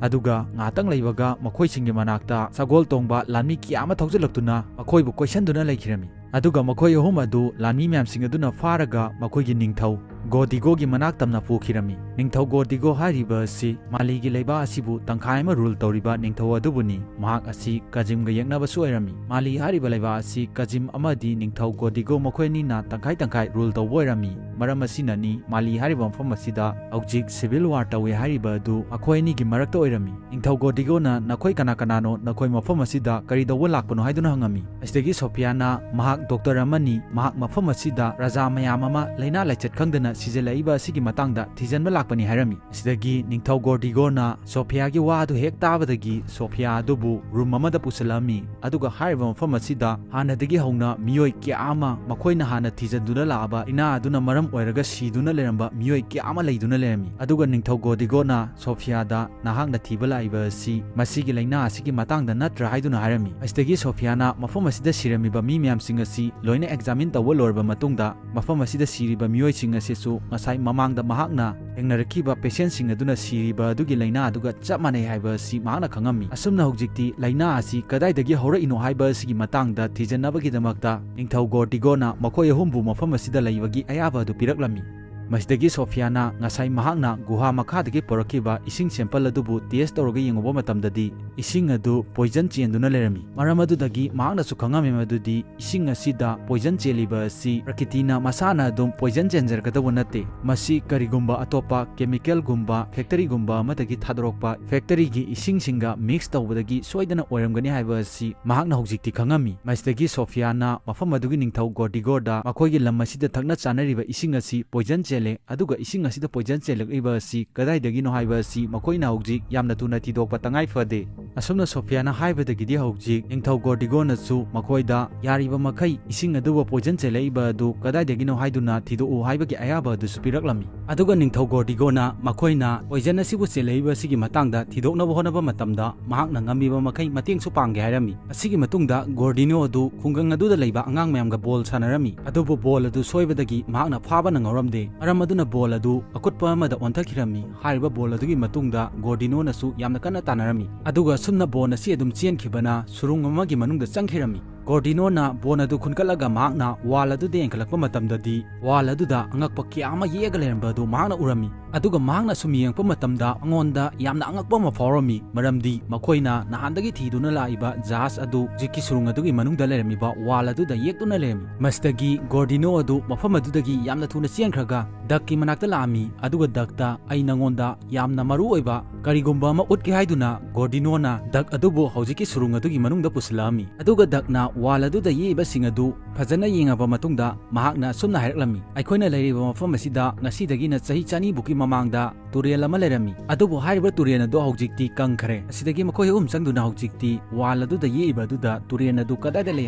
ꯑꯗꯨꯒ ꯉꯥꯏꯍꯥꯛꯇꯪ ꯂꯩꯕꯒ ꯃꯈꯣꯏꯁꯤꯡꯒꯤ ꯃꯅꯥꯛꯇ ꯁꯒꯣꯜ ꯇꯣꯡꯕ ꯂꯥꯟꯃꯤ ꯀꯌꯥ ꯑꯃ ꯊꯧꯖꯤꯜꯂꯛꯇꯨꯅ ꯃꯈꯣꯏꯕꯨ ꯀꯣꯏꯁꯟꯗꯨꯅ ꯂꯩꯈꯤꯔꯝꯃꯤ꯫ ꯑꯗꯨꯒ ꯃꯈꯣꯏ ꯑꯍꯨꯝ ꯑꯗꯨ ꯂꯥꯟꯃꯤ ꯃꯌꯥꯝꯁꯤꯡ ꯑꯗꯨꯅ ꯐꯥꯔꯒ ꯃꯈꯣꯏꯒꯤ ꯅꯤꯡꯊꯧ ꯒꯣꯗꯤꯒꯣꯒꯤ ꯃꯅꯥꯛ ꯇꯝꯅ ꯄꯨꯈꯤꯔꯝꯃꯤ꯫ ꯅꯤꯡꯊꯧ ꯒꯣꯗꯤꯒꯣ ꯍꯥꯏꯔꯤꯕ ꯑꯁꯤ ꯃꯥꯂꯤꯒꯤ ꯂꯩꯕꯥꯛ ꯑꯁꯤꯕꯨ ꯇꯪꯈꯥꯏ ꯑꯃ ꯔꯨꯜ ꯇꯧꯔꯤꯕ ꯅꯤꯡꯊꯧ ꯑꯗꯨꯕꯨꯅꯤ꯫ ꯃꯍꯥꯛ ꯑꯁꯤ ꯀꯖꯤꯝꯒ ꯌꯦꯛꯅꯕꯁꯨ ꯑꯣꯏꯔꯝꯃꯤ꯫ ꯃꯥꯂꯤ ꯍꯥꯏꯔꯤꯕ ꯂꯩꯕꯥꯛ ꯑꯁꯤ ꯀꯖꯤꯝ ꯑꯃꯗꯤ ꯅꯤꯡꯊꯧ ꯒꯣꯗꯤꯒꯣ ꯃꯈꯣꯏ ꯑꯅꯤꯅ ꯇꯪꯈꯥꯏ ꯇꯪꯈꯥꯏ ꯔꯨꯜ ꯇꯧꯕ ꯑꯣꯏꯔꯝꯃꯤ꯫ ꯃꯔꯝ ꯑꯁꯤꯅꯅꯤ ꯃꯥꯂꯤ ꯍꯥꯏꯔꯤꯕ ꯃꯐꯝ ꯑꯁꯤꯗ ꯍꯧꯖꯤꯛ ꯁꯤꯚꯤꯜ ꯋꯥꯔ ꯇꯧꯏ ꯍꯥꯏꯔꯤꯕ ꯑꯗꯨ ꯃꯈꯣꯏ ꯑꯅꯤꯒꯤ ꯃꯔꯛꯇ ꯑꯣꯏꯔꯝꯃꯤ꯫ ꯅꯤꯡꯊꯧ ꯒꯣꯗꯤꯒꯣꯅ "ꯅꯈꯣꯏ ꯀꯅꯥ ꯀꯅꯥꯅꯣ? ꯅꯈꯣꯏ ꯃꯐꯝ ꯑꯁꯤꯗ ꯀꯔꯤ ꯇꯧꯕ ꯂꯥꯛꯄꯅꯣ?" ꯍꯥꯏꯗꯨꯅ ꯍꯪꯉꯝꯃꯤ꯫ ꯑꯁꯤꯗꯒꯤ ꯁꯣꯐꯤꯌꯥꯅ, "ꯃꯍꯥꯛ ꯗꯣꯛꯇꯔ ꯑꯃꯅꯤ, ꯃꯍꯥꯛ ꯃꯐꯝ ꯑꯁꯤꯗ ꯔꯥꯖꯥ ꯃꯌꯥꯝ ꯑꯃ ꯂꯥꯏꯅꯥ ꯂꯥꯏꯆꯠ ꯈꯪꯗꯅ ꯁꯤꯖꯤꯜꯂꯛꯏꯕ ꯑꯁꯤꯒꯤ ꯃꯇꯥꯡꯗ ꯊꯤꯖꯤꯟꯕ ꯂꯥꯛꯄꯅꯤ" ꯍꯥꯏꯔꯝꯃꯤ꯫ ꯑꯁꯤꯗꯒꯤ ꯅꯤꯡꯊꯧ ꯒꯣꯗꯤꯒꯣꯅ ꯁꯣꯐꯤꯌꯥꯒꯤ ꯋꯥ ꯑꯗꯨ ꯍꯦꯛ ꯇꯥꯕꯗꯒꯤ ꯁꯣꯐꯤꯌꯥ ꯑꯗꯨꯕꯨ ꯔꯨꯝ ꯑꯃꯗ ꯄꯨꯁꯤꯜꯂꯛꯑꯝꯃꯤ꯫ ꯑꯗꯨꯒ ꯍꯥꯏꯔꯤꯕ ꯃꯐꯝ ꯑꯁꯤꯗ ꯍꯥꯟꯅꯗꯒꯤ ꯍꯧꯅ ꯃꯤꯑꯣꯏ ꯀꯌꯥ ꯑꯃ, ꯃꯈꯣꯏꯅ ꯍꯥꯟꯅ ꯊꯤꯖꯤꯟꯗꯨꯅ ꯂꯥꯛꯑꯕ ꯂꯥꯏꯅꯥ ꯑꯗꯨꯅ ꯃꯔꯝ ꯑꯣꯏꯔꯒ ꯁꯤꯗꯨꯅ ꯂꯩꯔꯝꯕ ꯃꯤꯑꯣꯏ ꯀꯌꯥ ꯑꯃ ꯂꯩꯗꯨꯅ ꯂꯩꯔꯝꯃꯤ꯫ ꯑꯗꯨꯒ ꯅꯤꯡꯊꯧ ꯒꯣꯗꯤꯒꯣꯅ ꯁꯣꯐꯤꯌꯥꯗ, "ꯅꯍꯥꯛꯅ ꯊꯤꯕ ꯂꯥꯛꯏꯕ ꯑꯁꯤ ꯃꯁꯤꯒꯤ ꯂꯥꯏꯅꯥ ꯑꯁꯤꯒꯤ ꯃꯇꯥꯡꯗ ꯅꯠꯇ꯭ꯔꯥ?" ꯍꯥꯏꯗꯨꯅ ꯍꯥꯏꯔꯝꯃꯤ꯫ ꯑꯁꯤꯗꯒꯤ ꯁꯣꯐꯤꯌꯥꯅ ꯃꯐꯝ ꯑꯁꯤꯗ ꯁꯤꯔꯝꯃꯤꯕ ꯃꯤ ꯃꯌꯥꯝꯁꯤꯡ ꯑꯁꯤ ꯂꯣꯏꯅ ꯑꯦꯛꯖꯥꯃꯤꯟ ꯇꯧꯕ ꯂꯣꯏꯔꯕ ꯃꯇꯨꯡꯗ, ꯃꯐꯝ ꯑꯁꯤꯗ ꯁꯤꯔꯤꯕ ꯃꯤꯑꯣꯏꯁꯤꯡ ꯑꯁꯤꯁꯨ ꯉꯁꯥꯏ ꯃꯃꯥꯡꯗ ꯃꯍꯥꯛꯅ ꯊꯦꯡꯅꯔꯛꯈꯤꯕ ꯄꯦꯁꯦꯟꯁꯤꯡ ꯑꯗꯨꯅ ꯁꯤꯔꯤꯕ ꯑꯗꯨꯒꯤ ꯂꯥꯏꯅꯥ ꯑꯗꯨꯒ ꯆꯞ ꯃꯥꯟꯅꯩ ꯍꯥꯏꯕ ꯑꯁꯤ ꯃꯍꯥꯛꯅ ꯈꯪꯉꯝꯃꯤ꯫ ꯑꯁꯨꯝꯅ ꯍꯧꯖꯤꯛꯇꯤ ꯂꯥꯏꯅꯥ ꯑꯁꯤ ꯀꯗꯥꯏꯗꯒꯤ ꯍꯧꯔꯛꯏꯅꯣ ꯍꯥꯏꯕ ꯑꯁꯤꯒꯤ ꯃꯇꯥꯡꯗ ꯊꯤꯖꯤꯟꯅꯕꯒꯤꯗꯃꯛꯇ ꯅꯤꯡꯊꯧ ꯒꯣꯔꯗꯤꯒꯣꯅ ꯃꯈꯣꯏ ꯑꯍꯨꯝꯕꯨ ꯃꯐꯝ ꯑꯁꯤꯗ ꯂꯩꯕꯒꯤ ꯑꯌꯥꯕ ꯑꯗꯨ ꯄꯤꯔꯛꯂꯝꯃꯤ꯫ ꯃꯁꯤꯗꯒꯤ ꯁꯣꯐꯤꯌꯥꯅ ꯉꯁꯥꯏ ꯃꯍꯥꯛꯅ ꯒꯨꯍꯥ ꯃꯈꯥꯗꯒꯤ ꯄꯨꯔꯛꯈꯤꯕ ꯏꯁꯤꯡ ꯁꯦꯝꯄꯜ ꯑꯗꯨꯕꯨ ꯇꯦꯁ ꯇꯧꯔꯒ ꯌꯦꯡꯉꯨꯕ ꯃꯇꯝꯗꯗꯤ ꯏꯁꯤꯡ ꯑꯗꯨ ꯄꯣꯏꯖꯟ ꯆꯦꯟꯗꯨꯅ ꯂꯩꯔꯝꯃꯤ꯫ ꯃꯔꯝ ꯑꯗꯨꯗꯒꯤ ꯃꯍꯥꯛꯅꯁꯨ ꯈꯪꯉꯝꯃꯤ ꯃꯗꯨꯗꯤ ꯏꯁꯤꯡ ꯑꯁꯤꯗ ꯄꯣꯏꯖꯟ ꯆꯦꯜꯂꯤꯕ ꯑꯁꯤ ꯄ꯭ꯔꯀꯤꯇꯤꯅ ꯃꯁꯥꯅ ꯑꯗꯨꯝ ꯄꯣꯏꯖꯟ ꯆꯦꯟꯖꯔꯛꯀꯗꯧꯕ ꯅꯠꯇꯦ꯫ ꯃꯁꯤ ꯀꯔꯤꯒꯨꯝꯕ ꯑꯇꯣꯞꯄ ꯀꯦꯃꯤꯀꯦꯜꯒꯨꯝꯕ ꯐꯦꯛꯇꯔꯤꯒꯨꯝꯕ ꯑꯃꯗꯒꯤ ꯊꯥꯗꯣꯔꯛꯄ ꯐꯦꯛꯇꯔꯤꯒꯤ ꯏꯁꯤꯡꯁꯤꯡꯒ ꯃꯤꯛꯁ ꯇꯧꯕꯗꯒꯤ ꯁꯣꯏꯗꯅ ꯑꯣꯏꯔꯝꯒꯅꯤ ꯍꯥꯏꯕ ꯑꯁꯤ ꯃꯍꯥꯛꯅ ꯍꯧꯖꯤꯛꯇꯤ ꯈꯪꯉꯝꯃꯤ꯫ ꯃꯁꯤꯗꯒꯤ ꯁꯣꯐꯤꯌꯥꯅ ꯃꯐꯝ ꯑꯗꯨꯒꯤ ꯅꯤꯡꯊꯧ ꯒꯣꯔꯗꯤꯒꯣꯔꯗ ꯃꯈꯣꯏꯒꯤ ꯂꯝ ꯑꯁꯤꯗ ꯊꯛꯅ ꯆꯥꯅꯔꯤꯕ ꯏꯁꯤꯡ ꯑꯁꯤ ꯄꯣꯏꯖꯟ ꯆꯦꯜꯂꯦ, ꯑꯗꯨꯒ ꯏꯁꯤꯡ ꯑꯁꯤꯗ ꯄꯣꯏꯖꯟ ꯆꯦꯜꯂꯛꯂꯤꯕ ꯑꯁꯤ ꯀꯗꯥꯏꯗꯒꯤꯅꯣ ꯍꯥꯏꯕ ꯑꯁꯤ ꯃꯈꯣꯏꯅ ꯍꯧꯖꯤꯛ ꯌꯥꯝꯅ ꯊꯨꯅ ꯊꯤꯗꯣꯛꯄ ꯇꯉꯥꯏ ꯐꯗꯦ꯫ ꯑꯁꯨꯝꯅ ꯁꯣꯐꯤꯌꯥꯅ ꯍꯥꯏꯕꯗꯒꯤꯗꯤ ꯍꯧꯖꯤꯛ ꯅꯤꯡꯊꯧ ꯒꯣꯔꯗꯤꯒꯣꯅꯁꯨ ꯃꯈꯣꯏꯗ ꯌꯥꯔꯤꯕ ꯃꯈꯩ ꯏꯁꯤꯡ ꯑꯗꯨꯕꯨ ꯄꯣꯏꯖꯟ ꯆꯦꯜꯂꯛꯏꯕ ꯑꯗꯨ ꯀꯗꯥꯏꯗꯒꯤꯅꯣ ꯍꯥꯏꯗꯨꯅ ꯊꯤꯗꯣꯛꯎ ꯍꯥꯏꯕꯒꯤ ꯑꯌꯥꯕ ꯑꯗꯨꯁꯨ ꯄꯤꯔꯛꯂꯝꯃꯤ꯫ ꯑꯗꯨꯒ ꯅꯤꯡꯊꯧ ꯒꯣꯔꯗꯤꯒꯣꯅ ꯃꯈꯣꯏꯅ ꯄꯣꯏꯖꯟ ꯑꯁꯤꯕꯨ ꯆꯦꯜꯂꯛꯏꯕ ꯑꯁꯤꯒꯤ ꯃꯇꯥꯡꯗ ꯊꯤꯗꯣꯛꯅꯕ ꯍꯣꯠꯅꯕ ꯃꯇꯝꯗ ꯃꯍꯥꯛꯅ ꯉꯝꯃꯤꯕ ꯃꯈꯩ ꯃꯇꯦꯡꯁꯨ ꯄꯥꯡꯒꯦ ꯍꯥꯏꯔꯝꯃꯤ꯫ ꯑꯁꯤꯒꯤ ꯃꯇꯨꯡꯗ ꯒꯣꯔꯗꯤꯅꯣ ꯑꯗꯨ ꯈꯨꯡꯒꯪ ꯑꯗꯨꯗ ꯂꯩꯕ ꯑꯉꯥꯡ ꯃꯌꯥꯝꯒ ꯕꯣꯜ ꯁꯥꯟꯅꯔꯝꯃꯤ꯫ ꯑꯗꯨꯕꯨ ꯕꯣꯜ ꯑꯗꯨ ꯁꯣꯏꯕꯗꯒꯤ ꯃꯍꯥꯛꯅ ꯐꯥꯕ ꯅꯪꯍꯧꯔꯝꯗꯦ꯫ ꯃꯔꯝ ꯑꯗꯨꯅ ꯕꯣꯜ ꯑꯗꯨ ꯑꯀꯨꯠꯄ ꯑꯃꯗ ꯑꯣꯟꯊꯈꯤꯔꯝꯃꯤ꯫ ꯍꯥꯏꯔꯤꯕ ꯕꯣꯜ ꯑꯗꯨꯒꯤ ꯃꯇꯨꯡꯗ ꯒꯣꯔꯗꯤꯅꯣꯅꯁꯨ ꯌꯥꯝꯅ ꯀꯟꯅ ꯇꯥꯟꯅꯔꯝꯃꯤ꯫ ꯑꯗꯨꯒ ꯑꯁꯨꯝꯅ ꯕꯣꯜ ꯑꯁꯤ ꯑꯗꯨꯝ ꯆꯦꯟꯈꯤꯕꯅ ꯁꯨꯔꯨꯡ ꯑꯃꯒꯤ ꯃꯅꯨꯡꯗ ꯆꯪꯈꯤꯔꯝꯃꯤ꯫ ꯒꯣꯔꯗꯤꯅꯣꯅ ꯕꯣꯟ ꯑꯗꯨ ꯈꯨꯟꯒꯠꯂꯒ ꯃꯍꯥꯛꯅ ꯋꯥꯜ ꯑꯗꯨꯗ ꯌꯦꯡꯈꯠꯂꯛꯄ ꯃꯇꯝꯗꯗꯤ, ꯋꯥꯜ ꯑꯗꯨꯗ ꯑꯉꯛꯄ ꯀꯌꯥ ꯑꯃ ꯌꯦꯛꯑꯒ ꯂꯩꯔꯝꯕ ꯑꯗꯨ ꯃꯍꯥꯛꯅ ꯎꯔꯝꯃꯤ꯫ ꯑꯗꯨꯒ ꯃꯍꯥꯛꯅ ꯁꯨꯝ ꯌꯦꯡꯉꯛꯄ ꯃꯇꯝꯗ ꯃꯉꯣꯟꯗ ꯌꯥꯝꯅ ꯑꯉꯛꯄ ꯑꯃ ꯐꯥꯎꯔꯝꯃꯤ, ꯃꯔꯝꯗꯤ ꯃꯈꯣꯏꯅ ꯅꯍꯥꯟꯗꯒꯤ ꯊꯤꯗꯨꯅ ꯂꯥꯛꯏꯕ ꯖꯍꯥꯖ ꯑꯗꯨ ꯍꯧꯖꯤꯛꯀꯤ ꯁꯨꯔꯨꯡ ꯑꯗꯨꯒꯤ ꯃꯅꯨꯡꯗ ꯂꯩꯔꯝꯃꯤꯕ ꯋꯥꯜ ꯑꯗꯨꯗ ꯌꯦꯛꯇꯨꯅ ꯂꯩꯔꯝꯃꯤ꯫ ꯃꯁꯤꯗꯒꯤ ꯒꯣꯔꯗꯤꯅꯣ ꯑꯗꯨ ꯃꯐꯝ ꯑꯗꯨꯗꯒꯤ ꯌꯥꯝꯅ ꯊꯨꯅ ꯆꯦꯟꯈ꯭ꯔꯒ ꯗꯛꯀꯤ ꯃꯅꯥꯛꯇ ꯂꯥꯛꯑꯝꯃꯤ, ꯑꯗꯨꯒ ꯗꯛꯇ "ꯑꯩ ꯅꯉꯣꯟꯗ ꯌꯥꯝꯅ ꯃꯔꯨ ꯑꯣꯏꯕ ꯀꯔꯤꯒꯨꯝꯕ ꯑꯃ ꯎꯠꯀꯦ" ꯍꯥꯏꯗꯨꯅ ꯒꯣꯔꯗꯤꯅꯣꯅ ꯗꯛ ꯑꯗꯨꯕꯨ ꯍꯧꯖꯤꯛꯀꯤ ꯁꯨꯔꯨꯡ ꯑꯗꯨꯒꯤ ꯃꯅꯨꯡꯗ ꯄꯨꯁꯤꯜꯂꯛꯑꯝꯃꯤ꯫ ꯑꯗꯨꯒ ꯗꯛꯅ ꯋꯥꯜ ꯑꯗꯨꯗ ꯌꯦꯛꯏꯕꯁꯤꯡ ꯑꯗꯨ ꯐꯖꯅ ꯌꯦꯡꯉꯕ ꯃꯇꯨꯡꯗ ꯃꯍꯥꯛꯅ ꯑꯁꯨꯝꯅ ꯍꯥꯏꯔꯛꯂꯝꯃꯤ, "ꯑꯩꯈꯣꯏꯅ ꯂꯩꯔꯤꯕ ꯃꯐꯝ ꯑꯁꯤꯗ ꯉꯁꯤꯗꯒꯤꯅ ꯆꯍꯤ ꯆꯅꯤꯕꯨꯛꯀꯤ ꯃꯃꯥꯡꯗ ꯇꯨꯔꯦꯜ ꯑꯃ ꯂꯩꯔꯝꯃꯤ, ꯑꯗꯨꯕꯨ ꯍꯥꯏꯔꯤꯕ ꯇꯨꯔꯦꯜ ꯑꯗꯨ ꯍꯧꯖꯤꯛꯇꯤ ꯀꯪꯈ꯭ꯔꯦ꯫" ꯑꯁꯤꯗꯒꯤ ꯃꯈꯣꯏ ꯑꯍꯨꯝ ꯆꯪꯗꯨꯅ ꯍꯧꯖꯤꯛꯇꯤ ꯋꯥꯜ ꯑꯗꯨꯗ ꯌꯦꯛꯏꯕ ꯑꯗꯨꯗ ꯇꯨꯔꯦꯜ ꯑꯗꯨ ꯀꯗꯥꯏꯗ ꯂꯩ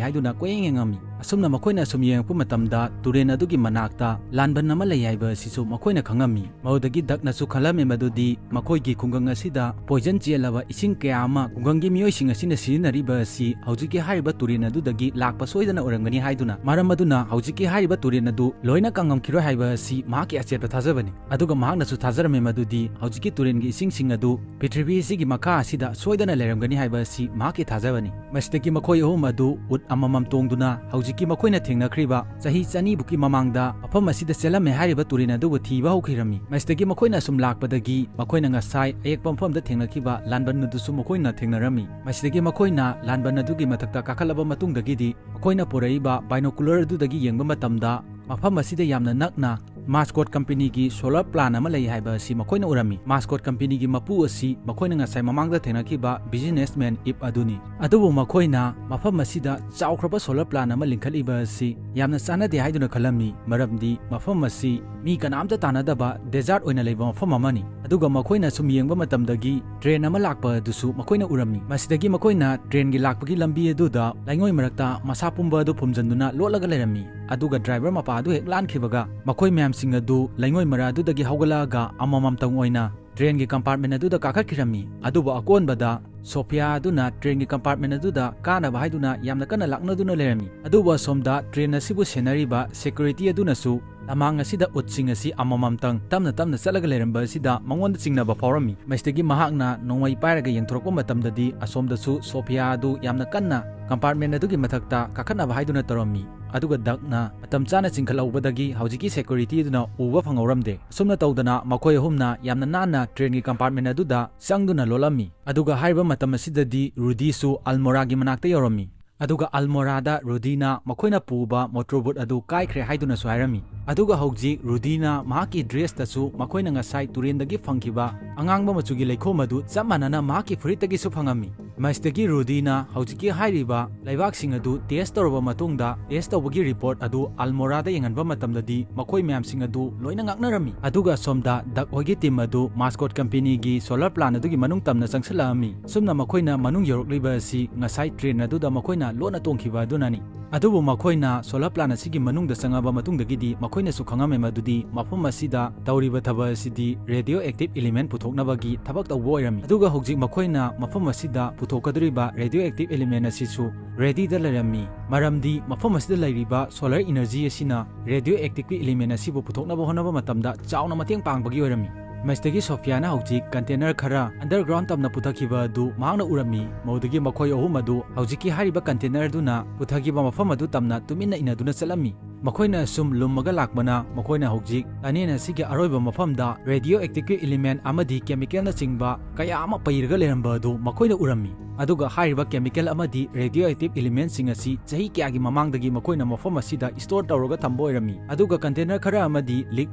ꯍꯥꯏꯗꯨꯅ ꯀꯣꯏꯌꯦꯡ ꯌꯦꯡꯉꯝꯃꯤ꯫ ꯑꯁꯨꯝꯅ ꯃꯈꯣꯏꯅ ꯑꯁꯨꯝ ꯌꯦꯡꯉꯛꯄ ꯃꯇꯝꯗ ꯇꯨꯔꯦꯜ ꯑꯗꯨꯒꯤ ꯃꯅꯥꯛꯇ ꯂꯥꯟꯕꯟ ꯑꯃ ꯂꯩ ꯍꯥꯏꯕ ꯑꯁꯤꯁꯨ ꯃꯈꯣꯏꯅ ꯈꯪꯉꯝꯃꯤ꯫ ꯃꯗꯨꯗꯒꯤ ꯗꯛꯅꯁꯨ ꯈꯜꯂꯝꯃꯤ ꯃꯗꯨꯗꯤ ꯃꯈꯣꯏꯒꯤ ꯈꯨꯡꯒꯪ ꯑꯁꯤꯗ ꯄꯣꯏꯖꯟ ꯆꯦꯜꯂꯕ ꯏꯁꯤꯡ ꯀꯌꯥ ꯑꯃ ꯈꯨꯡꯒꯪꯒꯤ ꯃꯤꯑꯣꯏꯁꯤꯡ ꯑꯁꯤꯅ ꯁꯤꯖꯤꯟꯅꯔꯤꯕ ꯑꯁꯤ ꯍꯧꯖꯤꯛꯀꯤ ꯍꯥꯏꯔꯤꯕ ꯇꯨꯔꯦꯜ ꯑꯗꯨꯗꯒꯤ ꯂꯥꯛꯄ ꯁꯣꯏꯗꯅ ꯑꯣꯏꯔꯝꯒꯅꯤ ꯍꯥꯏꯗꯨꯅ, ꯃꯔꯝ ꯑꯗꯨꯅ ꯍꯧꯖꯤꯛꯀꯤ ꯍꯥꯏꯔꯤꯕ ꯇꯨꯔꯦꯜ ꯑꯗꯨ ꯂꯣꯏꯅ ꯀꯪꯉꯝꯈꯤꯔꯣꯏ ꯍꯥꯏꯕ ꯑꯁꯤ ꯃꯍꯥꯛꯀꯤ ꯑꯆꯦꯠꯄ ꯊꯥꯖꯕꯅꯤ꯫ ꯑꯗꯨꯒ ꯃꯍꯥꯛꯅꯁꯨ ꯊꯥꯖꯔꯝꯃꯤ ꯃꯗꯨꯗꯤ ꯍꯧꯖꯤꯛꯀꯤ ꯇꯨꯔꯦꯜꯒꯤ ꯏꯁꯤꯡꯁꯤꯡ ꯑꯗꯨ ꯄ꯭ꯔꯤꯊꯤꯕꯤ ꯑꯁꯤꯒꯤ ꯃꯈꯥ ꯑꯁꯤꯗ ꯁꯣꯏꯗꯅ ꯂꯩꯔꯝꯒꯅꯤ ꯍꯥꯏꯕ ꯑꯁꯤ ꯃꯍꯥꯛꯀꯤ ꯊꯥꯖꯕꯅꯤ꯫ ꯃꯁꯤꯗꯒꯤ ꯃꯈꯣꯏ ꯑꯍꯨꯝ ꯑꯗꯨ ꯎꯠ ꯑꯃꯃꯝ ꯇꯣꯡꯗꯨꯅ ꯍꯧꯖꯤꯛꯀꯤ ꯃꯈꯣꯏꯅ ꯊꯦꯡꯅꯈ꯭ꯔꯤꯕ ꯆꯍꯤ ꯆꯅꯤꯕꯨꯛꯀꯤ ꯃꯃꯥꯡꯗ ꯃꯐꯝ ꯑꯁꯤꯗ ꯆꯦꯜꯂꯝꯃꯦ ꯍꯥꯏꯔꯤꯕ ꯇꯨꯔꯦꯜ ꯑꯗꯨꯕꯨ ꯊꯤꯕ ꯍꯧꯈꯤꯔꯝꯃꯤ꯫ ꯃꯁꯤꯗꯒꯤ ꯃꯈꯣꯏꯅ ꯑꯁꯨꯝ ꯂꯥꯛꯄꯗꯒꯤ ꯃꯈꯣꯏꯅ ꯉꯁꯥꯏ ꯑꯌꯦꯛꯄ ꯃꯐꯝꯗ ꯊꯦꯡꯅꯈꯤꯕ ꯂꯥꯟꯕꯟ ꯑꯗꯨꯁꯨ ꯃꯈꯣꯏꯅ ꯊꯦꯡꯅꯔꯝꯃꯤ꯫ ꯃꯁꯤꯗꯒꯤ ꯃꯈꯣꯏꯅ ꯂꯥꯟꯕꯟ ꯑꯗꯨꯒꯤ ꯃꯊꯛꯇ ꯀꯥꯈꯠꯂꯕ ꯃꯇꯨꯡꯗꯒꯤꯗꯤ ꯃꯈꯣꯏꯅ ꯄꯨꯔꯛꯏꯕ binocular ꯑꯗꯨꯗꯒꯤ ꯌꯦꯡꯕ ꯃꯇꯝꯗ ꯃꯐꯝ ꯑꯁꯤꯗ ꯌꯥꯝꯅ ꯅꯛꯅ ꯃꯥꯁꯀꯣꯠ ꯀꯝꯄꯦꯅꯤꯒꯤ solar plant ꯑꯃ ꯂꯩ ꯍꯥꯏꯕ ꯑꯁꯤ ꯃꯈꯣꯏꯅ ꯎꯔꯝꯃꯤ꯫ ꯃꯥꯁꯀꯣꯠ ꯀꯝꯄꯦꯅꯤꯒꯤ ꯃꯄꯨ ꯑꯁꯤ ꯃꯈꯣꯏꯅ ꯉꯁꯥꯏ ꯃꯃꯥꯡꯗ ꯊꯦꯡꯅꯈꯤꯕ businessman ꯏꯞ ꯑꯗꯨꯅꯤ꯫ ꯑꯗꯨꯕꯨ ꯃꯈꯣꯏꯅ ꯃꯐꯝ ꯑꯁꯤꯗ ꯆꯥꯎꯈ꯭ꯔꯕ solar plant ꯑꯃ ꯂꯤꯡꯈꯠꯂꯤꯕ ꯑꯁꯤ ꯌꯥꯝꯅ ꯆꯥꯟꯅꯗꯦ ꯍꯥꯏꯗꯨꯅ ꯈꯜꯂꯝꯃꯤ, ꯃꯔꯝꯗꯤ ꯃꯐꯝ ꯑꯁꯤ ꯃꯤ ꯀꯅꯥꯝꯇ ꯇꯥꯟꯅꯗꯕ desert ꯑꯣꯏꯅ ꯂꯩꯕ ꯃꯐꯝ ꯑꯃꯅꯤ꯫ ꯑꯗꯨꯒ ꯃꯈꯣꯏꯅ ꯁꯨꯝ ꯌꯦꯡꯕ ꯃꯇꯝꯗꯒꯤ train ꯑꯃ ꯂꯥꯛꯄ ꯑꯗꯨꯁꯨ ꯃꯈꯣꯏꯅ ꯎꯔꯝꯃꯤ꯫ ꯃꯁꯤꯗꯒꯤ ꯃꯈꯣꯏꯅ trainꯒꯤ ꯂꯥꯛꯄꯒꯤ ꯂꯝꯕꯤ ꯑꯗꯨꯗ ꯂꯩꯉꯣꯏ ꯃꯔꯛꯇ ꯃꯁꯥ ꯄꯨꯝꯕ ꯑꯗꯨ ꯐꯨꯝꯖꯤꯟꯗꯨꯅ ꯂꯣꯠꯂꯒ ꯂꯩꯔꯝꯃꯤ꯫ ꯑꯗꯨꯒ driver ꯃꯄꯥ ꯑꯗꯨ ꯍꯦꯛ ꯂꯥꯟꯈꯤꯕꯒ ꯃꯈꯣꯏ ꯃꯌꯥꯝꯁꯤꯡ ꯑꯗꯨ ꯂꯩꯉꯣꯏ ꯃꯔꯛ ꯑꯗꯨꯗꯒꯤ ꯍꯧꯒꯠꯂꯛꯑꯒ ꯑꯃꯃꯝꯇꯪ ꯑꯣꯏꯅ ꯇ꯭ꯔꯦꯟꯒꯤ ꯀꯝꯄꯥꯔꯠꯃꯦꯟ ꯑꯗꯨꯗ ꯀꯥꯈꯠꯈꯤꯔꯝꯃꯤ꯫ ꯑꯗꯨꯕꯨ ꯑꯀꯣꯟꯕꯗ ꯁꯣꯐꯤꯌꯥ ꯑꯗꯨꯅ ꯇ꯭ꯔꯦꯟꯒꯤ ꯀꯝꯄꯥꯔꯠꯃꯦꯟ ꯑꯗꯨꯗ ꯀꯥꯅꯕ ꯍꯥꯏꯗꯨꯅ ꯌꯥꯝꯅ ꯀꯟꯅ ꯂꯥꯛꯅꯗꯨꯅ ꯂꯩꯔꯝꯃꯤ꯫ ꯑꯗꯨꯕꯨ ꯑꯁꯣꯝꯗ ꯇ꯭ꯔꯦꯟ ꯑꯁꯤꯕꯨ ꯁꯦꯟꯅꯔꯤꯕ ꯁꯦꯀ꯭ꯌꯨꯔꯤꯇꯤ ꯑꯗꯨꯅꯁꯨ ꯂꯃꯥꯡ ꯑꯁꯤꯗ ꯎꯠꯁꯤꯡ ꯑꯁꯤ ꯑꯃꯃꯝꯇꯪ ꯇꯞꯅ ꯇꯞꯅ ꯆꯠꯂꯒ ꯂꯩꯔꯝꯕ ꯑꯁꯤꯗ ꯃꯉꯣꯟꯗ ꯆꯤꯡꯅꯕ ꯐꯥꯎꯔꯝꯃꯤ꯫ ꯃꯁꯤꯗꯒꯤ ꯃꯍꯥꯛꯅ ꯅꯣꯡꯃꯩ ꯄꯥꯏꯔꯒ ꯌꯦꯡꯊꯣꯔꯛꯄ ꯃꯇꯝꯗꯗꯤ ꯑꯁꯣꯝꯗꯁꯨ ꯁꯣꯐꯤꯌꯥ ꯑꯗꯨ ꯌꯥꯝꯅ ꯀꯟꯅ ꯀꯝꯄꯥꯔꯠꯃꯦꯟ ꯑꯗꯨꯒꯤ ꯃꯊꯛꯇ ꯀꯥꯈꯠꯅꯕ ꯍꯥꯏꯗꯨꯅ ꯇꯧꯔꯝꯃꯤ꯫ ꯑꯗꯨꯒ ꯗꯛꯅ ꯃꯇꯝ ꯆꯥꯅ ꯆꯤꯡꯈꯠꯍꯧꯕꯗꯒꯤ ꯍꯧꯖꯤꯛꯀꯤ ꯁꯦꯀ꯭ꯌꯨꯔꯤꯇꯤ ꯑꯗꯨꯅ ꯎꯕ ꯐꯪꯍꯧꯔꯝꯗꯦ꯫ ꯑꯁꯨꯝꯅ ꯇꯧꯗꯅ ꯃꯈꯣꯏ ꯑꯍꯨꯝꯅ ꯌꯥꯝꯅ ꯅꯥꯟꯅ ꯇ꯭ꯔꯦꯟꯒꯤ ꯀꯝꯄꯥꯔꯠꯃꯦꯟ ꯑꯗꯨꯗ ꯆꯪꯗꯨꯅ ꯂꯣꯜꯂꯝꯃꯤ꯫ ꯑꯗꯨꯒ ꯍꯥꯏꯔꯤꯕ ꯃꯇꯝ ꯑꯁꯤꯗꯗꯤ ꯔꯨꯗꯤꯁꯨ ꯑꯜꯃꯣꯔꯥꯒꯤ ꯃꯅꯥꯛꯇ ꯌꯧꯔꯝꯃꯤ꯫ ꯑꯗꯨꯒ ꯑꯜꯃꯣꯔꯥꯗ ꯔꯨꯗꯤꯅ ꯃꯈꯣꯏꯅ ꯄꯨꯕ ꯃꯣꯇꯣꯔꯕꯣꯠ ꯑꯗꯨ ꯀꯥꯏꯈ꯭ꯔꯦ ꯍꯥꯏꯗꯨꯅꯁꯨ ꯍꯥꯏꯔꯝꯃꯤ꯫ ꯑꯗꯨꯒ ꯍꯧꯖꯤꯛ ꯔꯨꯗꯤꯅ ꯃꯍꯥꯛꯀꯤ ꯗ꯭ꯔꯦꯁꯇꯁꯨ ꯃꯈꯣꯏꯅ ꯉꯁꯥꯏ ꯇꯨꯔꯦꯟꯗꯒꯤ ꯐꯪꯈꯤꯕ ꯑꯉꯥꯡꯕ ꯃꯆꯨꯒꯤ ꯂꯩꯈꯣꯝ ꯑꯗꯨ ꯆꯞ ꯃꯥꯟꯅꯅ ꯃꯍꯥꯛꯀꯤ ꯐꯨꯔꯤꯠꯇꯒꯤꯁꯨ ꯐꯪꯉꯝꯃꯤ꯫ ꯃꯁꯤꯗꯒꯤ ꯔꯨꯗꯤꯅ ꯍꯧꯖꯤꯛꯀꯤ ꯍꯥꯏꯔꯤꯕ ꯂꯩꯕꯥꯛꯁꯤꯡ ꯑꯗꯨ ꯇꯦꯁ ꯇꯧꯔꯕ ꯃꯇꯨꯡꯗ, ꯇꯦꯁ ꯇꯧꯕꯒꯤ ꯔꯤꯄꯣꯔꯠ ꯑꯗꯨ ꯑꯜꯃꯣꯔꯥꯗ ꯌꯦꯡꯍꯟꯕ ꯃꯇꯝꯗꯗꯤ ꯃꯈꯣꯏ ꯃꯌꯥꯝꯁꯤꯡ ꯑꯗꯨ ꯂꯣꯏꯅ ꯉꯛꯅꯔꯝꯃꯤ꯫ ꯑꯗꯨꯒ ꯑꯁꯣꯝꯗ ꯗꯛ ꯍꯣꯏꯒꯤ ꯇꯤꯝ ꯑꯗꯨ ꯃꯥꯁꯀꯣꯠ ꯀꯝꯄꯦꯅꯤꯒꯤ ꯁꯣꯂꯔ ꯄ꯭ꯂꯥꯟ ꯑꯗꯨꯒꯤ ꯃꯅꯨꯡ ꯇꯝꯅ ꯆꯪꯁꯤꯜꯂꯛꯑꯝꯃꯤ꯫ ꯑꯁꯨꯝꯅ ꯃꯈꯣꯏꯅ ꯃꯅꯨꯡ ꯌꯧꯔꯛꯂꯤꯕ ꯑꯁꯤ ꯉꯁꯥꯏ ꯇ꯭ꯔꯦꯟ ꯑꯗꯨꯗ ꯃꯈꯣꯏꯅ ꯂꯣꯟꯅ ꯇꯣꯡꯈꯤꯕ ꯑꯗꯨꯅꯅꯤ꯫ ꯑꯗꯨꯕꯨ ꯃꯈꯣꯏꯅ ꯁꯣꯂꯔ ꯄ꯭ꯂꯥꯟ ꯑꯁꯤꯒꯤ ꯃꯅꯨꯡꯗ ꯆꯪꯉꯕ ꯃꯇꯨꯡꯗꯒꯤꯗꯤ ꯃꯈꯣꯏꯅꯁꯨ ꯈꯪꯉꯝꯃꯦ ꯃꯗꯨꯗꯤ ꯃꯐꯝ ꯑꯁꯤꯗ ꯇꯧꯔꯤꯕ ꯊꯕꯛ ꯑꯁꯤꯗꯤ ꯔꯦꯗꯤꯑꯣ ꯑꯦꯛꯇꯤꯚ ꯏꯂꯤꯃꯦꯟ ꯄꯨꯊꯣꯛꯅꯕꯒꯤ ꯊꯕꯛ ꯇꯧꯕ ꯑꯣꯏꯔꯝꯃꯤ꯫ ꯑꯗꯨꯒ ꯍꯧꯖꯤꯛ ꯃꯈꯣꯏꯅ ꯃꯐꯝ ꯑꯁꯤꯗ ꯄꯨꯊꯣꯛꯀꯗꯧꯔꯤꯕ ꯔꯦꯗꯤꯑꯣ ꯑꯦꯛꯇꯤꯚ ꯏꯂꯤꯃꯦꯟ ꯑꯁꯤꯁꯨ ꯔꯦꯗꯤꯗ ꯂꯩꯔꯝꯃꯤ, ꯃꯔꯝꯗꯤ ꯃꯐꯝ ꯑꯁꯤꯗ ꯂꯩꯔꯤꯕ ꯁꯣꯂꯔ ꯏꯅꯔꯖꯤ ꯑꯁꯤꯅ ꯔꯦꯗꯤꯑꯣ ꯑꯦꯛꯇꯤꯚꯀꯤ ꯏꯂꯤꯃꯦꯟ ꯑꯁꯤꯕꯨ ꯄꯨꯊꯣꯛꯅꯕ ꯍꯣꯠꯅꯕ ꯃꯇꯝꯗ ꯆꯥꯎꯅ ꯃꯇꯦꯡ ꯄꯥꯡꯕꯒꯤ ꯑꯣꯏꯔꯝꯃꯤ꯫ ꯃꯁꯤꯗꯒꯤ ꯁꯣꯐꯤꯌꯥꯅ ꯍꯧꯖꯤꯛ ꯀꯟꯇꯦꯅꯔ ꯈꯔ ꯑꯟꯗꯔꯒ꯭ꯔꯥꯎꯟ ꯇꯝꯅ ꯄꯨꯊꯈꯤꯕ ꯑꯗꯨ ꯃꯍꯥꯛꯅ ꯎꯔꯝꯃꯤ꯫ ꯃꯗꯨꯗꯒꯤ ꯃꯈꯣꯏ ꯑꯍꯨꯝ ꯑꯗꯨ ꯍꯧꯖꯤꯛꯀꯤ ꯍꯥꯏꯔꯤꯕ ꯀꯟꯇꯦꯅꯔ ꯑꯗꯨꯅ ꯄꯨꯊꯈꯤꯕ ꯃꯐꯝ ꯑꯗꯨ ꯇꯝꯅ ꯇꯨꯃꯤꯟꯅ ꯏꯟꯅꯗꯨꯅ ꯆꯠꯂꯝꯃꯤ꯫ ꯃꯈꯣꯏꯅ ꯁꯨꯝ ꯂꯨꯝꯃꯒ ꯂꯥꯛꯄꯅ ꯃꯈꯣꯏꯅ ꯍꯧꯖꯤꯛ ꯇꯅꯦꯟ ꯑꯁꯤꯒꯤ ꯑꯔꯣꯏꯕ ꯃꯐꯝꯗ ꯔꯦꯗꯤꯑꯣ ꯑꯦꯛꯇꯤꯚꯀꯤ ꯏꯂꯤꯃꯦꯟ ꯑꯃꯗꯤ ꯀꯦꯃꯤꯀꯦꯜꯅꯆꯤꯡꯕ ꯀꯌꯥ ꯑꯃ ꯄꯩꯔꯒ ꯂꯩꯔꯝꯕ ꯑꯗꯨ ꯃꯈꯣꯏꯅ ꯎꯔꯝꯃꯤ꯫ ꯑꯗꯨꯒ ꯍꯥꯏꯔꯤꯕ ꯀꯦꯃꯤꯀꯦꯜ ꯑꯃꯗꯤ ꯔꯦꯗꯤꯑꯣ ꯑꯦꯛꯇꯤꯚ ꯏꯂꯤꯃꯦꯟꯁꯤꯡ ꯑꯁꯤ ꯆꯍꯤ ꯀꯌꯥꯒꯤ ꯃꯃꯥꯡꯗꯒꯤ ꯃꯈꯣꯏꯅ ꯃꯐꯝ ꯑꯁꯤꯗ ꯁ꯭ꯇꯣꯔ ꯇꯧꯔꯒ ꯊꯝꯕ ꯑꯣꯏꯔꯝꯃꯤ꯫ ꯑꯗꯨꯒ ꯀꯟꯇꯦꯅꯔ ꯈꯔ ꯑꯃꯗꯤ ꯂꯤꯛ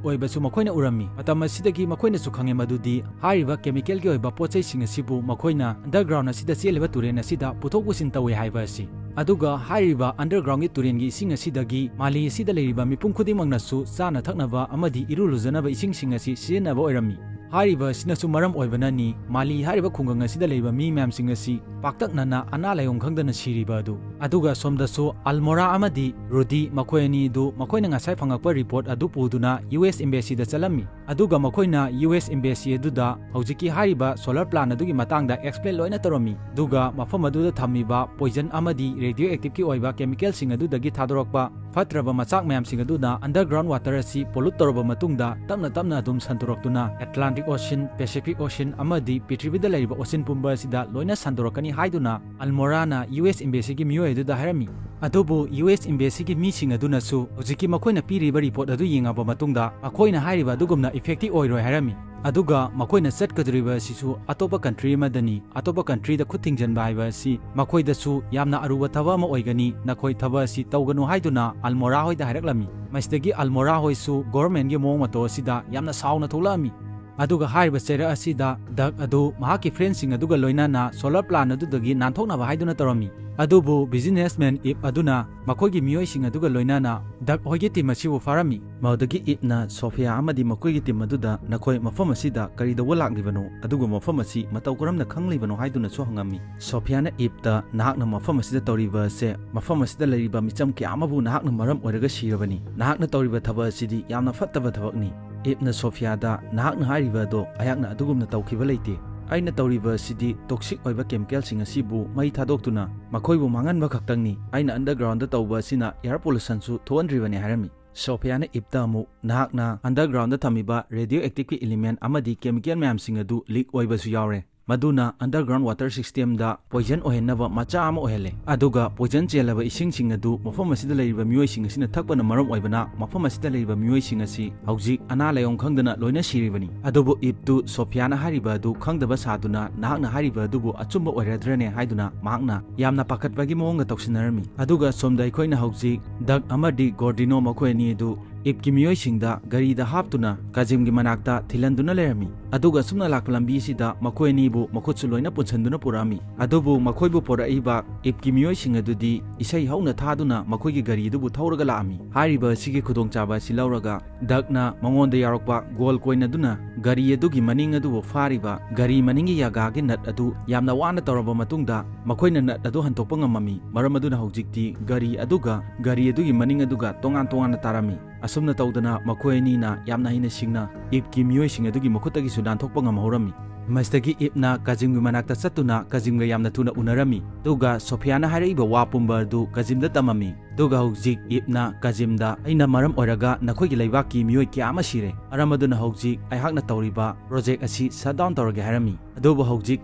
ꯑꯣꯏꯕꯁꯨ ꯃꯈꯣꯏꯅ ꯎꯔꯝꯃꯤ꯫ ꯃꯇꯝ ꯑꯁꯤꯗꯒꯤ ꯃꯈꯣꯏꯅꯁꯨ ꯈꯪꯉꯦ ꯃꯗꯨꯗꯤ ꯍꯥꯏꯔꯤꯕ ꯀꯦꯃꯤꯀꯦꯜꯒꯤ ꯑꯣꯏꯕ ꯄꯣꯠ ꯆꯩꯁꯤꯡ ꯑꯁꯤꯕꯨ ꯃꯈꯣꯏꯅ ꯑꯟꯗꯔꯒ꯭ꯔꯥꯎꯟ ꯑꯁꯤꯗ ꯆꯦꯜꯂꯤꯕ ꯇꯨꯔꯦꯜ ꯑꯁꯤꯗ ꯄꯨꯊꯣꯛ ꯄꯨꯁꯤꯟ ꯇꯧꯏ ꯍꯥꯏꯕ ꯑꯁꯤ꯫ ꯑꯗꯨꯒ ꯍꯥꯏꯔꯤꯕ ꯑꯟꯗꯔꯒ꯭ꯔꯥꯎꯟꯒꯤ ꯇꯨꯔꯦꯜꯒꯤ ꯏꯁꯤꯡ ꯑꯁꯤꯗꯒꯤ ꯃꯥꯂꯦ ꯑꯁꯤꯗ ꯂꯩꯔꯤꯕ ꯃꯤꯄꯨꯝ ꯈꯨꯗꯤꯡꯃꯛꯅꯁꯨ ꯆꯥꯅ ꯊꯛꯅꯕ ꯑꯃꯗꯤ ꯏꯔꯨ ꯂꯨꯖꯅꯕ ꯏꯁꯤꯡꯁꯤꯡ ꯑꯁꯤ ꯁꯤꯖꯤꯟꯅꯕ ꯑꯣꯏꯔꯝꯃꯤ꯫ ꯍꯥꯏꯔꯤꯕ ꯑꯁꯤꯅꯁꯨ ꯃꯔꯝ ꯑꯣꯏꯕꯅꯅꯤ ꯃꯥꯂꯦ ꯍꯥꯏꯔꯤꯕ ꯈꯨꯡꯒꯪ ꯑꯁꯤꯗ ꯂꯩꯔꯤꯕ ꯃꯤ ꯃꯌꯥꯝꯁꯤꯡ ꯑꯁꯤ ꯄꯥꯛꯇꯛꯅꯅ ꯑꯅꯥ ꯂꯥꯏꯌꯣꯡ ꯈꯪꯗꯅ ꯁꯤꯔꯤꯕ ꯑꯗꯨ꯫ ꯑꯗꯨꯒ ꯁꯣꯝꯗꯁꯨ ꯑꯜꯃꯣꯔꯥ ꯑꯃꯗꯤ ꯔꯨꯗꯤ ꯃꯈꯣꯏ ꯑꯅꯤ ꯑꯗꯨ ꯃꯈꯣꯏꯅ ꯉꯁꯥꯏ ꯐꯪꯉꯛꯄ ꯔꯤꯄꯣꯔꯠ ꯑꯗꯨ ꯄꯨꯗꯨꯅ ꯌꯨ ꯑꯦꯁ ꯑꯦꯝꯕꯦꯁꯤꯗ ꯆꯠꯂꯝꯃꯤ꯫ ꯑꯗꯨꯒ ꯃꯈꯣꯏꯅ ꯌꯨ ꯑꯦꯁ embassy ꯑꯗꯨꯗ ꯍꯧꯖꯤꯛꯀꯤ ꯍꯥꯏꯔꯤꯕ solar plant ꯑꯗꯨꯒꯤ ꯃꯇꯥꯡꯗ explain ꯂꯣꯏꯅ ꯇꯧꯔꯝꯃꯤ꯫ ꯑꯗꯨꯒ ꯃꯐꯝ ꯑꯗꯨꯗ ꯊꯝꯃꯤꯕ poison ꯑꯃꯗꯤ radioactiveꯀꯤ ꯑꯣꯏꯕ chemicalꯁꯤꯡ ꯑꯗꯨꯗꯒꯤ ꯊꯥꯗꯣꯔꯛꯄ ꯐꯠꯇ꯭ꯔꯕ ꯃꯆꯥꯛ ꯃꯌꯥꯝꯁꯤꯡ ꯑꯗꯨꯅ underground water ꯑꯁꯤ pollute ꯇꯧꯔꯕ ꯃꯇꯨꯡꯗ ꯇꯞꯅ ꯇꯞꯅ ꯑꯗꯨꯝ ꯁꯟꯗꯣꯔꯛꯇꯨꯅ Atlantic Ocean, Pacific Ocean ꯑꯃꯗꯤ ꯄ꯭ꯔꯤꯊꯤꯕꯤꯗ ꯂꯩꯔꯤꯕ ocean ꯄꯨꯝꯕ ꯑꯁꯤꯗ ꯂꯣꯏꯅ ꯁꯟꯗꯣꯔꯛꯀꯅꯤ ꯍꯥꯏꯗꯨꯅ ꯑꯜꯃꯣꯔꯥꯅ ꯌꯨ ꯑꯦꯁ embassy ꯒꯤ ꯃꯤꯑꯣꯏ ꯑꯗꯨꯗ ꯍꯥꯏꯔꯝꯃꯤ꯫ ꯑꯗꯨꯕꯨ ꯌꯨ ꯑꯦꯁ embassy ꯒꯤ ꯃꯤꯁꯤꯡ ꯑꯗꯨꯅꯁꯨ ꯍꯧꯖꯤꯛꯀꯤ ꯃꯈꯣꯏꯅ ꯄꯤꯔꯤꯕ report ꯑꯗꯨ ꯌꯦꯡꯉꯕ ꯃꯇꯨꯡꯗ ꯃꯈꯣꯏꯅ ꯍꯥꯏꯔꯤꯕ ꯑꯗꯨꯒꯨꯝꯅ effective ꯑꯣꯏꯔꯣꯏ ꯍꯥꯏꯔꯝꯃꯤ꯫ ꯑꯗꯨꯒ ꯃꯈꯣꯏꯅ ꯆꯠꯀꯗꯧꯔꯤꯕ ꯑꯁꯤꯁꯨ ꯑꯇꯣꯞꯄ country ꯑꯃꯗꯅꯤ꯫ ꯑꯇꯣꯞꯄ country ꯗ ꯈꯨꯠ ꯊꯤꯡꯖꯤꯟꯕ ꯍꯥꯏꯕ ꯑꯁꯤ ꯃꯈꯣꯏꯗꯁꯨ ꯌꯥꯝꯅ ꯑꯔꯨꯕ ꯊꯕꯛ ꯑꯃ ꯑꯣꯏꯒꯅꯤ꯫ ꯅꯈꯣꯏ ꯊꯕꯛ ꯑꯁꯤ ꯇꯧꯒꯅꯨ ꯍꯥꯏꯗꯨꯅ ꯑꯜꯃꯣꯔꯥ ꯍꯣꯏꯗ ꯍꯥꯏꯔꯛꯂꯝꯃꯤ꯫ ꯃꯁꯤꯗꯒꯤ ꯑꯜꯃꯣꯔꯥ ꯍꯣꯏꯁꯨ government ꯀꯤ ꯃꯑꯣꯡ ꯃꯇꯧ ꯑꯁꯤꯗ ꯌꯥꯝꯅ ꯁꯥꯎꯅ ꯊꯣꯛꯂꯛꯑꯝꯃꯤ꯫ ꯑꯗꯨꯒ ꯍꯥꯏꯔꯤꯕ ꯆꯩꯔꯛ ꯑꯁꯤꯗ ꯗꯛ ꯑꯗꯨ ꯃꯍꯥꯛꯀꯤ friend ꯁꯤꯡ ꯑꯗꯨꯒ ꯂꯣꯏꯅꯅ solar plant ꯑꯗꯨꯗꯒꯤ ꯅꯥꯟꯊꯣꯛꯅꯕ ꯍꯥꯏꯗꯨꯅ ꯇꯧꯔꯝꯃꯤ꯫ ꯑꯗꯨꯕꯨ businessman ꯏꯞ ꯑꯗꯨꯅ ꯃꯈꯣꯏꯒꯤ ꯃꯤꯑꯣꯏꯁꯤꯡ ꯑꯗꯨꯒ ꯂꯣꯏꯅꯅ ꯗꯛ ꯍꯣꯏꯒꯤ team ꯑꯁꯤꯕꯨ ꯐꯥꯔꯝꯃꯤ꯫ ꯃꯗꯨꯗꯒꯤ ꯏꯞꯅ ꯁꯣꯐꯤꯌꯥ ꯑꯃꯗꯤ ꯃꯈꯣꯏꯒꯤ team ꯑꯗꯨꯗ ꯅꯈꯣꯏ ꯃꯐꯝ ꯑꯁꯤꯗ ꯀꯔꯤ ꯇꯧꯕ ꯂꯥꯛꯂꯤꯕꯅꯣ, ꯑꯗꯨꯒ ꯃꯐꯝ ꯑꯁꯤ ꯃꯇꯧ ꯀꯔꯝꯅ ꯈꯪꯂꯤꯕꯅꯣ ꯍꯥꯏꯗꯨꯅꯁꯨ ꯍꯪꯉꯝꯃꯤ꯫ ꯁꯣꯐꯤꯌꯥꯅ ꯏꯞꯇ ꯅꯍꯥꯛꯅ ꯃꯐꯝ ꯑꯁꯤꯗ ꯇꯧꯔꯤꯕ ꯑꯁꯦ ꯃꯐꯝ ꯑꯁꯤꯗ ꯂꯩꯔꯤꯕ ꯃꯤꯆꯝ ꯀꯌꯥ ꯑꯃꯕꯨ ꯅꯍꯥꯛꯅ ꯃꯔꯝ ꯑꯣꯏꯔꯒ ꯁꯤꯔꯕꯅꯤ꯫ ꯅꯍꯥꯛꯅ ꯇꯧꯔꯤꯕ ꯊꯕꯛ ꯑꯁꯤꯗꯤ ꯌꯥꯝꯅ ꯐꯠꯇꯕ ꯊꯕꯛꯅꯤ꯫ ꯏꯞꯅ ꯁꯣꯐꯤꯌꯥꯗ, "ꯅꯍꯥꯛꯅ ꯍꯥꯏꯔꯤꯕ ꯑꯗꯣ ꯑꯩꯍꯥꯛꯅ ꯑꯗꯨꯒꯨꯝꯅ ꯇꯧꯈꯤꯕ ꯂꯩꯇꯦ꯫ ꯑꯩꯅ ꯇꯧꯔꯤꯕ ꯑꯁꯤꯗꯤ toxic ꯑꯣꯏꯕ chemical ꯁꯤꯡ ꯑꯁꯤꯕꯨ ꯃꯩ ꯊꯥꯗꯣꯛꯇꯨꯅ ꯃꯈꯣꯏꯕꯨ ꯃꯥꯡꯍꯟꯕ ꯈꯛꯇꯪꯅꯤ꯫ ꯑꯩꯅ underground ꯗ ꯇꯧꯕ ꯑꯁꯤꯅ air pollution ꯁꯨ ꯊꯣꯛꯍꯟꯗ꯭ꯔꯤꯕꯅꯤ" ꯍꯥꯏꯔꯝꯃꯤ꯫ ꯁꯣꯐꯤꯌꯥꯅ ꯏꯞꯇ ꯑꯃꯨꯛ, "ꯅꯍꯥꯛꯅ underground ꯗ ꯊꯝꯃꯤꯕ radioactive ꯀꯤ element ꯑꯃꯗꯤ chemical ꯃꯌꯥꯝꯁꯤꯡ ꯑꯗꯨ leak ꯑꯣꯏꯕꯁꯨ ꯌꯥꯎꯔꯦ꯫ ꯃꯗꯨꯅ underground water system ꯗ poison ꯑꯣꯏꯍꯟꯅꯕ ꯃꯆꯥ ꯑꯃ ꯑꯣꯏꯍꯜꯂꯦ꯫ ꯑꯗꯨꯒ poison ꯆꯦꯜꯂꯕ ꯏꯁꯤꯡꯁꯤꯡ ꯑꯗꯨ ꯃꯐꯝ ꯑꯁꯤꯗ ꯂꯩꯔꯤꯕ ꯃꯤꯑꯣꯏꯁꯤꯡ ꯑꯁꯤꯅ ꯊꯛꯄꯅ ꯃꯔꯝ ꯑꯣꯏꯕꯅ ꯃꯐꯝ ꯑꯁꯤꯗ ꯂꯩꯔꯤꯕ ꯃꯤꯑꯣꯏꯁꯤꯡ ꯑꯁꯤ ꯍꯧꯖꯤꯛ ꯑꯅꯥ ꯂꯥꯏꯌꯣꯡ ꯈꯪꯗꯅ ꯂꯣꯏꯅ ꯁꯤꯔꯤꯕꯅꯤ꯫ ꯑꯗꯨꯕꯨ ꯏꯞꯇꯨ ꯁꯣꯐꯤꯌꯥꯅ ꯍꯥꯏꯔꯤꯕ ꯑꯗꯨ ꯈꯪꯗꯕ ꯁꯥꯗꯨꯅ ꯅꯍꯥꯛꯅ ꯍꯥꯏꯔꯤꯕ ꯑꯗꯨꯕꯨ ꯑꯆꯨꯝꯕ ꯑꯣꯏꯔꯗ꯭ꯔꯅꯦ ꯍꯥꯏꯗꯨꯅ ꯃꯍꯥꯛꯅ ꯌꯥꯝꯅ ꯄꯥꯈꯠꯄꯒꯤ ꯃꯑꯣꯡꯒ ꯇꯧꯁꯤꯟꯅꯔꯝꯃꯤ꯫ ꯑꯗꯨꯒ ꯁꯣꯝꯗ ꯑꯩꯈꯣꯏꯅ ꯍꯧꯖꯤꯛ ꯗꯛ ꯑꯃꯗꯤ ꯒꯣꯔꯗꯤꯅꯣ ꯃꯈꯣꯏ ꯑꯅꯤ ꯑꯗꯨ ꯏꯞꯀꯤ ꯃꯤꯑꯣꯏꯁꯤꯡꯗ ꯒꯥꯔꯤꯗ ꯍꯥꯞꯇꯨꯅ ꯀꯥꯖꯤꯝꯒꯤ ꯃꯅꯥꯛꯇ ꯊꯤꯜꯍꯟꯗꯨꯅ ꯂꯩꯔꯝꯃꯤ꯫ ꯑꯗꯨꯒ ꯑꯁꯨꯝꯅ ꯂꯥꯛꯄ ꯂꯝꯕꯤ ꯑꯁꯤꯗ ꯃꯈꯣꯏ ꯑꯅꯤꯕꯨ ꯃꯈꯨꯠꯁꯨ ꯂꯣꯏꯅ ꯄꯨꯟꯁꯤꯟꯗꯨꯅ ꯄꯨꯔꯛꯑꯝꯃꯤ꯫ ꯑꯗꯨꯕꯨ ꯃꯈꯣꯏꯕꯨ ꯄꯨꯔꯛꯏꯕ ꯏꯞꯀꯤ ꯃꯤꯑꯣꯏꯁꯤꯡ ꯑꯗꯨꯗꯤ ꯏꯁꯩ ꯍꯧꯅ ꯊꯥꯗꯨꯅ ꯃꯈꯣꯏꯒꯤ ꯒꯥꯔꯤ ꯑꯗꯨꯕꯨ ꯊꯧꯔꯒ ꯂꯥꯛꯑꯝꯃꯤ꯫ ꯍꯥꯏꯔꯤꯕ ꯑꯁꯤꯒꯤ ꯈꯨꯗꯣꯡꯆꯥꯕ ꯑꯁꯤ ꯂꯧꯔꯒ ꯗꯛꯅ ꯃꯉꯣꯟꯗ ꯌꯥꯎꯔꯛꯄ ꯒꯣꯜ ꯀꯣꯏꯟ ꯑꯗꯨꯅ ꯒꯥꯔꯤ ꯑꯗꯨꯒꯤ ꯃꯅꯤꯡ ꯑꯗꯨꯕꯨ ꯐꯥꯔꯤꯕ ꯒꯥꯔꯤ ꯃꯅꯤꯡꯒꯤ ꯌꯥꯒꯥꯒꯤ ꯅꯠ ꯑꯗꯨ ꯌꯥꯝꯅ ꯋꯥꯅ ꯇꯧꯔꯕ ꯃꯇꯨꯡꯗ ꯃꯈꯣꯏꯅ ꯅꯠ ꯑꯗꯨ ꯍꯟꯗꯣꯛꯄ ꯉꯝꯃꯝꯃꯤ꯫ ꯃꯔꯝ ꯑꯗꯨꯅ ꯍꯧꯖꯤꯛꯇꯤ ꯒꯥꯔꯤ ꯑꯗꯨꯒ ꯒꯥꯔꯤ ꯑꯗꯨꯒꯤ ꯃꯅꯤꯡ ꯑꯗꯨꯒ ꯇꯣꯉꯥꯟ ꯇꯣꯉꯥꯟꯅ ꯇꯥꯔꯝꯃꯤ꯫ ꯑꯁꯨꯝꯅ ꯇꯧꯗꯅ ꯃꯈꯣꯏ ꯑꯅꯤꯅ ꯌꯥꯝꯅ ꯍꯩꯅ ꯁꯤꯡꯅ ꯏꯕꯀꯤ ꯃꯤꯑꯣꯏꯁꯤꯡ ꯑꯗꯨꯒꯤ ꯃꯈꯨꯠꯇꯒꯤꯁꯨ ꯅꯥꯟꯊꯣꯛꯄ ꯉꯝꯍꯧꯔꯝꯃꯤ꯫ ꯃꯁꯤꯗꯒꯤ ꯏꯕꯅ ꯀꯥꯖꯤꯝꯒꯤ ꯃꯅꯥꯛꯇ ꯆꯠꯇꯨꯅ ꯀꯥꯖꯤꯝꯒ ꯌꯥꯝꯅ ꯊꯨꯅ ꯎꯅꯔꯝꯃꯤ꯫ ꯑꯗꯨꯒ ꯁꯣꯐꯤꯌꯥꯅ ꯍꯥꯏꯔꯛꯏꯕ ꯋꯥ ꯄꯨꯝꯕ ꯑꯗꯨ ꯀꯥꯖꯤꯝꯗ ꯇꯝꯃꯝꯃꯤ꯫ ꯑꯗꯨꯒ ꯍꯧꯖꯤꯛ ꯏꯕꯅ ꯀꯥꯖꯤꯝꯗ, "ꯑꯩꯅ ꯃꯔꯝ ꯑꯣꯏꯔꯒ ꯅꯈꯣꯏꯒꯤ ꯂꯩꯕꯥꯛꯀꯤ ꯃꯤꯑꯣꯏ ꯀꯌꯥ ꯑꯃ ꯁꯤꯔꯦ, ꯃꯔꯝ ꯑꯗꯨꯅ ꯍꯧꯖꯤꯛ ꯑꯩꯍꯥꯛꯅ ꯇꯧꯔꯤꯕ ꯄ꯭ꯔꯣꯖꯦꯛ ꯑꯁꯤ ꯁꯠ ꯗꯥꯎꯟ ꯇꯧꯔꯒꯦ" ꯍꯥꯏꯔꯝꯃꯤ꯫ ꯑꯗꯨꯕꯨ ꯍꯧꯖꯤꯛ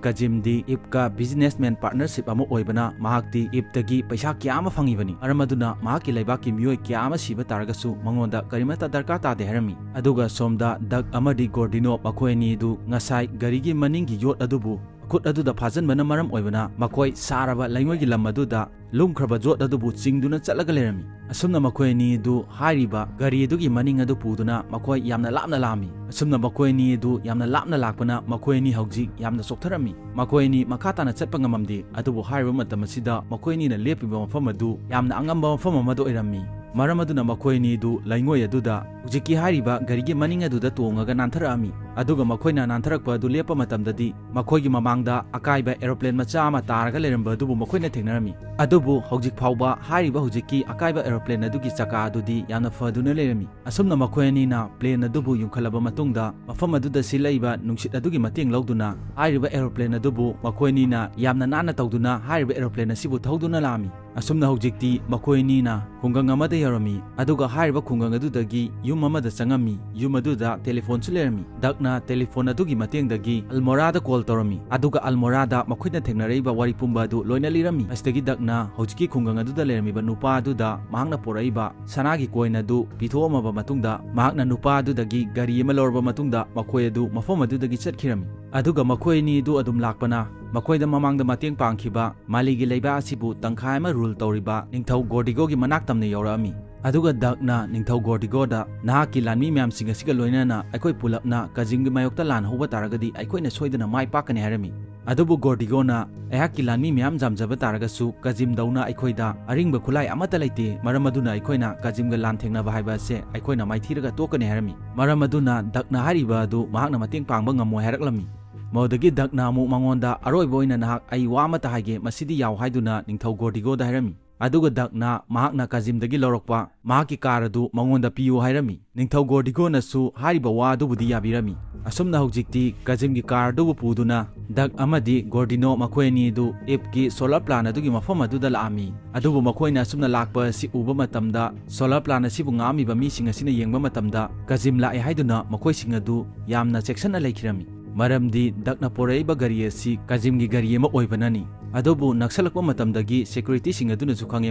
ꯀꯥꯖꯤꯝꯗꯤ ꯏꯕꯀ ꯕꯤꯖꯤꯅꯦꯁꯃꯦꯟ ꯄꯥꯔꯠꯅꯔꯁꯤꯞ ꯑꯃ ꯑꯣꯏꯕꯅ ꯃꯍꯥꯛꯇꯤ ꯏꯕꯇꯒꯤ ꯄꯩꯁꯥ ꯀꯌꯥ ꯑꯃ ꯐꯪꯉꯤꯕꯅꯤ꯫ ꯃꯔꯝ ꯑꯗꯨꯅ ꯃꯍꯥꯛꯀꯤ ꯂꯩꯕꯥꯛꯀꯤ ꯃꯤꯑꯣꯏ ꯀꯌꯥ ꯑꯃ ꯁꯤꯕ ꯇꯥꯔꯒꯁꯨ ꯃꯉꯣꯟꯗ ꯀꯔꯤꯃꯠꯇ ꯗꯔꯀꯥꯔ ꯇꯥꯗꯦ ꯍꯥꯏꯔꯝꯃꯤ꯫ ꯑꯗꯨꯒ ꯁꯣꯝꯗ ꯗꯛ ꯑꯃꯗꯤ ꯒꯣꯔꯗꯤꯅꯣ ꯃꯈꯣꯏ ꯑꯅꯤꯗꯨ ꯉꯁꯥꯏ ꯒꯥꯔꯤꯒꯤ ꯃꯅꯤꯡꯒꯤ ꯌꯣꯠ ꯑꯗꯨꯕꯨ ꯃꯈꯨꯠ ꯑꯗꯨꯗ ꯐꯥꯖꯤꯟꯕꯅ ꯃꯔꯝ ꯑꯣꯏꯕꯅ ꯃꯈꯣꯏ ꯁꯥꯔꯕ ꯂꯩꯉꯣꯏꯒꯤ ꯂꯝ ꯑꯗꯨꯗ ꯂꯨꯝꯈ꯭ꯔꯕ ꯌꯣꯠ ꯑꯗꯨꯕꯨ ꯆꯤꯡꯗꯨꯅ ꯆꯠꯂꯒ ꯂꯩꯔꯝꯃꯤ꯫ ꯑꯁꯨꯝꯅ ꯃꯈꯣꯏ ꯑꯅꯤ ꯑꯗꯨ ꯍꯥꯏꯔꯤꯕ ꯒꯥꯔꯤ ꯑꯗꯨꯒꯤ ꯃꯅꯤꯡ ꯑꯗꯨ ꯄꯨꯗꯨꯅ ꯃꯈꯣꯏ ꯌꯥꯝꯅ ꯂꯥꯞꯅ ꯂꯥꯛꯑꯝꯃꯤ꯫ ꯑꯁꯨꯝꯅ ꯃꯈꯣꯏ ꯑꯅꯤ ꯑꯗꯨ ꯌꯥꯝꯅ ꯂꯥꯞꯅ ꯂꯥꯛꯄꯅ ꯃꯈꯣꯏ ꯑꯅꯤ ꯍꯧꯖꯤꯛ ꯌꯥꯝꯅ ꯆꯣꯛꯊꯔꯝꯃꯤ꯫ ꯃꯈꯣꯏ ꯑꯅꯤ ꯃꯈꯥ ꯇꯥꯅ ꯆꯠꯄ ꯉꯝꯃꯝꯗꯦ꯫ ꯑꯗꯨꯕꯨ ꯍꯥꯏꯔꯤꯕ ꯃꯇꯝ ꯑꯁꯤꯗ ꯃꯈꯣꯏ ꯑꯅꯤꯅ ꯂꯦꯞꯄꯤꯕ ꯃꯐꯝ ꯑꯗꯨ ꯌꯥꯝꯅ ꯑꯉꯝꯕ ꯃꯐꯝ ꯑꯃꯗ ꯑꯣꯏꯔꯝꯃꯤ꯫ ꯃꯔꯝ ꯑꯗꯨꯅ ꯃꯈꯣꯏ ꯑꯅꯤ ꯑꯗꯨ ꯂꯩꯉꯣꯏ ꯑꯗꯨꯗ ꯍꯧꯖꯤꯛꯀꯤ ꯍꯥꯏꯔꯤꯕ ꯒꯥꯔꯤꯒꯤ ꯃꯅꯤꯡ ꯑꯗꯨꯗ ꯇꯣꯡꯉꯒ ꯅꯥꯟꯊꯔꯛꯑꯝꯃꯤ꯫ ꯑꯗꯨꯒ ꯃꯈꯣꯏꯅ ꯅꯥꯟꯊꯔꯛꯄ ꯑꯗꯨ ꯂꯦꯞꯄ ꯃꯇꯝꯗꯗꯤ ꯃꯈꯣꯏꯒꯤ ꯃꯃꯥꯡꯗ ꯑꯀꯥꯏꯕ ꯑꯦꯔꯣꯄ꯭ꯂꯦꯟ ꯃꯆꯥ ꯑꯃ ꯇꯥꯔꯒ ꯂꯩꯔꯝꯕ ꯑꯗꯨꯕꯨ ꯃꯈꯣꯏꯅ ꯊꯦꯡꯅꯔꯝꯃꯤ꯫ ꯑꯗꯨꯕꯨ ꯍꯧꯖꯤꯛ ꯐꯥꯎꯕ ꯍꯥꯏꯔꯤꯕ ꯍꯧꯖꯤꯛꯀꯤ ꯑꯀꯥꯏꯕ ꯑꯦꯔꯣꯄ꯭ꯂꯦꯟ ꯑꯗꯨꯒꯤ ꯆꯀꯥ ꯑꯗꯨꯗꯤ ꯌꯥꯝꯅ ꯐꯗꯨꯅ ꯂꯩꯔꯝꯃꯤ꯫ ꯑꯁꯨꯝꯅ ꯃꯈꯣꯏ ꯑꯅꯤꯅ ꯄ꯭ꯂꯦꯟ ꯑꯗꯨꯕꯨ ꯌꯨꯡꯈꯠꯂꯕ ꯃꯇꯨꯡꯗ ꯃꯐꯝ ꯑꯗꯨꯗ ꯁꯤꯜꯂꯛꯏꯕ ꯅꯨꯡꯁꯤꯠ ꯑꯗꯨꯒꯤ ꯃꯇꯦꯡ ꯂꯧꯗꯨꯅ ꯍꯥꯏꯔꯤꯕ ꯑꯦꯔꯣꯄ꯭ꯂꯦꯟ ꯑꯗꯨꯕꯨ ꯃꯈꯣꯏ ꯑꯅꯤꯅ ꯌꯥꯝꯅ ꯅꯥꯟꯅ ꯇꯧꯗꯨꯅ ꯍꯥꯏꯔꯤꯕ ꯑꯦꯔꯣꯄ꯭ꯂꯦꯟ ꯑꯁꯤꯕꯨ ꯊꯧꯗꯨꯅ ꯂꯥꯛꯑꯝꯃꯤ꯫ ꯑꯁꯨꯝꯅ ꯍꯧꯖꯤꯛꯇꯤ ꯃꯈꯣꯏ ꯑꯅꯤꯅ ꯈꯨꯡꯒꯪ ꯑꯃꯗ ꯌꯧꯔꯝꯃꯤ, ꯑꯗꯨꯒ ꯍꯥꯏꯔꯤꯕ ꯈꯨꯡꯒꯪ ꯑꯗꯨꯗꯒꯤ ꯌꯨꯝ ꯑꯃꯗ ꯆꯪꯉꯝꯃꯤ꯫ ꯌꯨꯝ ꯑꯗꯨꯗ ꯇꯦꯂꯤꯐꯣꯟꯁꯨ ꯂꯩꯔꯝꯃꯤ꯫ ꯗꯛꯅ ꯇꯦꯂꯤꯐꯣꯟ ꯑꯗꯨꯒꯤ ꯃꯇꯦꯡꯗꯒꯤ ꯑꯜꯃꯣꯔꯥꯗ ꯀꯣꯜ ꯇꯧꯔꯝꯃꯤ, ꯑꯗꯨꯒ ꯑꯜꯃꯣꯔꯥꯗ ꯃꯈꯣꯏꯅ ꯊꯦꯡꯅꯔꯛꯏꯕ ꯋꯥꯔꯤ ꯄꯨꯝꯕ ꯑꯗꯨ ꯂꯣꯏꯅ ꯂꯤꯔꯝꯃꯤ꯫ ꯑꯁꯤꯗꯒꯤ ꯗꯛꯅ ꯍꯧꯖꯤꯛꯀꯤ ꯈꯨꯡꯒꯪ ꯑꯗꯨꯗ ꯂꯩꯔꯝꯃꯤꯕ ꯅꯨꯄꯥ ꯑꯗꯨꯗ ꯃꯍꯥꯛꯅ ꯄꯨꯔꯛꯏꯕ ꯁꯅꯥꯒꯤ ꯀꯣꯏꯟ ꯑꯗꯨ ꯄꯤꯊꯣꯛꯑꯝꯃꯕ ꯃꯇꯨꯡꯗ ꯃꯍꯥꯛꯅ ꯅꯨꯄꯥ ꯑꯗꯨꯗꯒꯤ ꯒꯥꯔꯤ ꯑꯃ ꯂꯧꯔꯕ ꯃꯇꯨꯡꯗ ꯃꯈꯣꯏ ꯑꯗꯨ ꯃꯐꯝ ꯑꯗꯨꯗꯒꯤ ꯆꯠꯈꯤꯔꯝꯃꯤ꯫ ꯑꯗꯨꯒ ꯃꯈꯣꯏ ꯑꯅꯤ ꯑꯗꯨ ꯑꯗꯨꯝ ꯂꯥꯛꯄꯅ ꯃꯈꯣꯏꯗ ꯃꯃꯥꯡꯗ ꯃꯇꯦꯡ ꯄꯥꯡꯈꯤꯕ ꯃꯥꯂꯤꯒꯤ ꯂꯩꯕꯥꯛ ꯑꯁꯤꯕꯨ ꯇꯪꯈꯥꯏ ꯑꯃ ꯔꯨꯜ ꯇꯧꯔꯤꯕ ꯅꯤꯡꯊꯧ ꯒꯣꯔꯗꯤꯒꯣꯒꯤ ꯃꯅꯥꯛ ꯇꯝꯅ ꯌꯧꯔꯛꯑꯝꯃꯤ꯫ ꯑꯗꯨꯒ ꯗꯛꯅ ꯅꯤꯡꯊꯧ ꯒꯣꯔꯗꯤꯒꯣꯗ, "ꯅꯍꯥꯛꯀꯤ ꯂꯥꯟꯃꯤ ꯃꯌꯥꯝꯁꯤꯡ ꯑꯁꯤꯒ ꯂꯣꯏꯅꯅ ꯑꯩꯈꯣꯏ ꯄꯨꯂꯞꯅ ꯀꯖꯤꯝꯒꯤ ꯃꯥꯌꯣꯛꯇ ꯂꯥꯟ ꯍꯧꯕ ꯇꯥꯔꯒꯗꯤ ꯑꯩꯈꯣꯏꯅ ꯁꯣꯏꯗꯅ ꯃꯥꯏ ꯄꯥꯛꯀꯅꯤ" ꯍꯥꯏꯔꯝꯃꯤ꯫ ꯑꯗꯨꯕꯨ ꯒꯣꯔꯗꯤꯒꯣꯅ, "ꯑꯩꯍꯥꯛꯀꯤ ꯂꯥꯟꯃꯤ ꯃꯌꯥꯝ ꯌꯥꯝꯖꯕ ꯇꯥꯔꯒꯁꯨ ꯀꯖꯤꯝꯗꯧꯅ ꯑꯩꯈꯣꯏꯗ ꯑꯔꯤꯡꯕ ꯈꯨꯠꯂꯥꯏ ꯑꯃꯠꯇ ꯂꯩꯇꯦ, ꯃꯔꯝ ꯑꯗꯨꯅ ꯑꯩꯈꯣꯏꯅ ꯀꯖꯤꯝꯒ ꯂꯥꯟ ꯊꯦꯡꯅꯕ ꯍꯥꯏꯕ ꯑꯁꯦ ꯑꯩꯈꯣꯏꯅ ꯃꯥꯏꯊꯤꯔꯒ ꯇꯣꯛꯀꯅꯤ" ꯍꯥꯏꯔꯝꯃꯤ꯫ ꯃꯔꯝ ꯑꯗꯨꯅ ꯗꯛꯅ ꯍꯥꯏꯔꯤꯕ ꯑꯗꯨ ꯃꯍꯥꯛꯅ ꯃꯇꯦꯡ ꯄꯥꯡꯕ ꯉꯝꯃꯣꯏ ꯍꯥꯏꯔꯛꯂꯝꯃꯤ꯫ ꯃꯗꯨꯗꯒꯤ ꯗꯛꯅ ꯑꯃꯨꯛ ꯃꯉꯣꯟꯗ, "ꯑꯔꯣꯏꯕ ꯑꯣꯏꯅ ꯅꯍꯥꯛ ꯑꯩ ꯋꯥ ꯑꯃꯠꯇ ꯍꯥꯏꯒꯦ, ꯃꯁꯤꯗꯤ ꯌꯥꯎ" ꯍꯥꯏꯗꯨꯅ ꯅꯤꯡꯊꯧ ꯒꯣꯔꯗꯤꯒꯣꯗ ꯍꯥꯏꯔꯝꯃꯤ꯫ ꯑꯗꯨꯒ ꯗꯛꯅ ꯃꯍꯥꯛꯅ ꯀꯥꯖꯤꯝꯗꯒꯤ ꯂꯧꯔꯛꯄ ꯃꯍꯥꯛꯀꯤ ꯀꯥꯔ ꯑꯗꯨ ꯃꯉꯣꯟꯗ ꯄꯤꯌꯨ ꯍꯥꯏꯔꯝꯃꯤ꯫ ꯅꯤꯡꯊꯧ ꯒꯣꯔꯗꯤꯒꯣꯅꯁꯨ ꯍꯥꯏꯔꯤꯕ ꯋꯥ ꯑꯗꯨꯕꯨꯗꯤ ꯌꯥꯕꯤꯔꯝꯃꯤ꯫ ꯑꯁꯨꯝꯅ ꯍꯧꯖꯤꯛꯇꯤ ꯀꯥꯖꯤꯝꯒꯤ ꯀꯥꯔ ꯑꯗꯨꯕꯨ ꯄꯨꯗꯨꯅ ꯗꯛ ꯑꯃꯗꯤ ꯒꯣꯔꯗꯤꯅꯣ ꯃꯈꯣꯏ ꯑꯅꯤ ꯑꯗꯨ ꯏꯞꯀꯤ ꯁꯣꯂꯔ ꯄ꯭ꯂꯥꯟ ꯑꯗꯨꯒꯤ ꯃꯐꯝ ꯑꯗꯨꯗ ꯂꯥꯛꯑꯝꯃꯤ꯫ ꯑꯗꯨꯕꯨ ꯃꯈꯣꯏꯅ ꯑꯁꯨꯝꯅ ꯂꯥꯛꯄ ꯑꯁꯤ ꯎꯕ ꯃꯇꯝꯗ, ꯁꯣꯂꯔ ꯄ꯭ꯂꯥꯟ ꯑꯁꯤꯕꯨ ꯉꯥꯛꯑꯝꯃꯤꯕ ꯃꯤꯁꯤꯡ ꯑꯁꯤꯅ ꯌꯦꯡꯕ ꯃꯇꯝꯗ, ꯀꯥꯖꯤꯝ ꯂꯥꯛꯑꯦ ꯍꯥꯏꯗꯨꯅ ꯃꯈꯣꯏꯁꯤꯡ ꯑꯗꯨ ꯌꯥꯝꯅ ꯆꯦꯛꯁꯤꯟꯅ ꯂꯩꯈꯤꯔꯝꯃꯤ꯫ ꯃꯔꯝꯗꯤ ꯗꯛꯅ ꯄꯣꯔꯛꯏꯕ ꯒꯥꯔꯤ ꯑꯁꯤ ꯀꯥꯖꯤꯝꯒꯤ ꯒꯥꯔꯤ ꯑꯃ ꯑꯣꯏꯕꯅꯅꯤ꯫ ꯑꯗꯨꯕꯨ ꯅꯛꯁꯜꯂꯛꯄ ꯃꯇꯝꯗꯒꯤ ꯁꯦꯀ꯭ꯌꯨꯔꯤꯇꯤꯁꯤꯡ ꯑꯗꯨꯅꯁꯨ ꯈꯪꯉꯦ